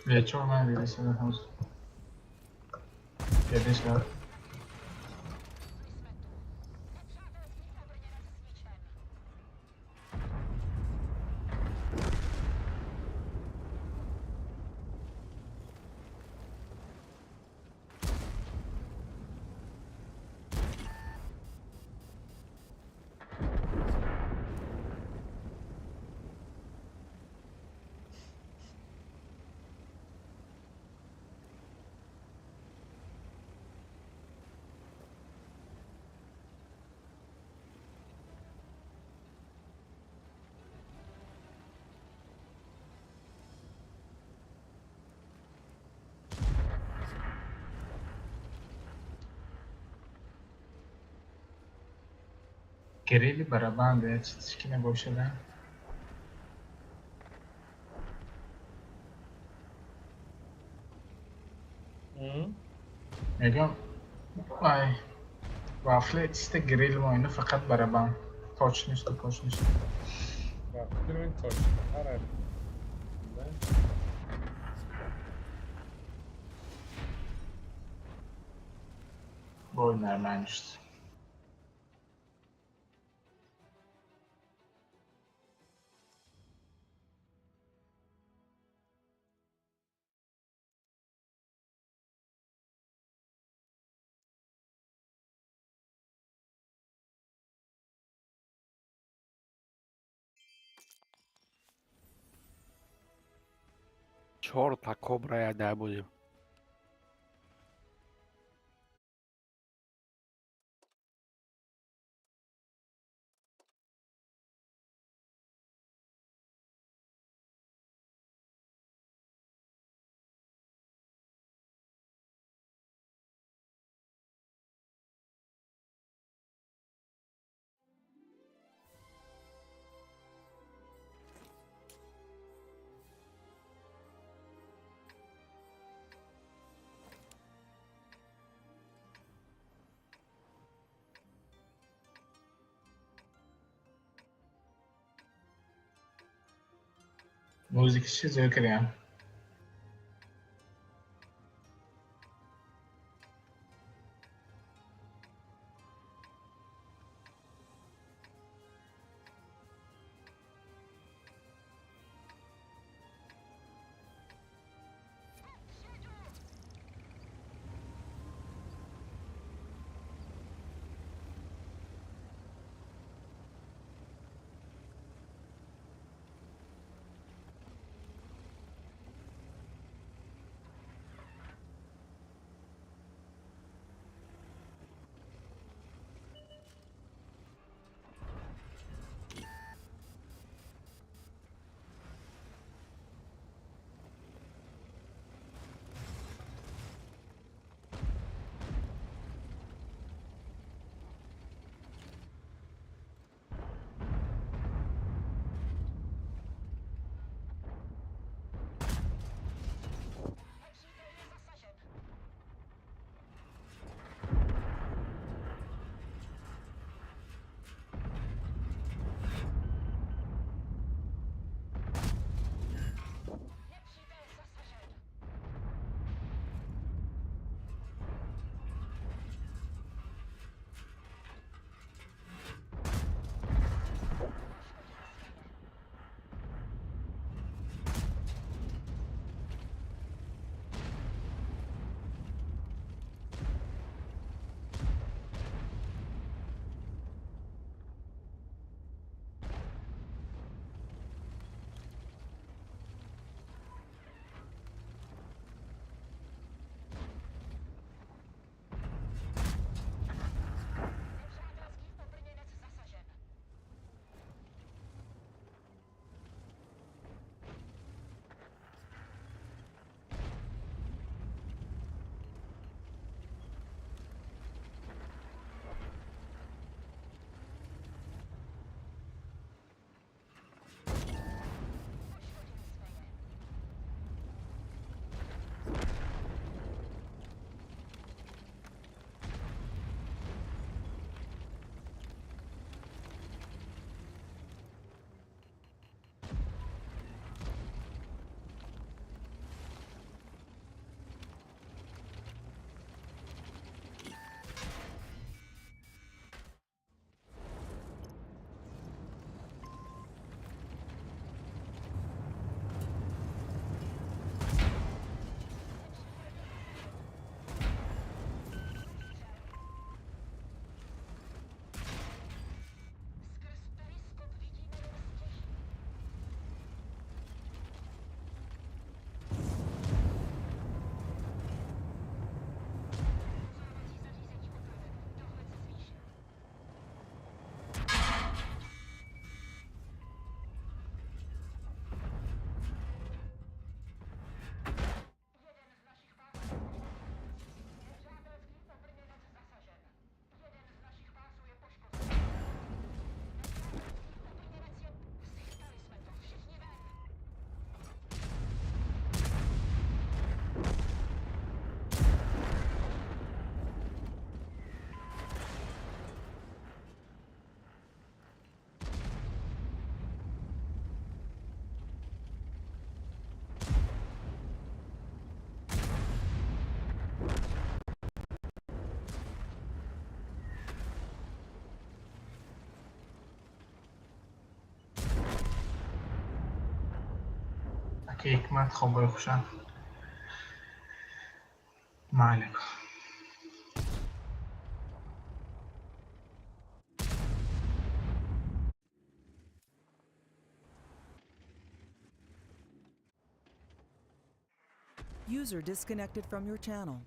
Вечер, наверное, Единственное. Кирилли барабан да чиз ки набошада. Мегам ай вафле чиста грил мо ино фақат барабан. Точносту точносту. Ба фикр ин точно. Ҳара. Да? Бой нормально шуд. Чорта кобра я дай будем. Музики чӣ зӯр кардиам. Ҳикмат, хобои хуша. Майли. User disconnected from your channel.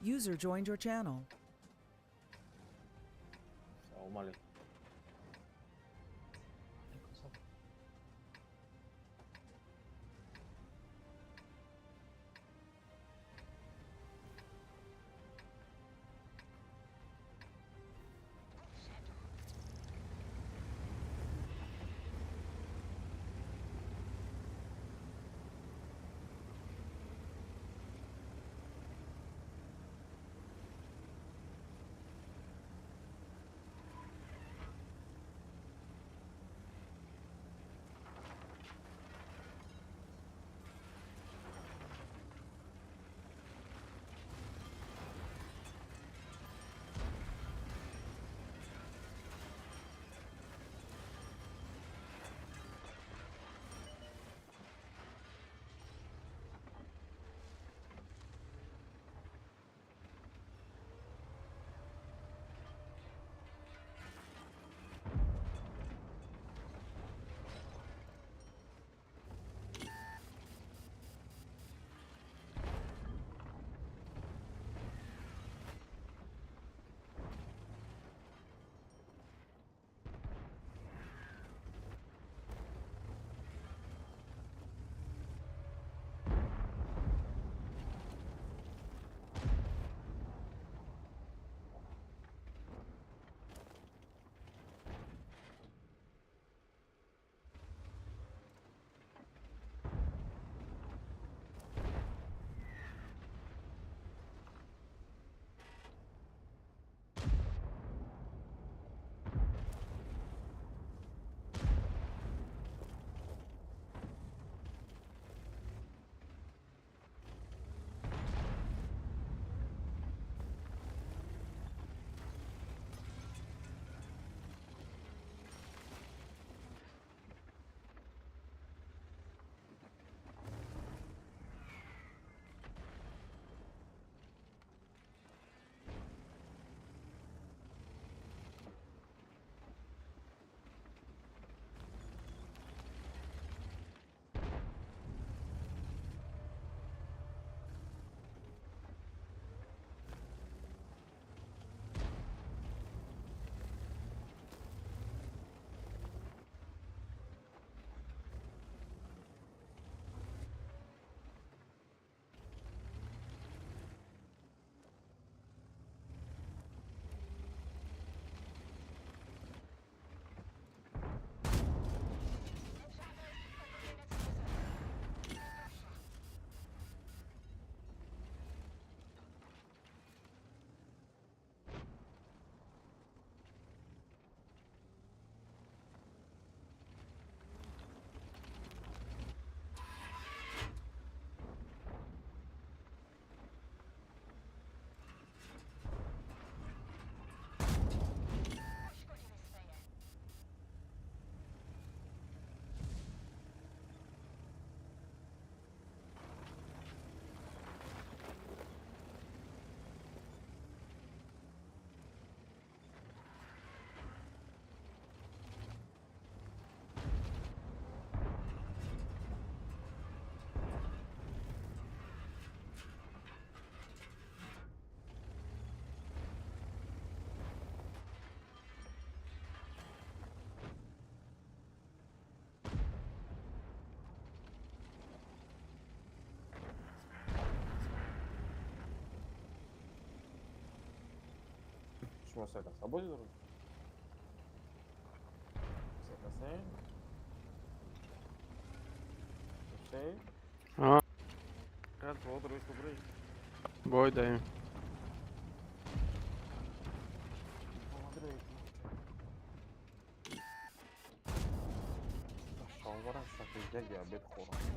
User joined your channel. Салом алейкум. Шумо се каса бозӣ доред? Се каса? Се? А. Раз, два, три, четыре. Бой даем. Шалварам сафедяк диабет хӯрам.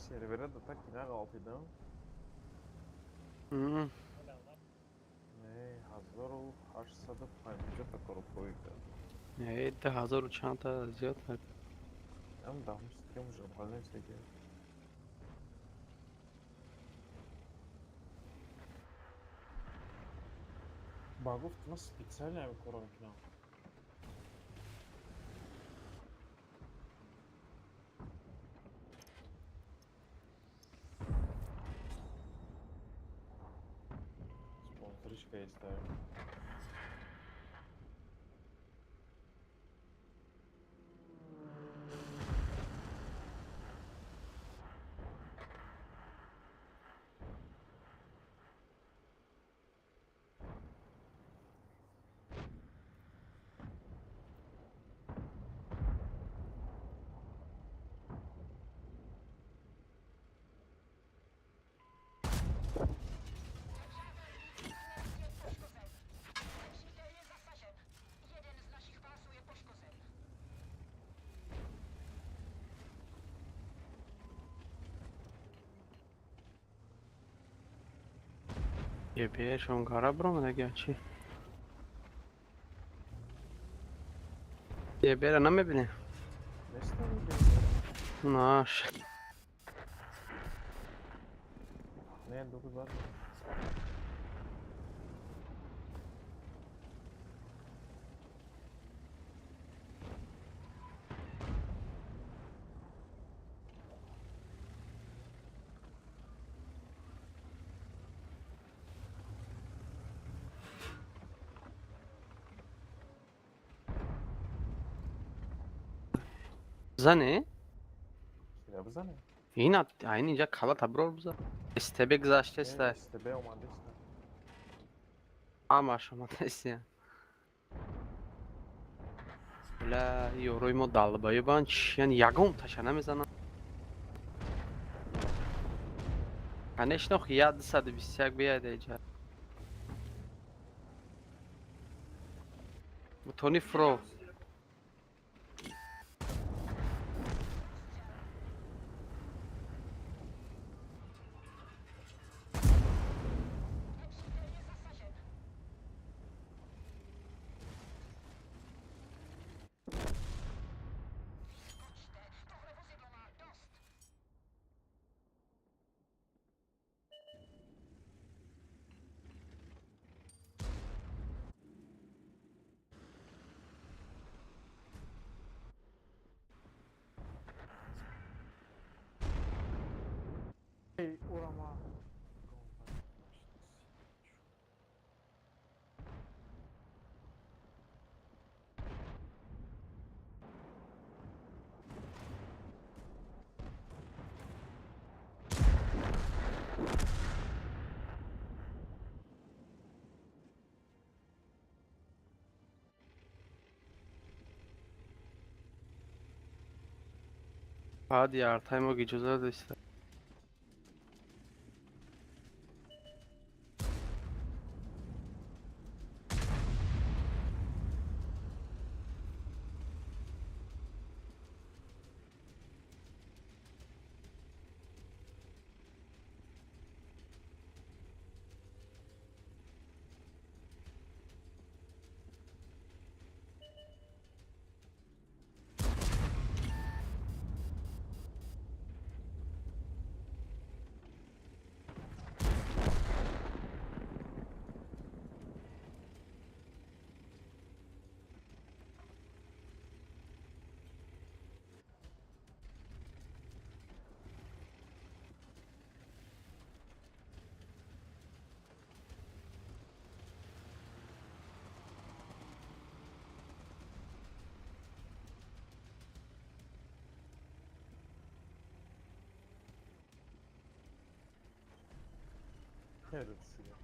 Сервера да так и нағалтидам. Не, 1850 та коробкови кард. Не, 2000 чандта зиёд. Ам даҳум стрим уже ҳал. Ба гуфт, ман специально ҳамин корро мекунам. Спонсоричка есть ставим. Ебешон гара бромадаги чӣ? Ебера намебинӣ? Наш. Не, 9 бад. Бизане? Кира бизане? Ин айн инҷа калата бирор биза. СТБ гузаштеста. СТБ омадеста. Ҳамаш омадеста. Ла ёрои мо далбаёбанд чиян ягон таша намезананд. Конечно, 221 бияд иҷа. Бутони фро. Урама. Баъди яртаи мо иҷоза доста. Этот сидел.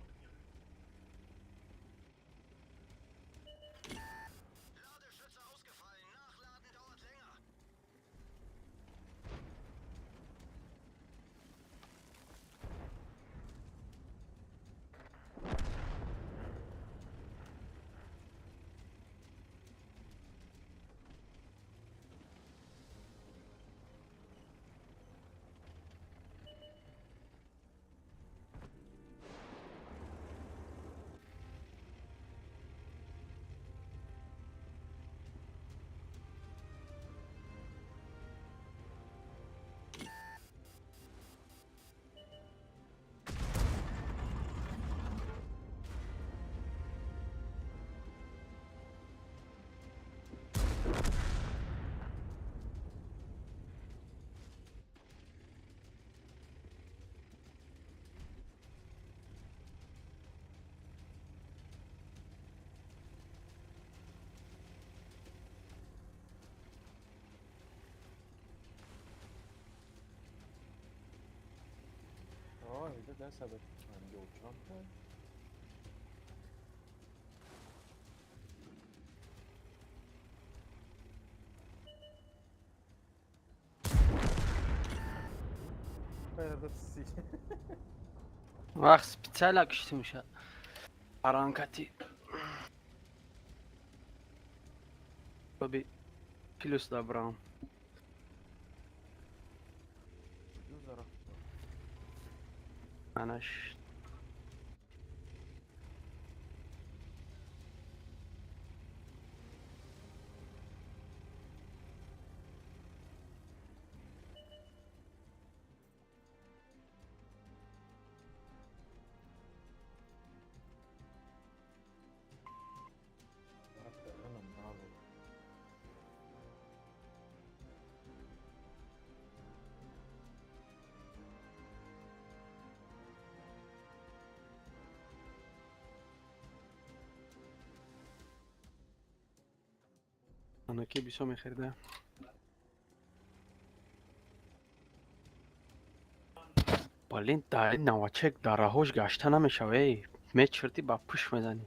Ой, да 150 чанд та? Вақт специально киштимша. Аранкати. Тоби плюс дабрам. Анаш. Анаки бисёр мехӯрда. Блин, дар ин навачек дараҳош гашта намешава, эй. Мечирдӣ, ба пӯш мезанӣ.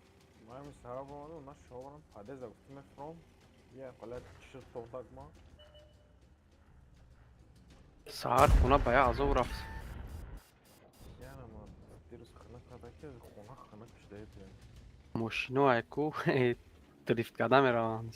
Ман ҳамин сабаб омадам, ман шобарам падеза гуфтам мефуром. Я қалат чишт тоғдак ма. Саҳар хона ба як азоб рафт. Яна ман дирӯз хунук карда ки хона хунук шуда бия. Мошино айку дрифт карда мераванд.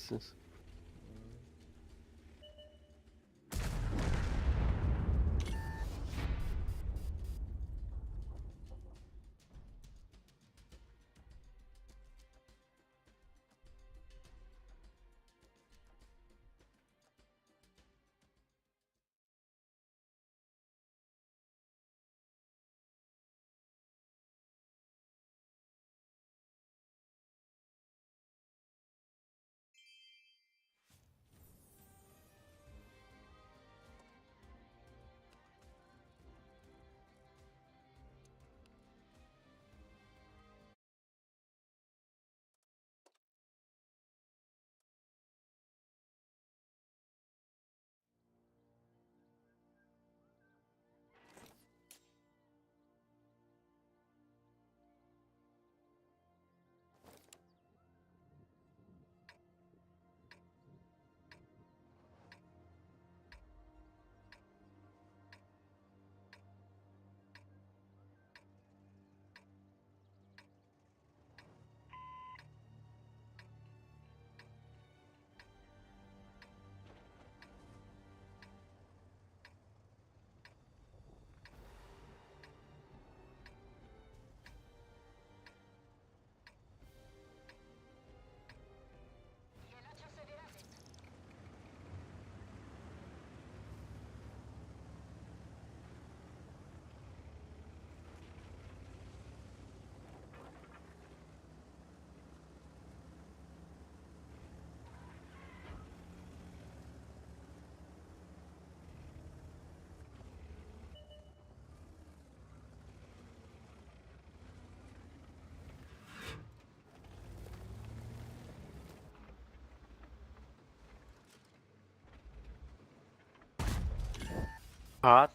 Ат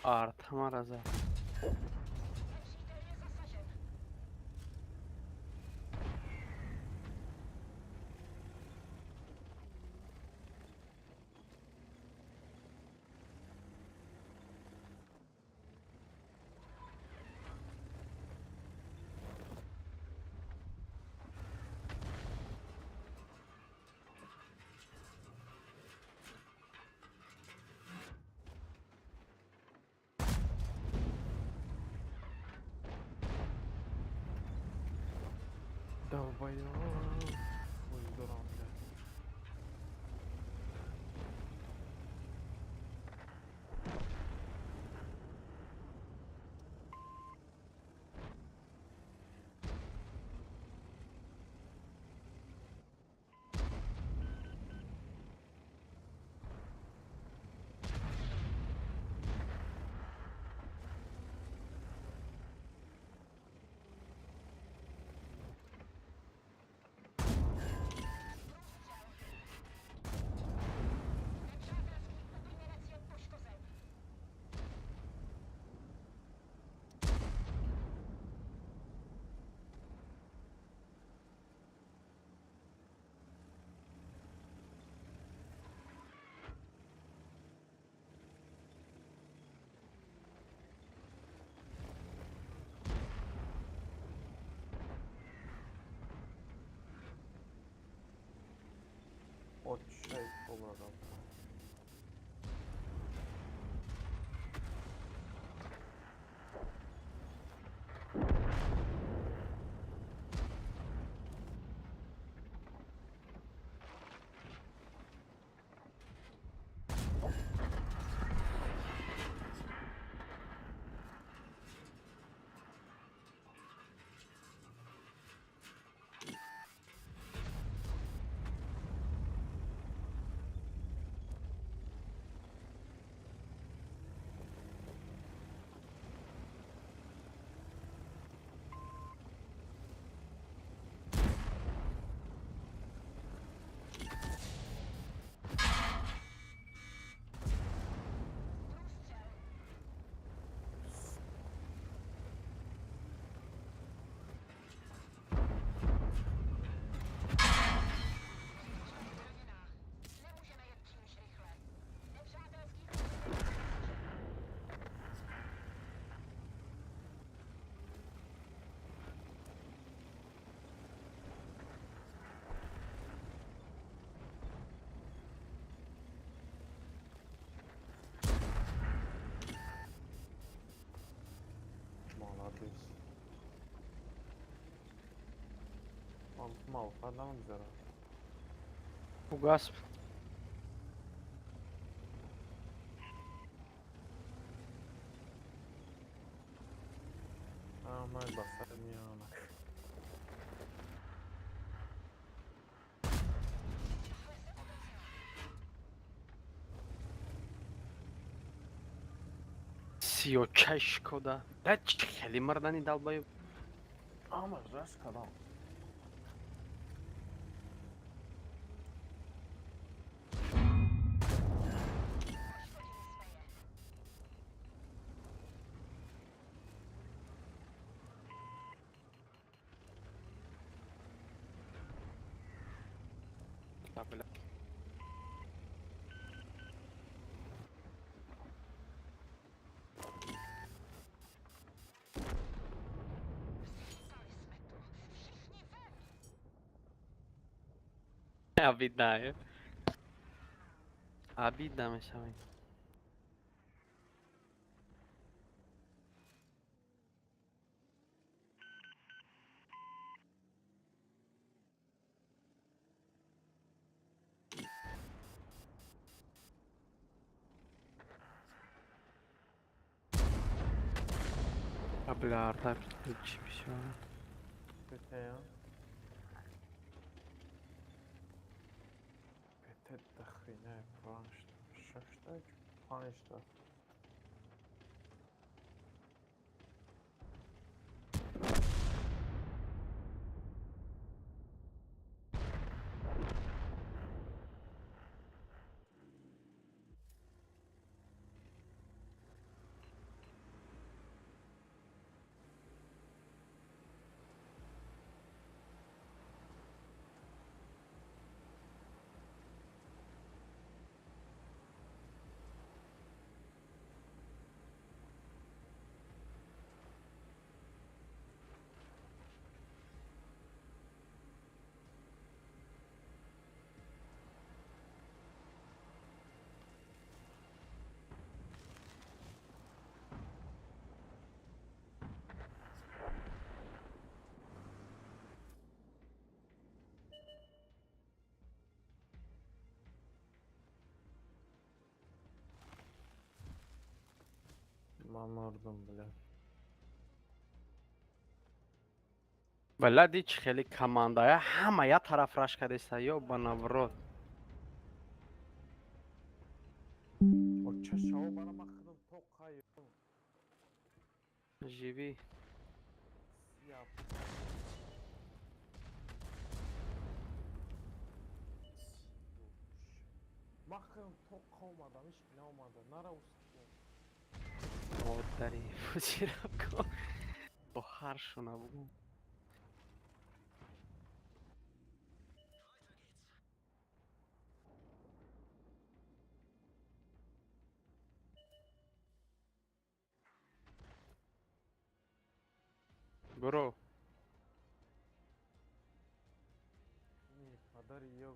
артамара зад. Долбоёб. Ой, дурак, бля. Отчай побрадам. Молодец. Мал, одного гзара. Угас. А, май басар миёнак. Сиёчаш кода. Да хеле мардани долбоёб. Ама раш кадам. Да, бля. Обидно. Обидно мешавем. Бля, арта чӣ мешавад? ПТ. ПТ до хрена панҷта, шашта, панҷта. Ман мардум, бля. Бля, дич хеле командая ҳама я тараф раш кардеста, ёбана в рот. Оча шаво бара ман худам тоқаю. Живи. Я. Ман худам тоқа омадам, ҳеч ки наомада. Нара устиён. Модари фузирабко. Бо ҳар шуна бугум. Бро. Падари ё.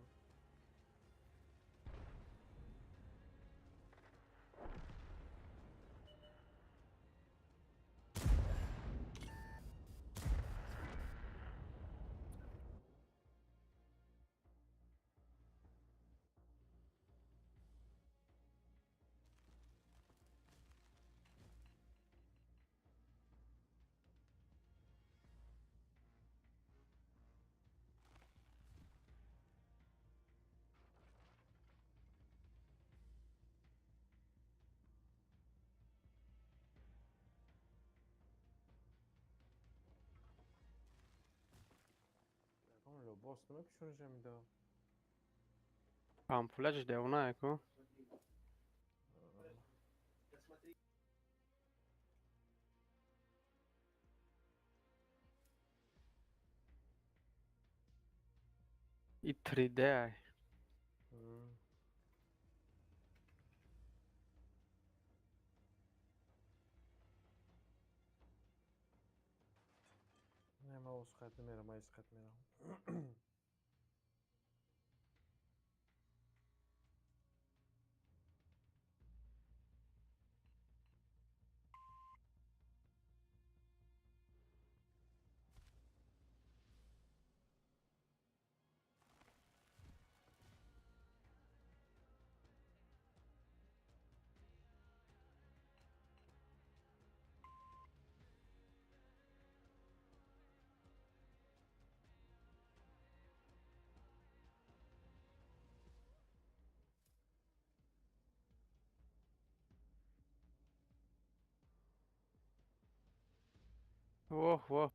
Либос намепӯшониш ҳамида. Камфуляжш девонае ку. И 3D ай. Не, ман оз хат намерам, ман из хат мерам. Воҳ, воҳ.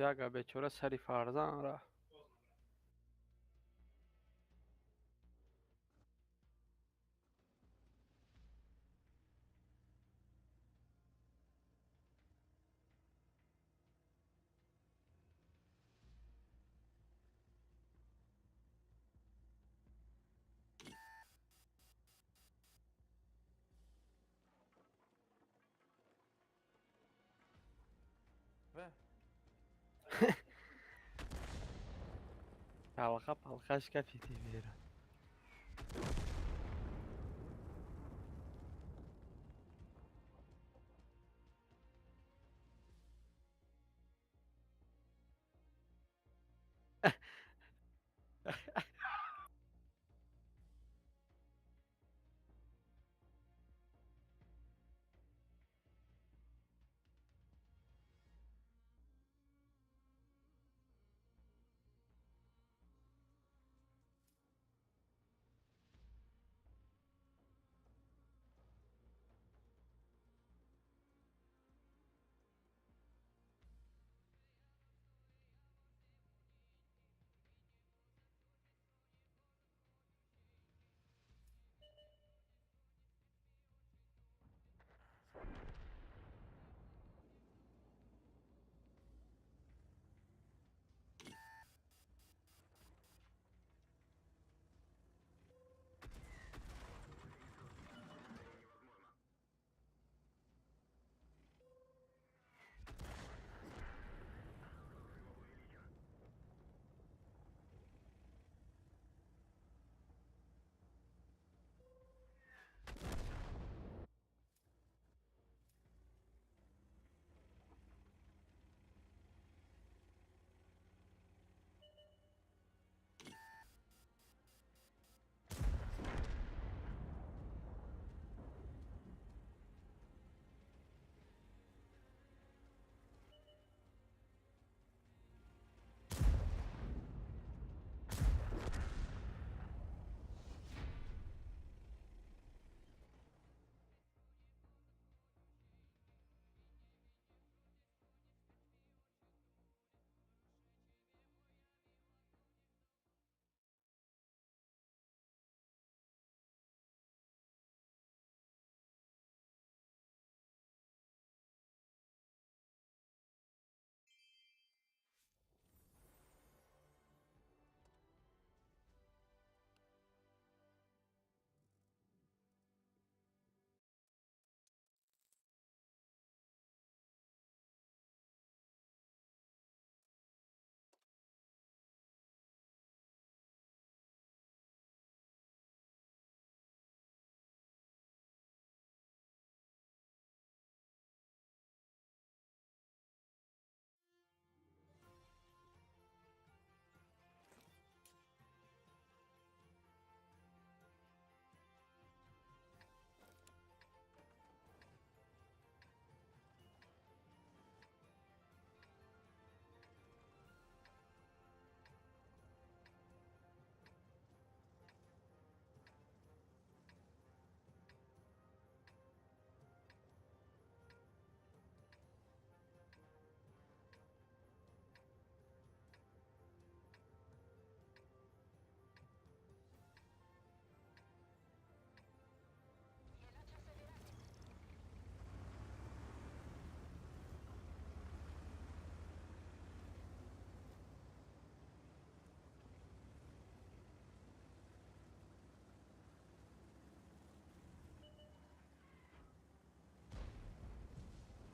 Яга бечора сари фарзанд рафт. Ҳалқа палқаш кафиди бера.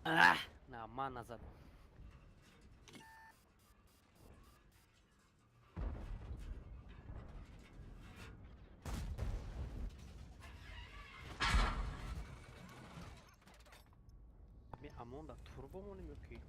Аҳ, на, ман назадам. Ми амонда турбо монем ё ки?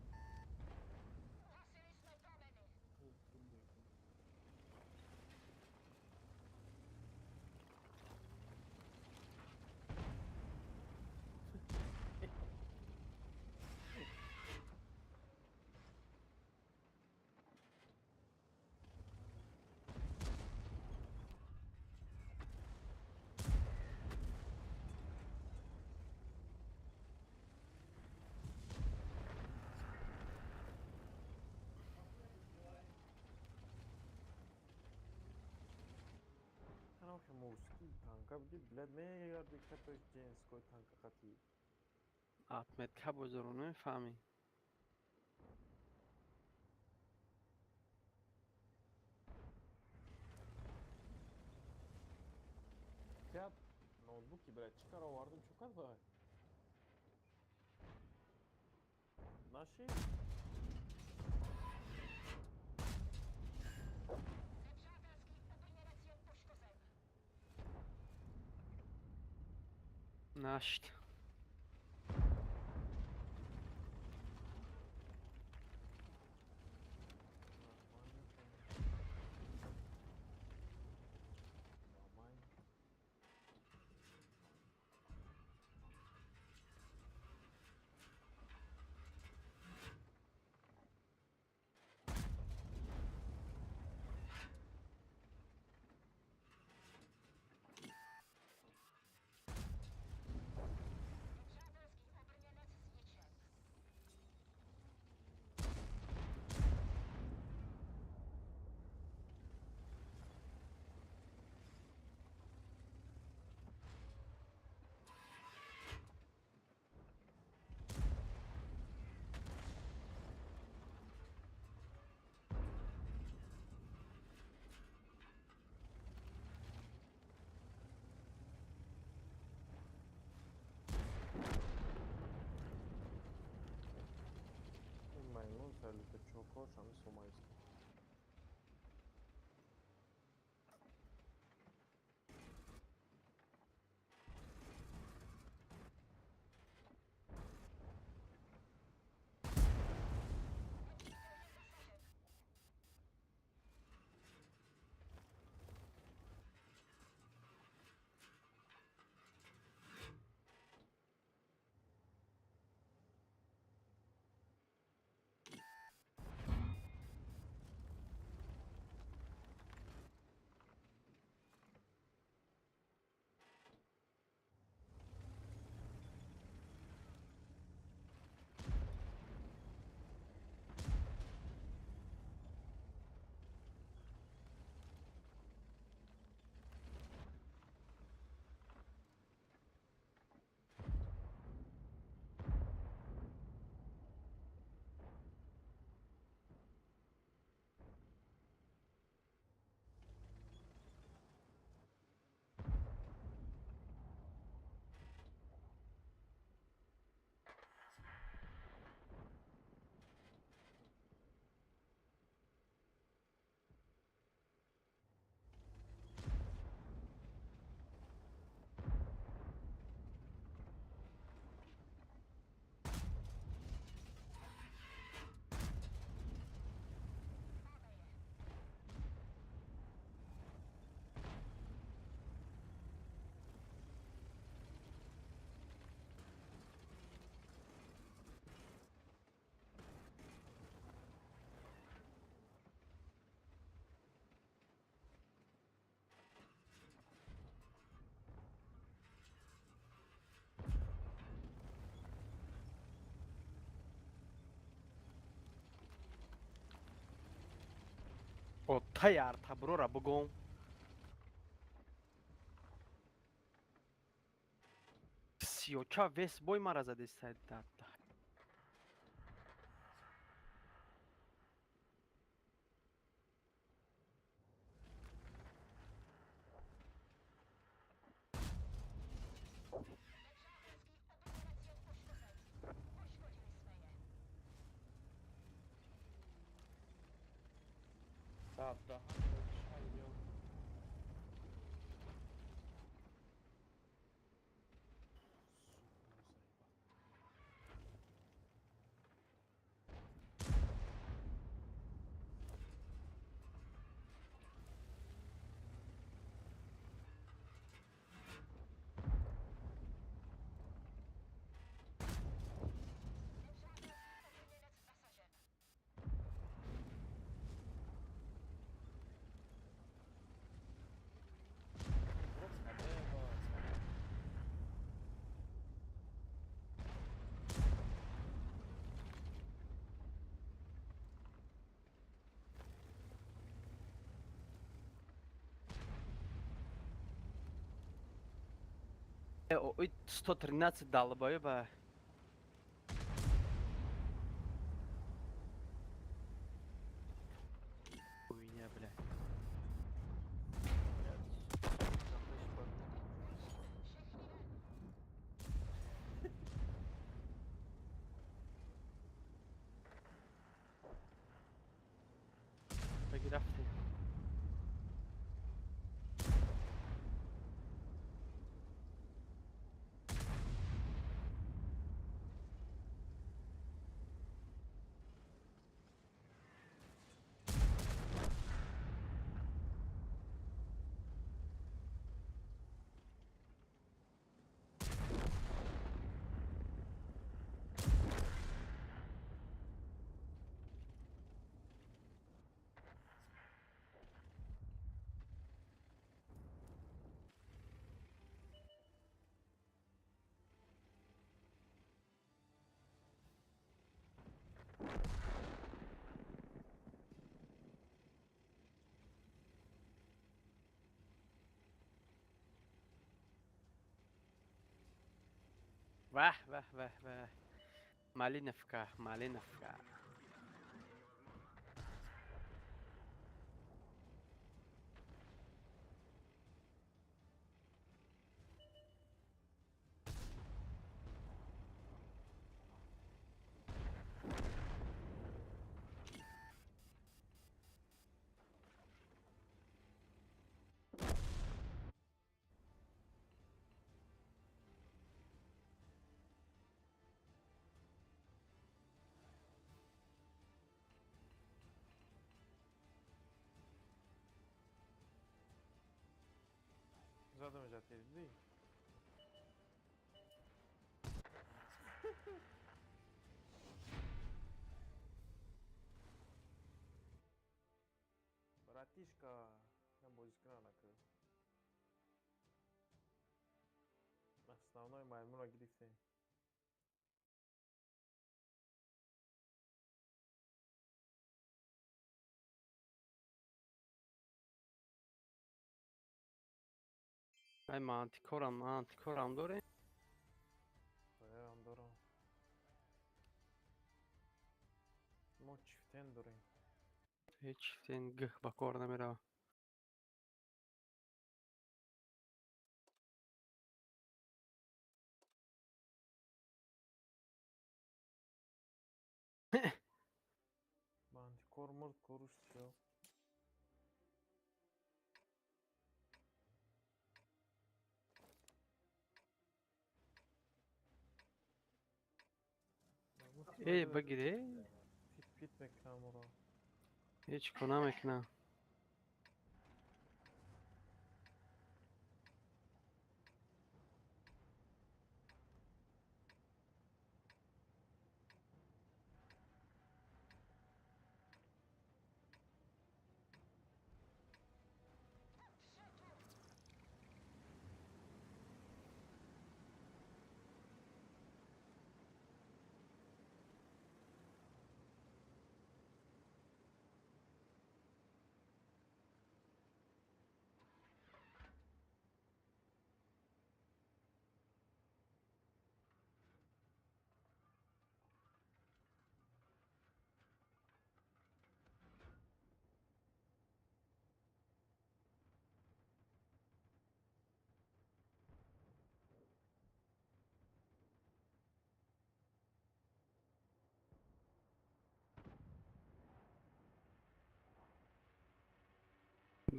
Танк мужский танка буди, блядь, мегарди катош женской танка қати. Отметка бозоро намефаҳмӣ. Тя ноутбуки, блядь, чӣ кар овардим, чӯ кард бай? Наши? Нашт. Нормально. Ин маймун салюта чокош ҳами сомайст. О, таяр таброра бугон. Сиёча вес бой мара задеста. Да. Ой, 113 долбоеба. Хуйня, бля. Беграфты. Вах, вах, вах, вах. Малиновка, Малиновка. Задам же ты, иди. Братишка, я буду накрыл. Основной маймура гирифтем. Ай, ма антикорам дорем? Дорам, дорам. Мо чифтен дорем. Ҳеҷ чифтен гӯҳ ба кор намерава. Ба антикор мурд, коруш шуд. Эй, багире. Пит-пит мекунам уро. Ҳеҷ ко намекунам.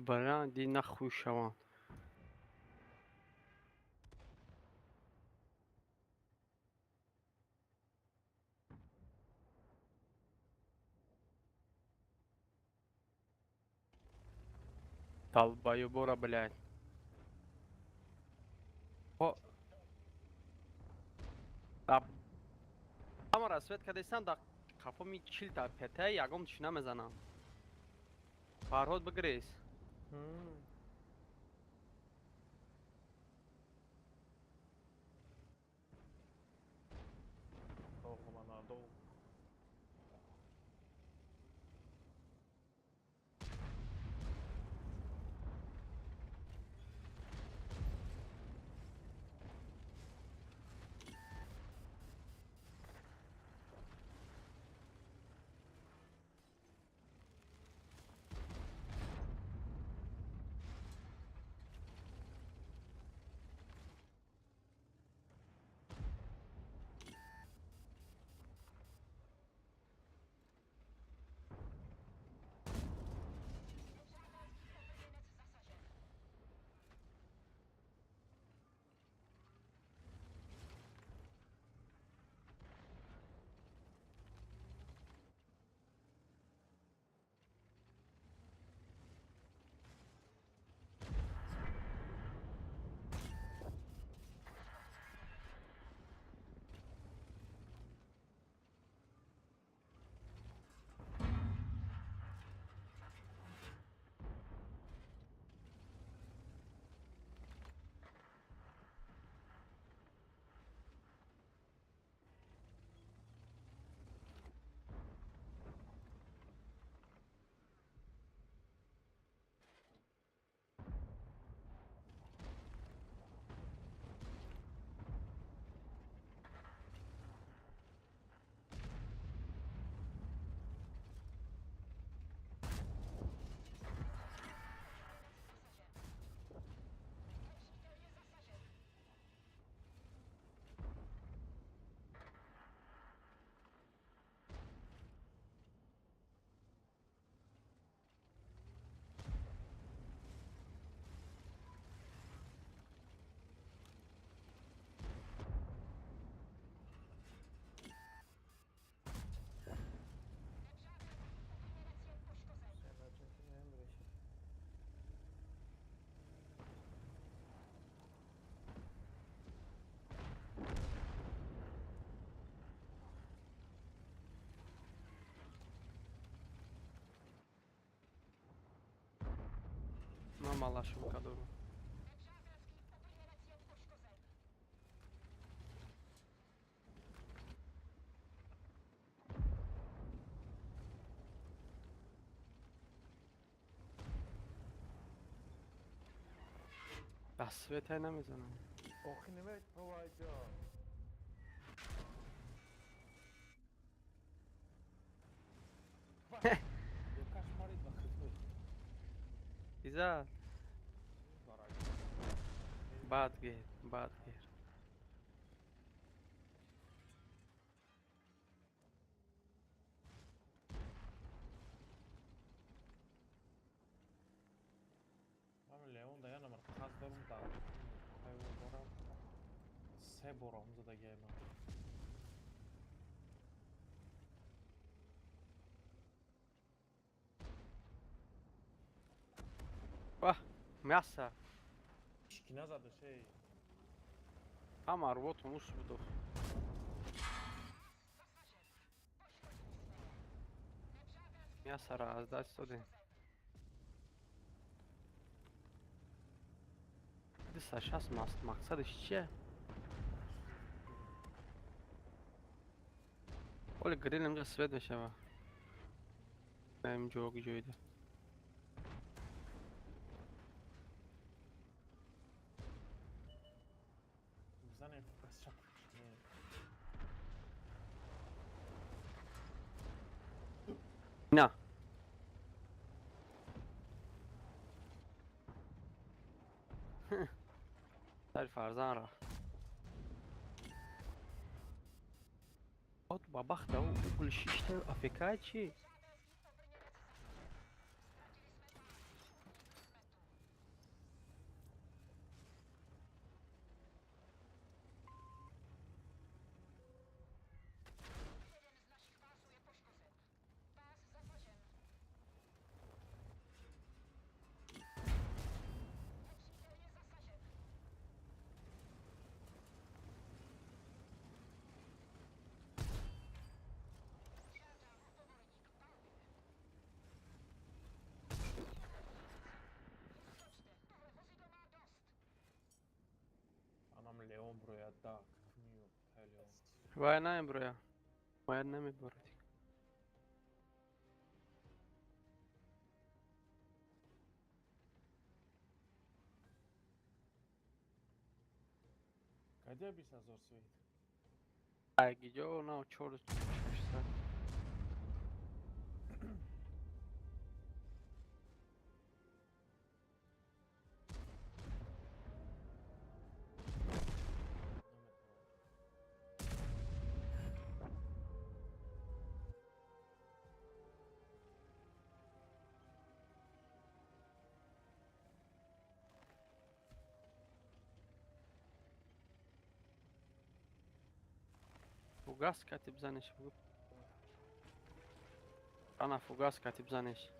Бля, иди нахуй шаванд. Долбоёбора, блядь. О. Ҳамара свет кардестан, дар қафоми 40 та пета ягон чӣ намезанам. Фарҳод, бигирез. Долго надолго. Ман малашумка дорам. Ба светай намезанам. Охи немет. Иза баъд гир, баъд гир. Ман Леон да я номер қасд дорум, дар дорам се бора задагиам. Ваҳ, мясо. Ҳички назадаш, эй. Ҳама рвотум ус будух. Мясора аз даст додем. 260 мақсадаш чия? Оли грил инҷа свет мешава. Ҷо ҷойда. Бизанем. На. Сари фарзан рафт. От бабахта угли шишта афека чи? Да, кни. Вай намеброя. Бояд намеборад. Кадя 20 000 свет? Ай, гиҷо на чор шашсад. Фугас кати бизанеш бугу. Ана фугас кати бизанеш.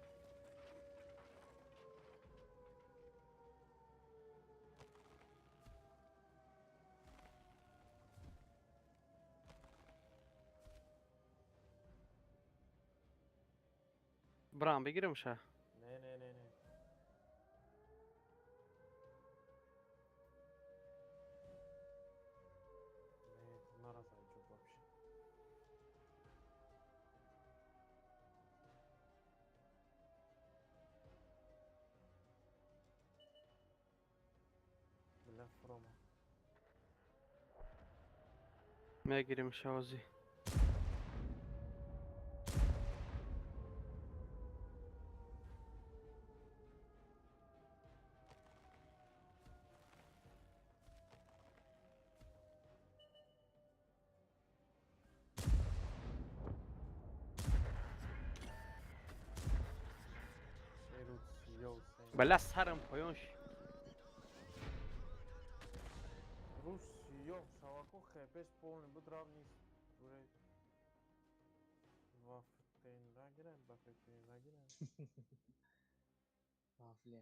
Брам бигирам ша. Не, не, не, не. Не, наразай ҷо вообще. Бля, фрома. Мегирим ша озӣ. Бала сарам поён ши. Рӯз сиёҳ шаваку хепеш полный буд рав нист. Буре. Вафтен нагирам, бафтен нагирам. Вафля.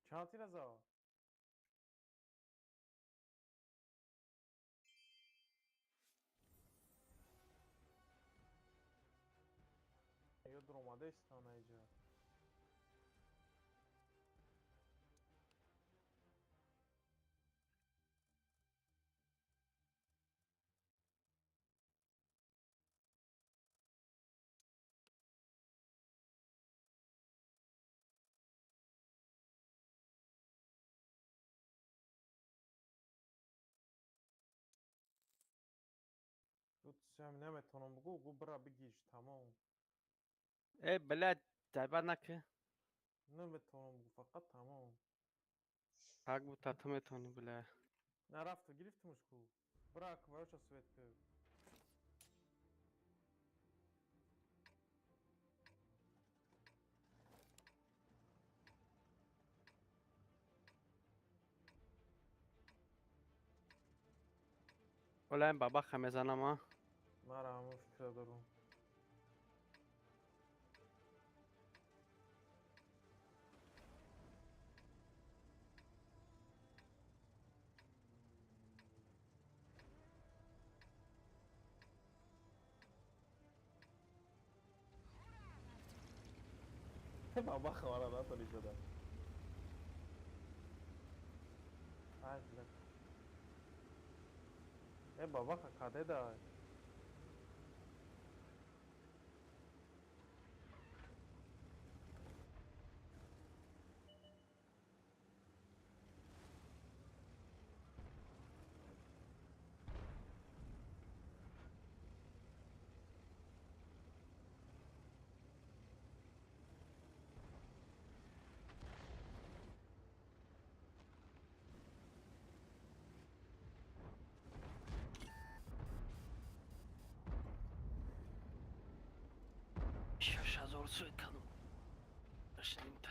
Чанд тира зад? Ё дуромадаистан айҷа. Тут наметавонам бугӯ, гӯ бира бигиш, тамом. Э, блядь, заебат наки. Наметавонам бугӯ, фақат тамом. Как будто ту метавонӣ, бля. На рафту гирифтимуш ку. Бира акваёша свет ку. Ола ин бабаха мезанам, а? Мара ҳамон фикра дорум. Бабаха мара натони шуда. Ай, бля. Э, бабаха кадеда. 6000 сует кардам. Шнимта.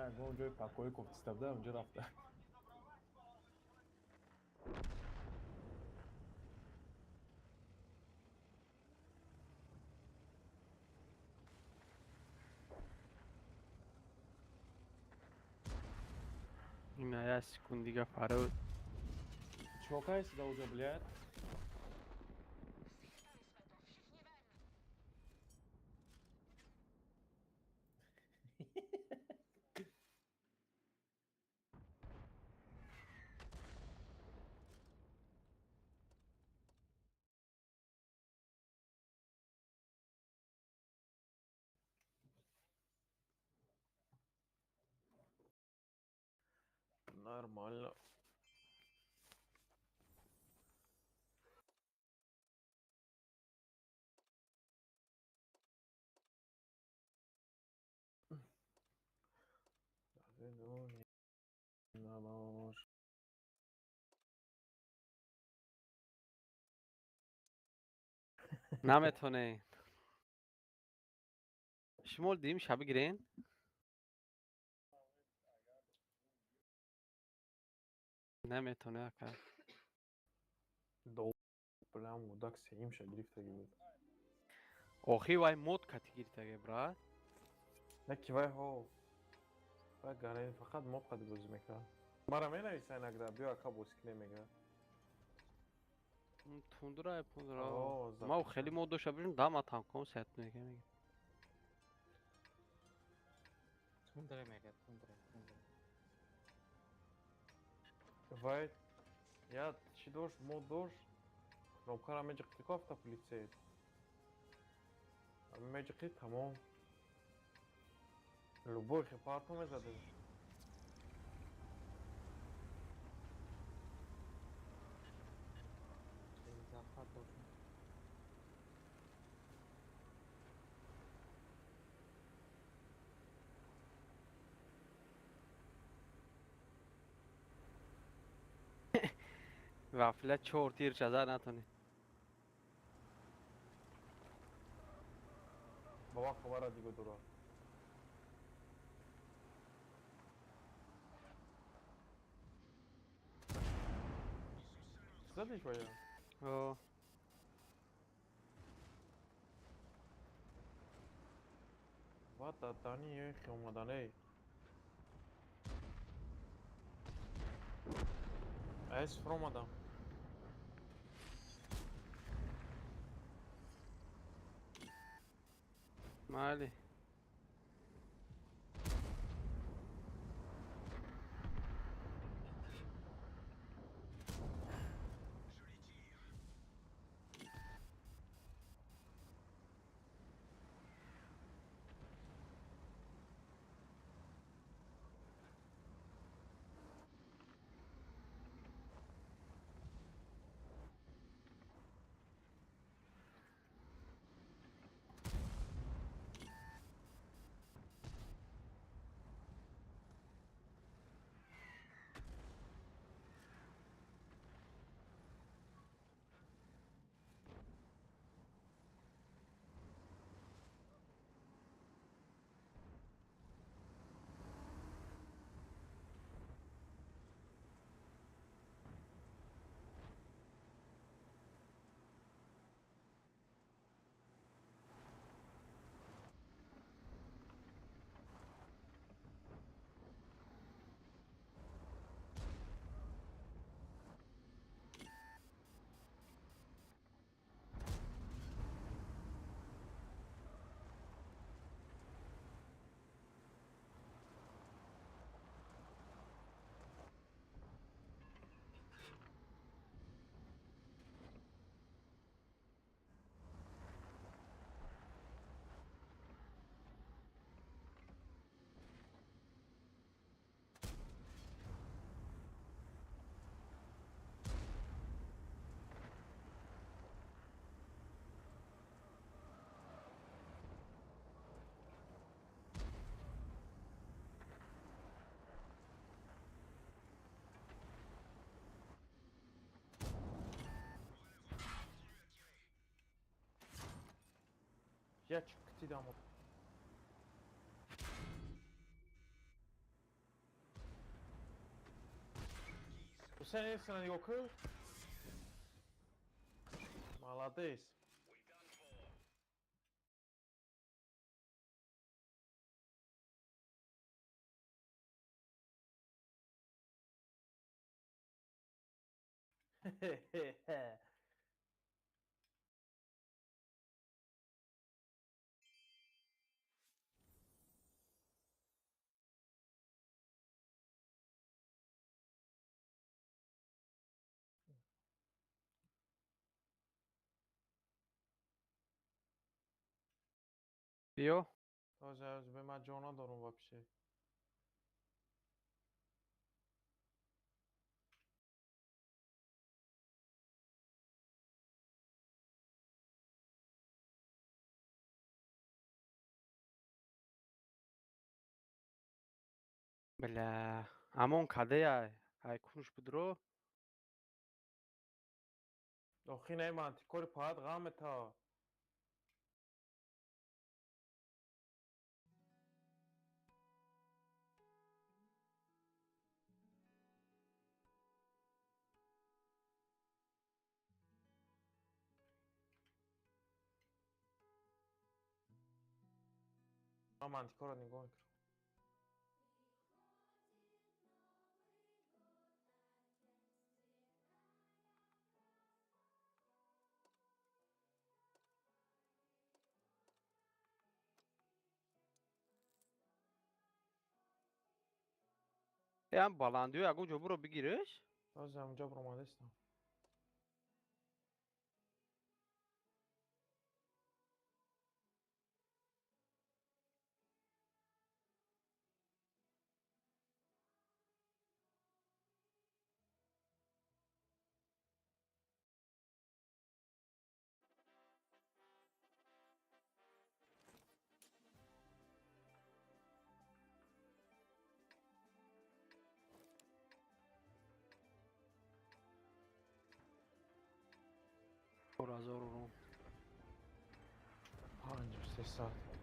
Ягон ҷои пакои кофтиста буда, онҷо рафта. Ина як секунд дига фарод. Чикор кардисти дар оҷо, блядь? Нормально. Наметонед. Шумо дим шаби гирен? Наметоне ака. Дол прям мудак сеимша гирифтаги буд. Охи вай мод кати гирифтаги, брат. Не ки вай ҳо. Вай гарен фақат мод кати бозӣ мекард. Мара менависа инагда, биё ака бозӣ кунем мега. Тундра, пундра. Ма хеле мод дошта бошем, дама танком сет мега мега. Тундра мега, тундра, тундра. Вай, я чӣ дошт, мод дошт, кнопкара меҷиқӣ ку автополитсия. Меҷиқӣ тамом. Любой хепарто мезадем. Вафля чор тир чаза натони. Баба хабара диго дура. Задиш вая? О. Ва дани ехи омаданей. Айс фромадам. Майли. Я чиктидам. Эфсен, Эфсена нигоҳ кун. Молодец. Биё. Ҳозир, ҳозир, бе ман ҷо надорам вообще. Бля, амон кадея, ай кунш будро. Охи не мантикори паат ғамета. Ман мантикорро нигоҳ мекунам. Э, ам баландиё ягон ҷо буро бигириш? Ҳозир ҳаминҷо баромадастам. 4000 урон. 5 3 соат.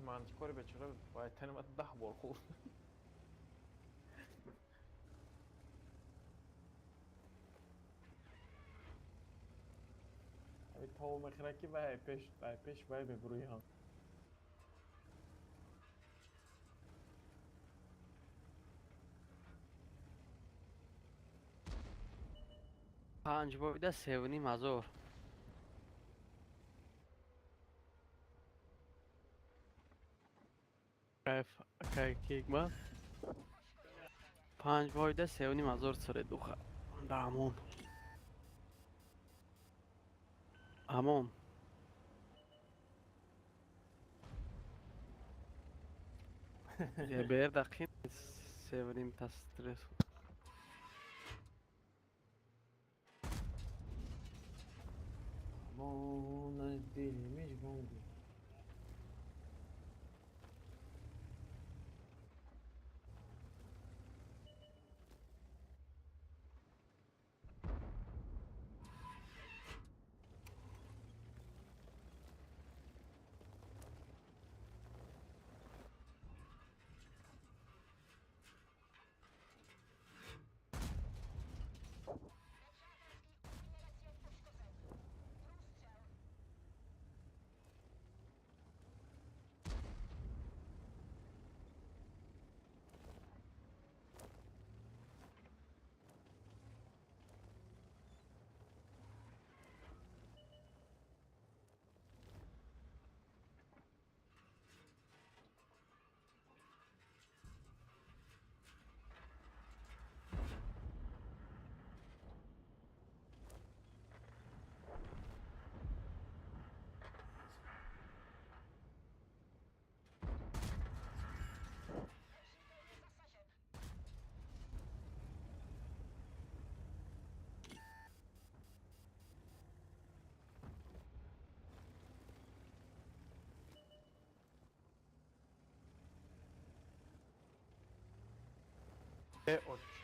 Мантикори бечора бояд тани ман 10 бор хӯрд. Ҳамин тов мехӯрад ки вай пеш вай пеш вай мебурӯям. Панҷ боида 3500. Кайф, кайф, панҷ боида 3500 средуха. Да амон. Амон. Бер дақин севним та стресс. Амон аз дили мижгонги. Э, отче.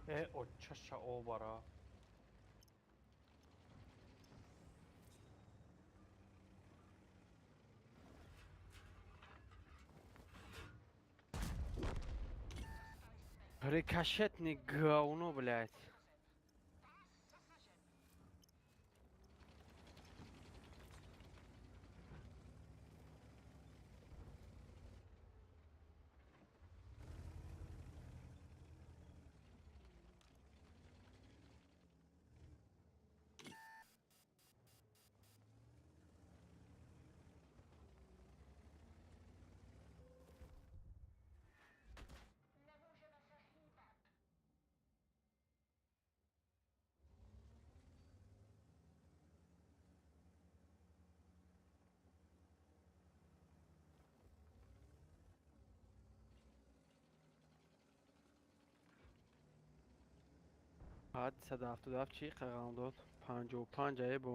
Э, отчаша обара. Рикошетный говно, блядь. Ҳад 177 чӣ қағам дод? 55 ае бо.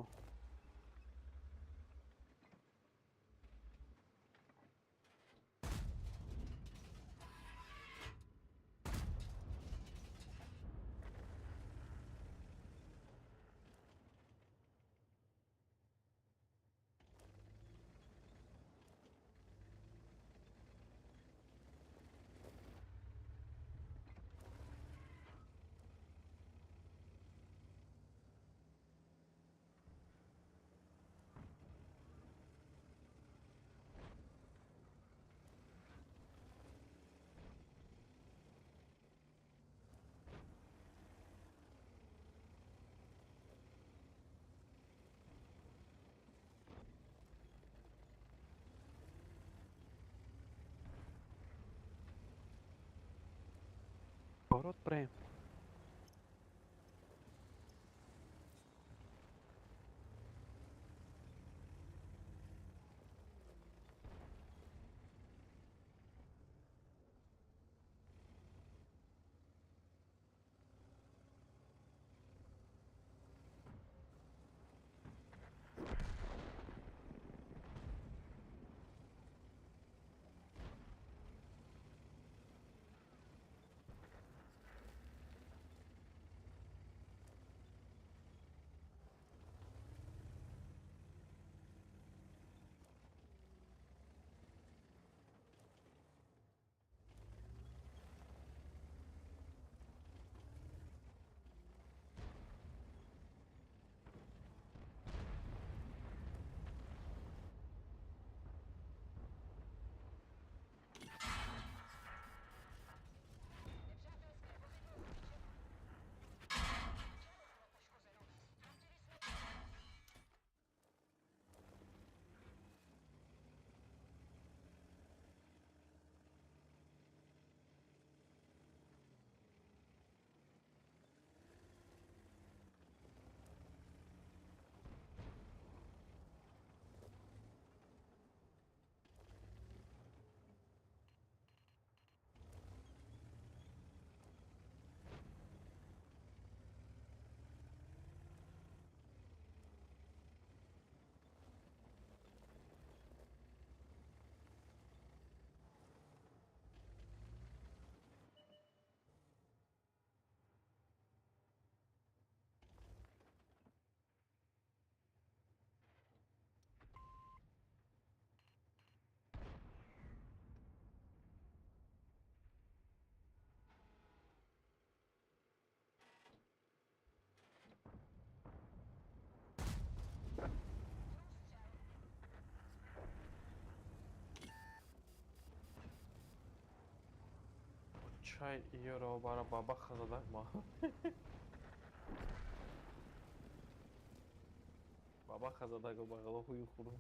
Город прем. Чай иёро бара бабаха задак ма. Бабаха задак бағало хую хуру.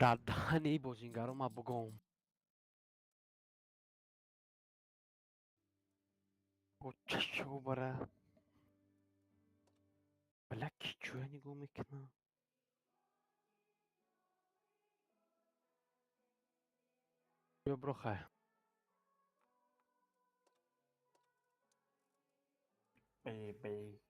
Дар даҳани бозингаро ма бугом. Чашо бара. Бля, ки чӯя нигоҳ мекунам? Биё биро хай. Бе бе.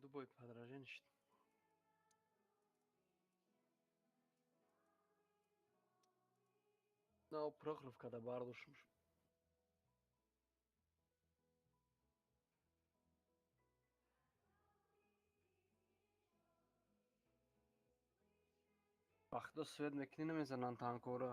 Дубой подражение шуд. На Прохоровка да бардошум. Вақто свет мекунӣ, намезананд танкора.